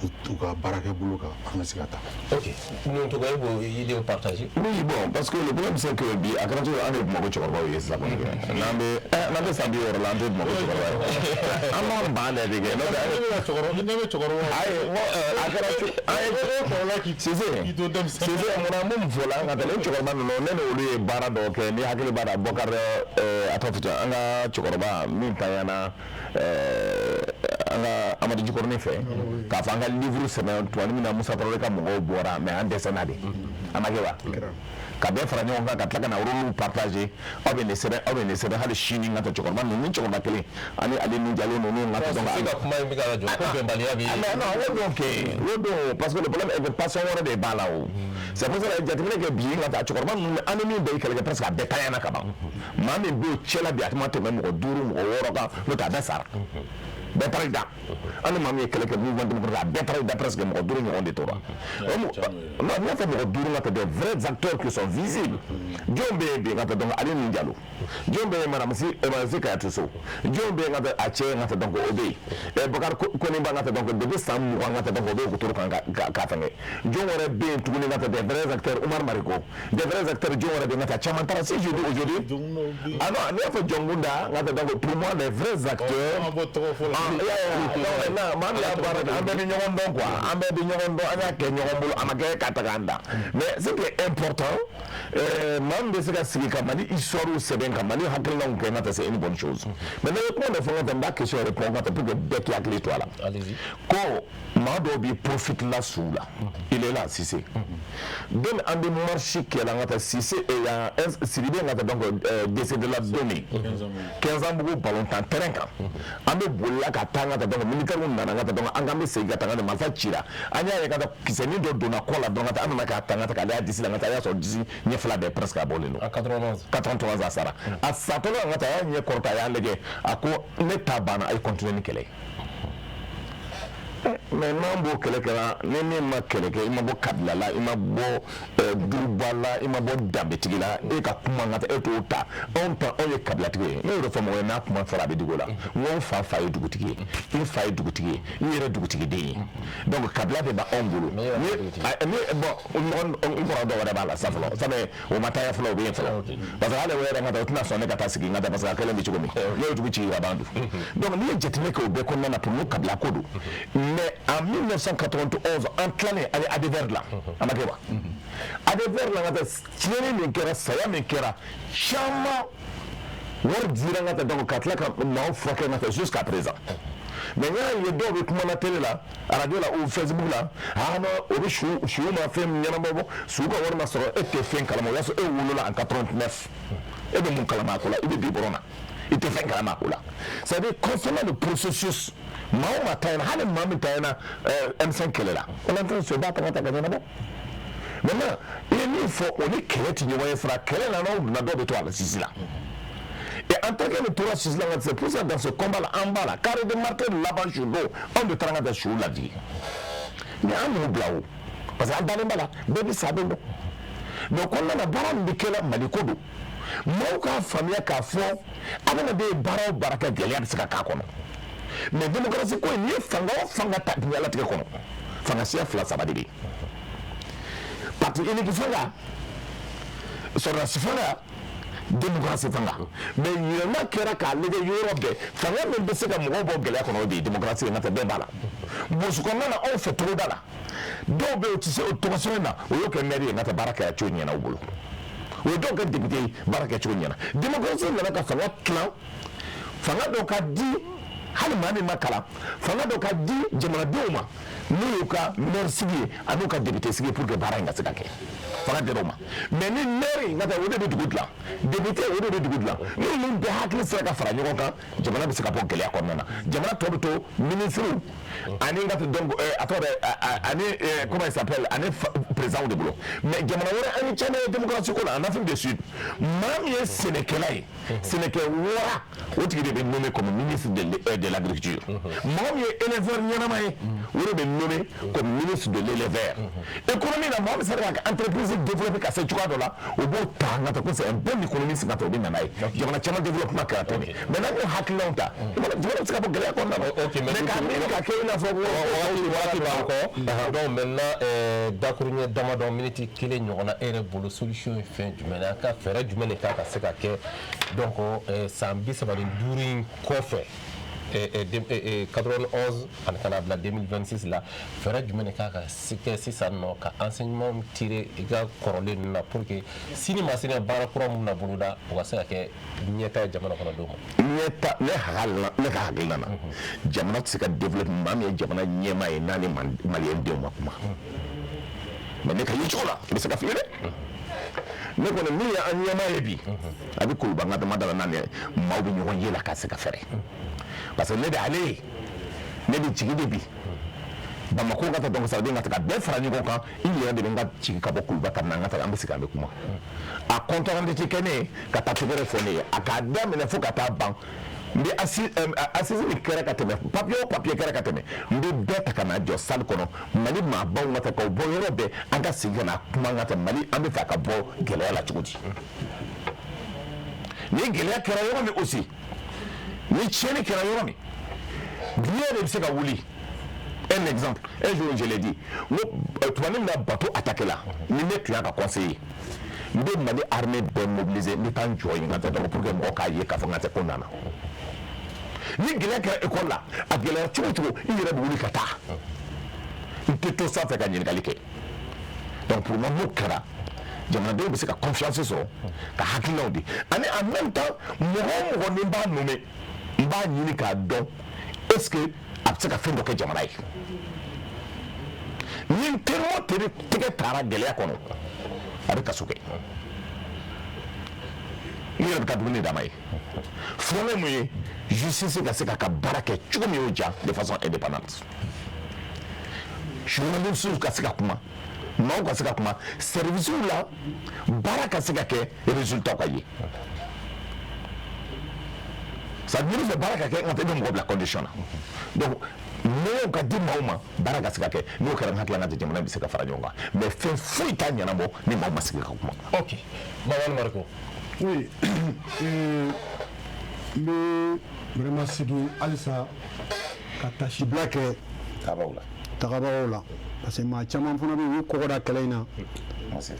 baarakɛ bolo kan, an ka se ka taa. Ok, ninnu tɔgɔ, e b'o idée partager? Oui, bon, parce que le problème, c'est que bi, a kɛra cogo, an de ye Bamakɔ cɛkɔrɔbaw ye sisan kɔni. N'an bɛ san 60 la, an tɛ Bamakɔ cɛkɔrɔba ye, an b'an ban de kɛ, n'o tɛ. Ne bɛ cɛkɔrɔba. Ayi, n ko a kɛra cogo, an ye Sise Sise, munna mun fɔ la ka tɛmɛ cɛkɔrɔba ninnu, ne n'olu ye baara dɔw kɛ. Ni hakili b'a la, Bɔkari, a tɔgɔ fɔ ten, an ka cɛkɔrɔba min tanyana an ka Amadu Jikɔrɔni fɛ, k'a fɔ an ka livre sɛbɛn tuma min na, Musa Tarawele ka mɔgɔw bɔra, mais an dɛsɛna de. A ma kɛ wa? Ka bɛɛ fara ɲɔgɔn kan, ka tila ka na rôle partager: aw bɛ nin sɛbɛn, aw bɛ nin sɛbɛn. Hali sini n ka taa cɛkɔrɔba ninnu ni cɛkɔrɔba kelen ani ale ni Jalo ninnu, n ka taa. Donc ka kuma in bɛ ka jɔ ko bɛnbaliya bɛ. Mais non, o don kɛ, o don, parce que le problème est que passion wɛrɛ de b'a la. O c'est pour cela, jateminɛ kɛ bi, n ka taa cɛkɔrɔba ninnu, an ni min bɛɛ ye kɛlɛ kɛ, presque a bɛɛ tanyana ka ban. Maa min b'o cɛla bi, a tɛ ma tɛmɛ mɔgɔ duuru, mɔgɔ wɔɔrɔ kan, n'o tɛ a bɛɛ sara, bɛɛ taara i da. An ni maa min ye kɛlɛ kɛ mouvement démocratique, a bɛɛ taara i da, presque mɔgɔ duuru ɲɔgɔn de tora. Non, n y'a fɔ mɔgɔ duuru ka tɛ, des vrais acteurs qui sont visibles. Jɔn bɛ yen bi ka tɛ? Donc ale ni Jalo, jɔn bɛ yen? Madame Si, Madame Si Kayatu So, jɔn bɛ yen ka tɛ? A cɛ ka tɛ, donc o bɛ yen. Bakari Koniba ka tɛ, donc depuis san 20 ka tɛ, donc o bɛ wotoro kan ka fɛngɛ. Jɔn wɛrɛ bɛ yen tuguni ka tɛ? Des vrais acteurs, Umar Mariko, des vrais acteurs. Jɔn wɛrɛ bɛ yen ka tɛ? Caman taara. Si je dis aujourd'hui, ah non, n'i y'a fɔ Jɔnkunda ka tɛ, donc pour moi les vrais acteurs. Non, maa min y'a baara kɛ, an bɛɛ bɛ ɲɔgɔn dɔn quoi, an bɛɛ bɛ ɲɔgɔn dɔn, an y'a kɛ ɲɔgɔn bolo, a ma kɛ ka taga an da. Mais ce qui est important, Maa min bɛ se ka sigi ka Mali histoire sɛbɛn, ka Mali hakilinaw kɛ, n ka taa, c'est une bonne chose. Mais ne ye kuma dɔ fɔ n ka taa, n b'a question répondre n ka taa pour que bɛɛ k'i hakili to a la. Allez-y. Ko maa dɔw b'i profite la suw la. Il est là, Cissé. Don an bɛ marche kɛ la, n ka taa, Cissé yan, Sidibé, n ka taa, donc décédé la don min 15 ans bugu ballon tan terrain kan, an bɛ bolila ka taa, n ka taa, donc militaire nana, n ka taa, donc an k'an bɛ segin ka taa, n ka taa, marifa cira. An y'a ye ka taa kisɛnin dɔ donna kɔ la dɔrɔn, ka taa, an nana k'a ta, n ka taa, k'ale y'a disi la, n ka taa, a y'a sɔrɔ disi ɲɛfɛla bɛɛ presque a bɔlen don. En 91. 83, a sara. A satɔla, n ka taa, a y'a ɲɛ kɔrɔta, a y'a lajɛ, a ko: "Ne ta banna, a ye continuer ni kɛlɛ ye." Mais n'an b'o kɛlɛ kɛra, ni min ma kɛlɛ kɛ, i ma bɔ kabila la, i ma bɔ duruba la, i ma bɔ danbetigi la, e ka kuma, n ka taa, e t'o ta. Anw ta, anw ye kabilatigi ye. Ne y'o de fɔ mɔgɔ ye, n'a kuma fɔra, a bɛ digi o la. N ko n fa ye dugutigi ye, n fa ye dugutigi ye, n yɛrɛ dugutigiden ye. Donc kabila de b'anw bolo. Mais e yɛrɛ Ni dugutigi. Bon, mɔgɔ n kɔrɔ dɔ wɛrɛ b'a la sa fɔlɔ, sabu o ma taa fɔlɔ, o bɛ yen fɔlɔ, parce que hali o yɛrɛ, n ka taa, o tɛna sɔn ne ka taa sigi, n ka taa, parce que a kɛlen bɛ cogo min, ne ye dugu ci ka ban dun. Donc n'i ye jateminɛ kɛ o bɛɛ kɔnɔna na, pour nous, kabila ko don. Mais en 1991, an tilalen, an ye ADVR dilan, a ma kɛ wa? ADVR la, n ka taa, tiɲɛni min kɛra, saya min kɛra, caman wari dira, n ka taa, donc ka tila ka maaw furakɛ, n ka taa, jusqu'à présent. Mais n y'a ye dɔw bɛ kuma na télé la, radio la ou Facebook la: "Ah non, o bɛ su su ma fɛn ɲɛnabɔ bɔ, su ka wari ma sɔrɔ." E tɛ fɛn kalama. O y'a sɔrɔ e wolola en 89, e bɛ mun kalama a ko la? I bɛ bi bɔrɔn na, i tɛ fɛn kalama a ko la. C'est à dire, concernant le processus, maa o maa ta ɲɛna, hali maa min ta ɲɛna M5 kɛlɛ la, on est en train de se battre ka taa ka ɲɛnabɔ. Maintenant, i ye min fɔ, o ni kɛlɛ tɛ ɲɔgɔn ye sira. Kɛlɛ la, n'aw donna, dɔw bɛ to a la sisi la. Et en tant que nous tora sisi la, c'est pour ça, dans ce combat là, an b'a la carré de martyr laban su don, anw de taara ka taa su lajigin. Mais an m'o bila o, parce que an dalen b'a la, bɛɛ bɛ sa don dɔn. Mais kɔnɔna na, baara min bɛ kɛ la, Mali ko don. Maaw k'a faamuya k'a fɔ adamaden ye baara o baara kɛ, gɛlɛya bɛ se ka k'a kɔnɔ. Mais démocratie ko in, n'i ye fanga o fanga ta diɲɛlatigɛ kɔnɔ, fanga siya fila saba de bɛ yen: parti unique fanga, sɔrɔdasi fanga, démocratie fanga. Mais yɛlɛma kɛra k'a lajɛ yɔrɔ bɛɛ, fanga min bɛ se ka mɔgɔw bɔ gɛlɛya kɔnɔ, o de ye démocratie ye. N'o tɛ, bɛɛ b'a la burusi kɔnɔna na, anw fɛ togoda la, dɔw bɛ yen, u tɛ se o tɔgɔ sɛbɛn na, o y'o kɛ maire ye, n'o tɛ baara kɛra cogo ɲɛna u bolo. O ye dɔw kɛ député ye, baara kɛcogo ɲɛna. Démocratie nana ka fanga tilan, fanga dɔw ka di hali maa min ma kalan, fanga dɔ ka di jamanadenw ma, n'u y'u ka maire sigi ye ani ka député sigi, pour que baara in ka se ka kɛ. Fanga dira o ma. Mais ni maire, n ka taa, o de bɛ dugu dilan, député, o de bɛ dugu dilan. N'olu bɛɛ hakili sera ka fara ɲɔgɔn kan, jamana bɛ se ka bɔ gɛlɛya kɔnɔna na. Jamana tɔ bɛ to ministres ani, n ka taa, donc a tɔgɔ dɛ, ani comment il s'appelle, ani président de bolo. Mais jamana wɛrɛ, an ye caman ye démocratie ko la, en Afrique du Sud, maa min ye sɛnɛkɛla ye, sɛnɛkɛ wara, o tigi de bɛ nommé comme ministre de l'agriculture. Mɔgɔ min ye éleveur ɲɛnama ye, o de bɛ nommé comme ministre de l'éleveur. Économie la, mɔgɔ min sera ka entreprise développer ka se cogoya dɔ la, o b'o ta, n ka taa, ko c'est un bon économiste, ka taa, o bɛ na n'a ye. Jamana caman développement kɛra ten. Mais n'an y'o hakilinaw ta, jamana bɛ se ka bɔ gɛlɛya kɔnɔna na. Ok, mais k'a miiri ka kɛ i n'a fɔ ko waati b'an kɔ. Donc maintenant, dakuruɲɛ damadɔ, miniti kelen ɲɔgɔnna, e yɛrɛ bolo, solution ye fɛn jumɛn ye? An ka fɛɛrɛ jumɛn de kan ka se ka kɛ? Donc san 35 in kɔfɛ, 91 ani ka na bila 2026 la, fɛɛrɛ jumɛn de kan ka kɛ sisan nɔ ka enseignement tirer i ka kɔrɔlen ninnu na, pour que sini ma sini, baara kura mun na boloda, o ka se ka kɛ ɲɛta ye jamana kɔnɔdenw ma? Ɲɛta, ne hakilina, ne ka hakilina na, jamana tɛ se ka développer, maa min ye jamana ɲɛmaa ye, n'a ni maliyɛn denw ma kuma. Mais ne ka ye cogo la, i bɛ se ka fili dɛ. Ne kɔni, min ye an ɲɛmaa ye bi, a bɛ koloba n ka dama da la, n'a ni maaw bɛ ɲɔgɔn ye la ka se ka fɛrɛ, parce que ne de ale ye, ne bɛ jigi de bi Bamako ka taa. Donc ça veut dire ka taa ka bɛɛ fara ɲɔgɔn kan, i yɛrɛ de bɛ n ka jigin ka bɔ Kuluba ka na, n ka taa, an bɛ sigi, an bɛ kuma. A compte rendu tɛ kɛ ne ye ka taa tɛgɛrɛ fɔ ne ye, a k'a daminɛ fo ka taa ban. N bɛ assise min kɛra ka tɛmɛ, papier o papier kɛra ka tɛmɛ, n bɛ bɛɛ ta ka na jɔ salle kɔnɔ, Mali maabaw ka taa k'aw bɔ yɔrɔ bɛɛ, an ka sigi ka na kuma, n ka taa, Mali, an bɛ fɛ a ka bɔ gɛlɛya la cogo di? Ni gɛlɛya kɛra yɔrɔ min aussi, ni tiɲɛni kɛra yɔrɔ min, diɲɛ de bɛ se ka wuli. Un exemple, un jour je l'ai dit, n ko tuma min na bateau attaqué la, ni ne tun y'a ka conseiller, n bɛ Mali armée bɛɛ mobiliser, n bɛ taa n jɔ yen, ka taa, donc pour que mɔgɔw k'a ye k'a fɔ n ka tɛ ko nana. Ni gɛlɛya kɛra école la, a gɛlɛyara cogo o cogo, i yɛrɛ bɛ wuli ka taa, n tɛ to sanfɛ ka ɲininkali kɛ. Donc pour moi, n'o kɛra Jamanadenw bɛ se ka confiance sɔrɔ ka hakilinaw di. Ani en même temps, mɔgɔ o mɔgɔ ni n b'a nommé, n b'a ɲini k'a dɔn est ce que a bɛ se ka fɛn dɔ kɛ jamana ye. Ni n teri o teri tɛgɛ taara gɛlɛya kɔnɔ, a bɛ kaso kɛ. N yɛrɛ bɛ taa dumuni d'a ma ye. Filanan mun ye? Justice ka se k'a ka baara kɛ cogo min y'o ja, de façon indépendante. Journalistes ka se ka kuma, maaw ka se ka kuma, services la baara ka se ka kɛ, résultat ka ye. Ça veut dire que baara ka kɛ, nka tɛ bɛ mɔgɔ bila condition na. Donc moyens ka di maaw ma, baara ka se ka kɛ. N'o kɛra, n hakili la, jamana bɛ se ka fara ɲɔgɔn kan. Mais fɛn foyi t'a ɲɛnabɔ ni maaw ma sigi ka kuma. Ok, Mamadu Mariko. Oui, n bɛ vraiment segin halisa ka tasibila kɛ tagabagaw la. Tagabagaw la, parce que maa caman fana bɛ yen, u y'u kɔgɔ da kɛlɛ in na,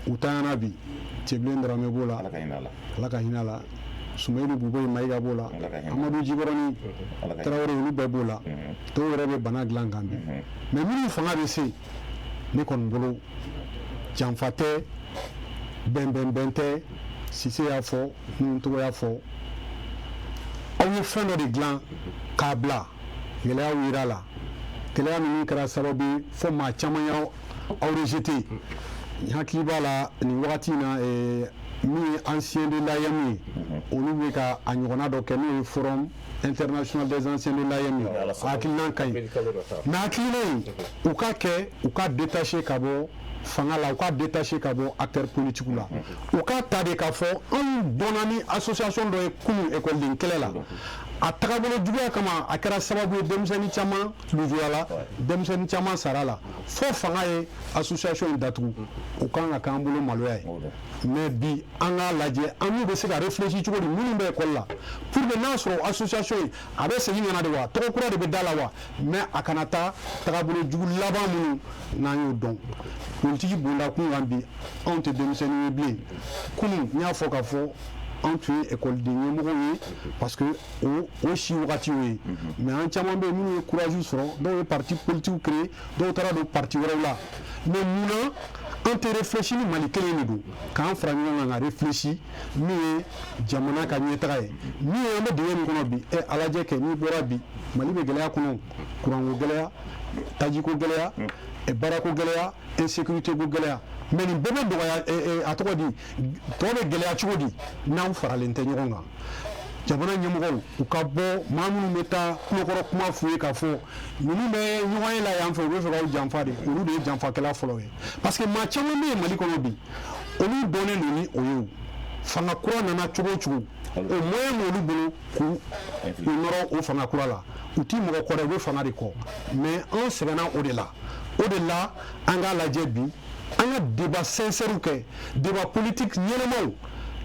u tanyana bi. Tiébilé Dramé b'o la. Ala ka hinɛ a la. Ala ka hinɛ a la. Soumeylou Boubèye Maïga b'o la, Amadou Djibrani Traoré, olu bɛɛ b'o la. Dɔw yɛrɛ bɛ bana dilan kan bi. Mais minnu fanga bɛ se, ne kɔni bolo, janfa tɛ, bɛnbɛnbɛn tɛ. Sise y'a fɔ, minnu tɔgɔ y'a fɔ, aw ye fɛn dɔ de dilan k'a bila, gɛlɛyaw yira la. Gɛlɛya ninnu kɛra sababu ye fo maa caman y'aw rejeté. N hakili b'a la, nin wagati in na, min ye ancien de l'AEEM ye, olu bɛ ka a ɲɔgɔnna dɔ kɛ, n'o ye Forum international des anciens de l'AEEM ye. A hakilina ka ɲi, mais hakilina in, u ka kɛ, u ka détaché ka bɔ fanga la, u ka détaché ka bɔ acteur politique la. U ka ta de k'a fɔ anw dɔnna ni association dɔ ye kunun ekɔliden kɛlɛ la. A tagabolo juguya kama, a kɛra sababu ye denmisɛnnin caman lujurala, denmisɛnnin caman sara la, fo fanga ye association in datugu. O kan ka k'an bolo maloya ye. Mais bi, an k'a lajɛ, an n'u bɛ se ka réfléchir cogo di, minnu bɛ école la, pour que n'a sɔrɔ association in a bɛ segin ka na de wa, tɔgɔ kura de bɛ da la wa. Mais a kana taa tagabolo jugu laban minnu n'an y'o dɔn politiki bonda kun kan. Bi, anw tɛ denmisɛnnin ye bilen. Kunun, n y'a fɔ k'a fɔ anw tun ye ekɔliden ɲɛmɔgɔw ye, parce que o si wagati y'o ye. Mais an caman bɛ yen minnu ye courage sɔrɔ, dɔw ye parti politique créé, dɔw taara don parti wɛrɛw la. Mais munna an tɛ réfléchi ni Mali kelen de don, k'an fara ɲɔgɔn kan ka réfléchi min ye jamana ka ɲɛtaga ye, min ye an bɛ dingɛ min kɔnɔ bi? Ɛ, a lajɛ kɛ, n'i bɔra bi, Mali bɛ gɛlɛya kɔnɔ: kuranko gɛlɛya, tajiko gɛlɛya, baarako gɛlɛya, insécurité ko gɛlɛya. Mais nin bɛɛ bɛ nɔgɔya, a tɔgɔ di, tɔ bɛ gɛlɛya cogo di n'anw faralen tɛ ɲɔgɔn kan? Jamana ɲɛmɔgɔw, u ka bɔ maa minnu bɛ taa tulokɔrɔ kuma f'u ye k'a fɔ ninnu bɛ ɲɔgɔn ye la yan fɛ, u bɛ fɛ k'aw janfa de, olu de ye janfakɛla fɔlɔ ye. Parce que maa caman bɛ yen Mali kɔnɔ bi, olu dɔnnen don ni o ye. O fanga kura nana cogo o cogo, o moyen b'olu bolo k'u nɔrɔ o fanga kura la. U ti mɔgɔ kɔ dɛ, u bɛ fanga de kɔ. Mais anw sɛgɛnna o de la. O de la, an k'a lajɛ bi, an ka débat sincère kɛ, débat politique ɲɛnamaw.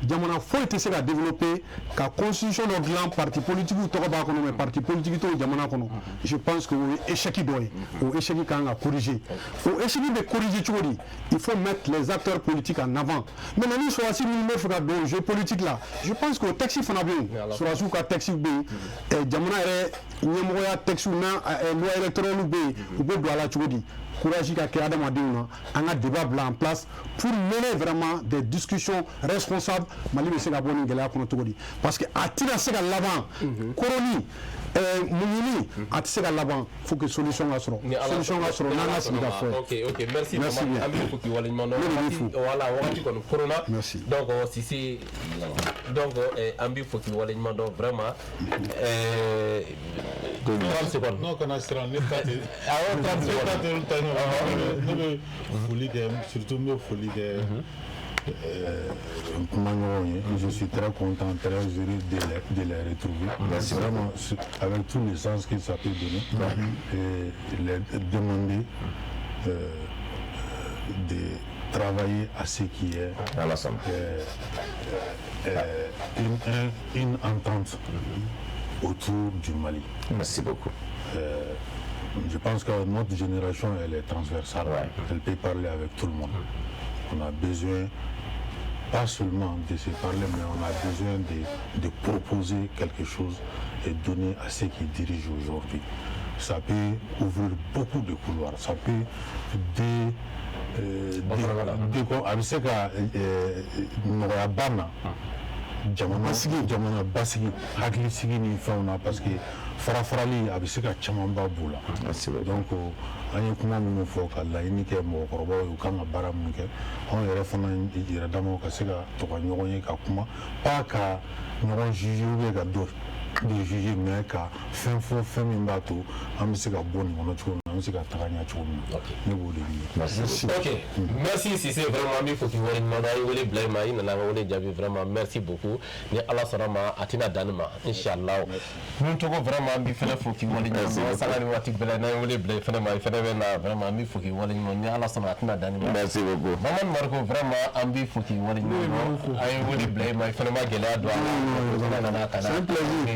Jamana foyi tɛ se ka développer ka constitution dɔ dilan, parti politique tɔgɔ b'a kɔnɔ, mais parti politique t'o jamana kɔnɔ. Je pense que o ye échec dɔ ye. O échec kan ka corriger. O échec bɛ corriger cogo di? Il faut mettre les acteurs politiques en avant. Maintenant, ni sɔrɔdasi minnu bɛ fɛ ka don jeu politique la, je pense que o texte fana bɛ yen. Sɔrɔdasiw ka texte bɛ yen, jamana yɛrɛ ɲɛmɔgɔya texte n'a loi électorale bɛ yen. U bɛ don a la cogo di? Courage ka kɛ adamadenw na, an ka débat bila en place pour mener vraiment des discussions responsables. Mali bɛ se ka bɔ nin gɛlɛya kɔnɔ cogo di? Parce que a tɛna se ka laban koroni muɲuni, a tɛ se ka laban. Faut que solution ka sɔrɔ, solution ka sɔrɔ n'an ka sigi ka fɔ. Ok, merci. Merci bien. An bɛ fo k'i waleɲuman dɔn. Ne de b'i fo. Voilà, wagati kɔni korona. Merci. Donc Sise, donc an b'i fo k'i waleɲuman dɔn vraiment. 30 secondes. Non, kana siran, ne ta tɛ. Awɔ, 30 Ne ta secondes. tɛ olu ta ɲɔgɔn. Ne bɛ foli kɛ, surtout n bɛ foli kɛ n kumaɲɔgɔnw ye. Je suis très content, très heureux de les retrouver. Merci. Vraiment, avec tout le sens que ça peut donner. Et les demander de travailler à ce qui est Ala sɔnna. une entente autour du Mali. Merci beaucoup. Je pense que notre génération, elle est transversale. Elle peut parler avec tout le monde. On a besoin, pas seulement de se parler, mais on a besoin de proposer quelque chose et donner à ceux qui dirigent aujourd'hui. Ça peut ouvrir beaucoup de couloirs. Ça peut A bɛ se ka nɔgɔyaba na jamana sigi, jamana basigi, hakilisigi ni fɛnw na, parce que fara-farali a bɛ se ka camanba b'u la. Donc an ye kuma minnu fɔ ka laɲini kɛ mɔgɔkɔrɔbaw ye, u kan ka baara minnu kɛ, anw yɛrɛ fana yɛrɛ damaw ka se ka to ka ɲɔgɔn ye, ka kuma, pas ka ɲɔgɔn juger ou bien ka dɔ de juger, mais ka fɛn fɔ, fɛn min b'a to an bɛ se ka bɔ nin kɔnɔ cogo min na, an bɛ se ka taga ɲɛ cogo min na. Ne b'o de ɲini. Merci. Ok, merci Cissé, vraiment an b'i fo k'i waleɲuman dɔn. An ye wele bila i ma, i nana an ka wele jaabi, vraiment merci beaucoup. Ni Ala sɔnna ma, a tɛna dan nin ma, inchallah. Nun Togo, vraiment an b'i fɛnɛ fo k'i waleɲuman dɔn. Sanga ni waati bɛɛ la, n'an ye wele bila i fɛnɛ ma, i fɛnɛ bɛ na. Vraiment an b'i fo k'i waleɲuman. Ni Ala sɔnna, a tɛna dan nin ma. Merci beaucoup. Mamadu Mariko, vraiment an b'i fo k'i waleɲuman dɔn. An ye wele bila i ma, i fɛnɛ ma gɛlɛya don a la, i nana ka na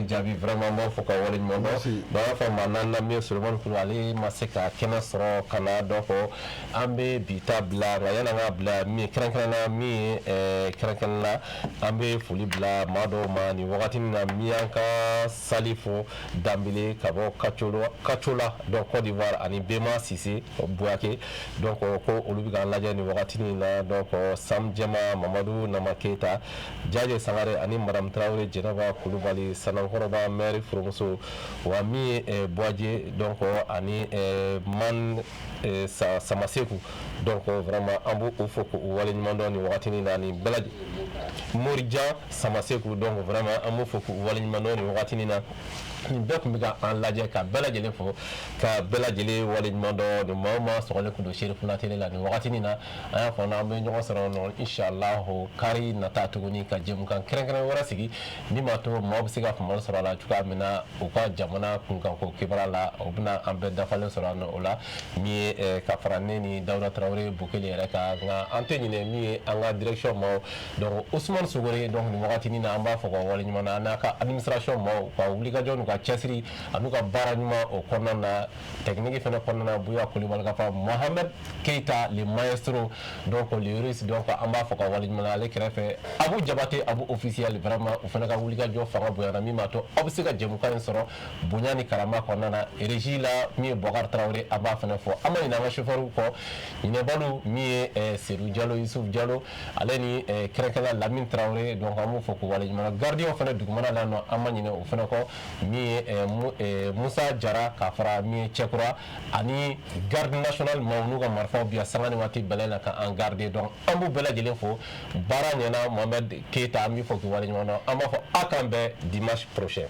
jaabi. Vraiment an b'a fɔ ka waleɲuman dɔn. Donc an fɛ maa naani min ye Solomani Kulubali, ale ma se ka kɛnɛ sɔrɔ ka na. Donc an bɛ bi ta bila, nka yanni an ka bila, min ye kɛrɛnkɛrɛnnenya, min ye kɛrɛnkɛrɛnnenya, an bɛ foli bila maa dɔw ma nin wagati in na, min y'an ka Salifo Danbele ka bɔ Kacola, donc Côte d'Ivoire, ani Bema Sise Buyake, donc ko olu bɛ k'an lajɛ nin wagati in na. Donc Sam Jɛma, Mamadu Nama Keyita, Jaje Sangare ani Madame Tarawele Jɛnɛba Kulubali, Sanankɔrɔba maire furumuso, wa min ye Buwaje, donc ani Man Samaseku. Donc vraiment an b'u fo k'u waleɲuman dɔn nin wagati in na, nin bɛɛ lajɛlen, Morijan Samaseku. Donc vraiment an b'u fo k'u waleɲuman dɔn nin wagati in na. Nin bɛɛ tun bɛ ka an lajɛ, ka bɛɛ lajɛlen fo, ka bɛɛ lajɛlen waleɲuman dɔn. Nin maa o maa sɔgɔlen tun don Cherifuna Télé la nin wagati in na, an y'a fɔ n'an bɛ ɲɔgɔn sɔrɔ nɔ, inshallah, kari nata tuguni, ka jɛmukan kɛrɛnkɛrɛn wɛrɛ sigi min b'a to maaw bɛ se ka faamuyali sɔrɔ a la cogoya min na u ka jamana kunkanko kibaruya la. O bɛna an bɛɛ dafalen sɔrɔ o la, min ye ka fara ne ni Dawuda Tarawele Bokele yɛrɛ kan. Nka an tɛ ɲinɛ min ye an ka direction maaw, donc Ousmane Sogore, donc nin wagati in na an b'a fɔ ka waleɲuman dɔn, an n'a ka administration maaw ka wulikajɔ n'u ka cɛsiri an'u ka baara ɲuman o kɔnɔna na, technique fɛnɛ kɔnɔna na, Buya Kulibali ka fɔ Mohamed Keita le maestro, donc le russe. Donc an b'a fɔ ka waleɲuman dɔn ale kɛrɛfɛ, Abu Jabate, Abu officiel, vraiment o fɛnɛ ka wulikajɔ fanga bonyana, min b'a to aw bɛ se ka jɛmukan in sɔrɔ bonya ni karama kɔnɔna na. Régie la, min ye Bɔkari Tarawele, an b'a fɛnɛ fɔ. An ma ɲinɛ an ka chauffeur kɔ, ɲinɛbalu min ye Seydou Jalo, Yusuf Jalo, ale ni kɛrɛnkɛrɛnnenya Lamine Tarawele. Donc an b'u fɔ k'u waleɲuman dɔn. Gardien fɛnɛ dugumana la nɔ, an ma ɲinɛ o fɛnɛ kɔ, min ye Musa Jara, ka fara min ye Cɛkura ani garde national maaw n'u ka marifaw bi yan sanga ni waati bɛɛ la ka an garder. Donc an b'u bɛɛ lajɛlen fo. Baara ɲɛna. Mohamed Keita, an b'i fɔ k'i waleɲuman dɔn. An b'a fɔ aw k'an bɛn dimanche prochain.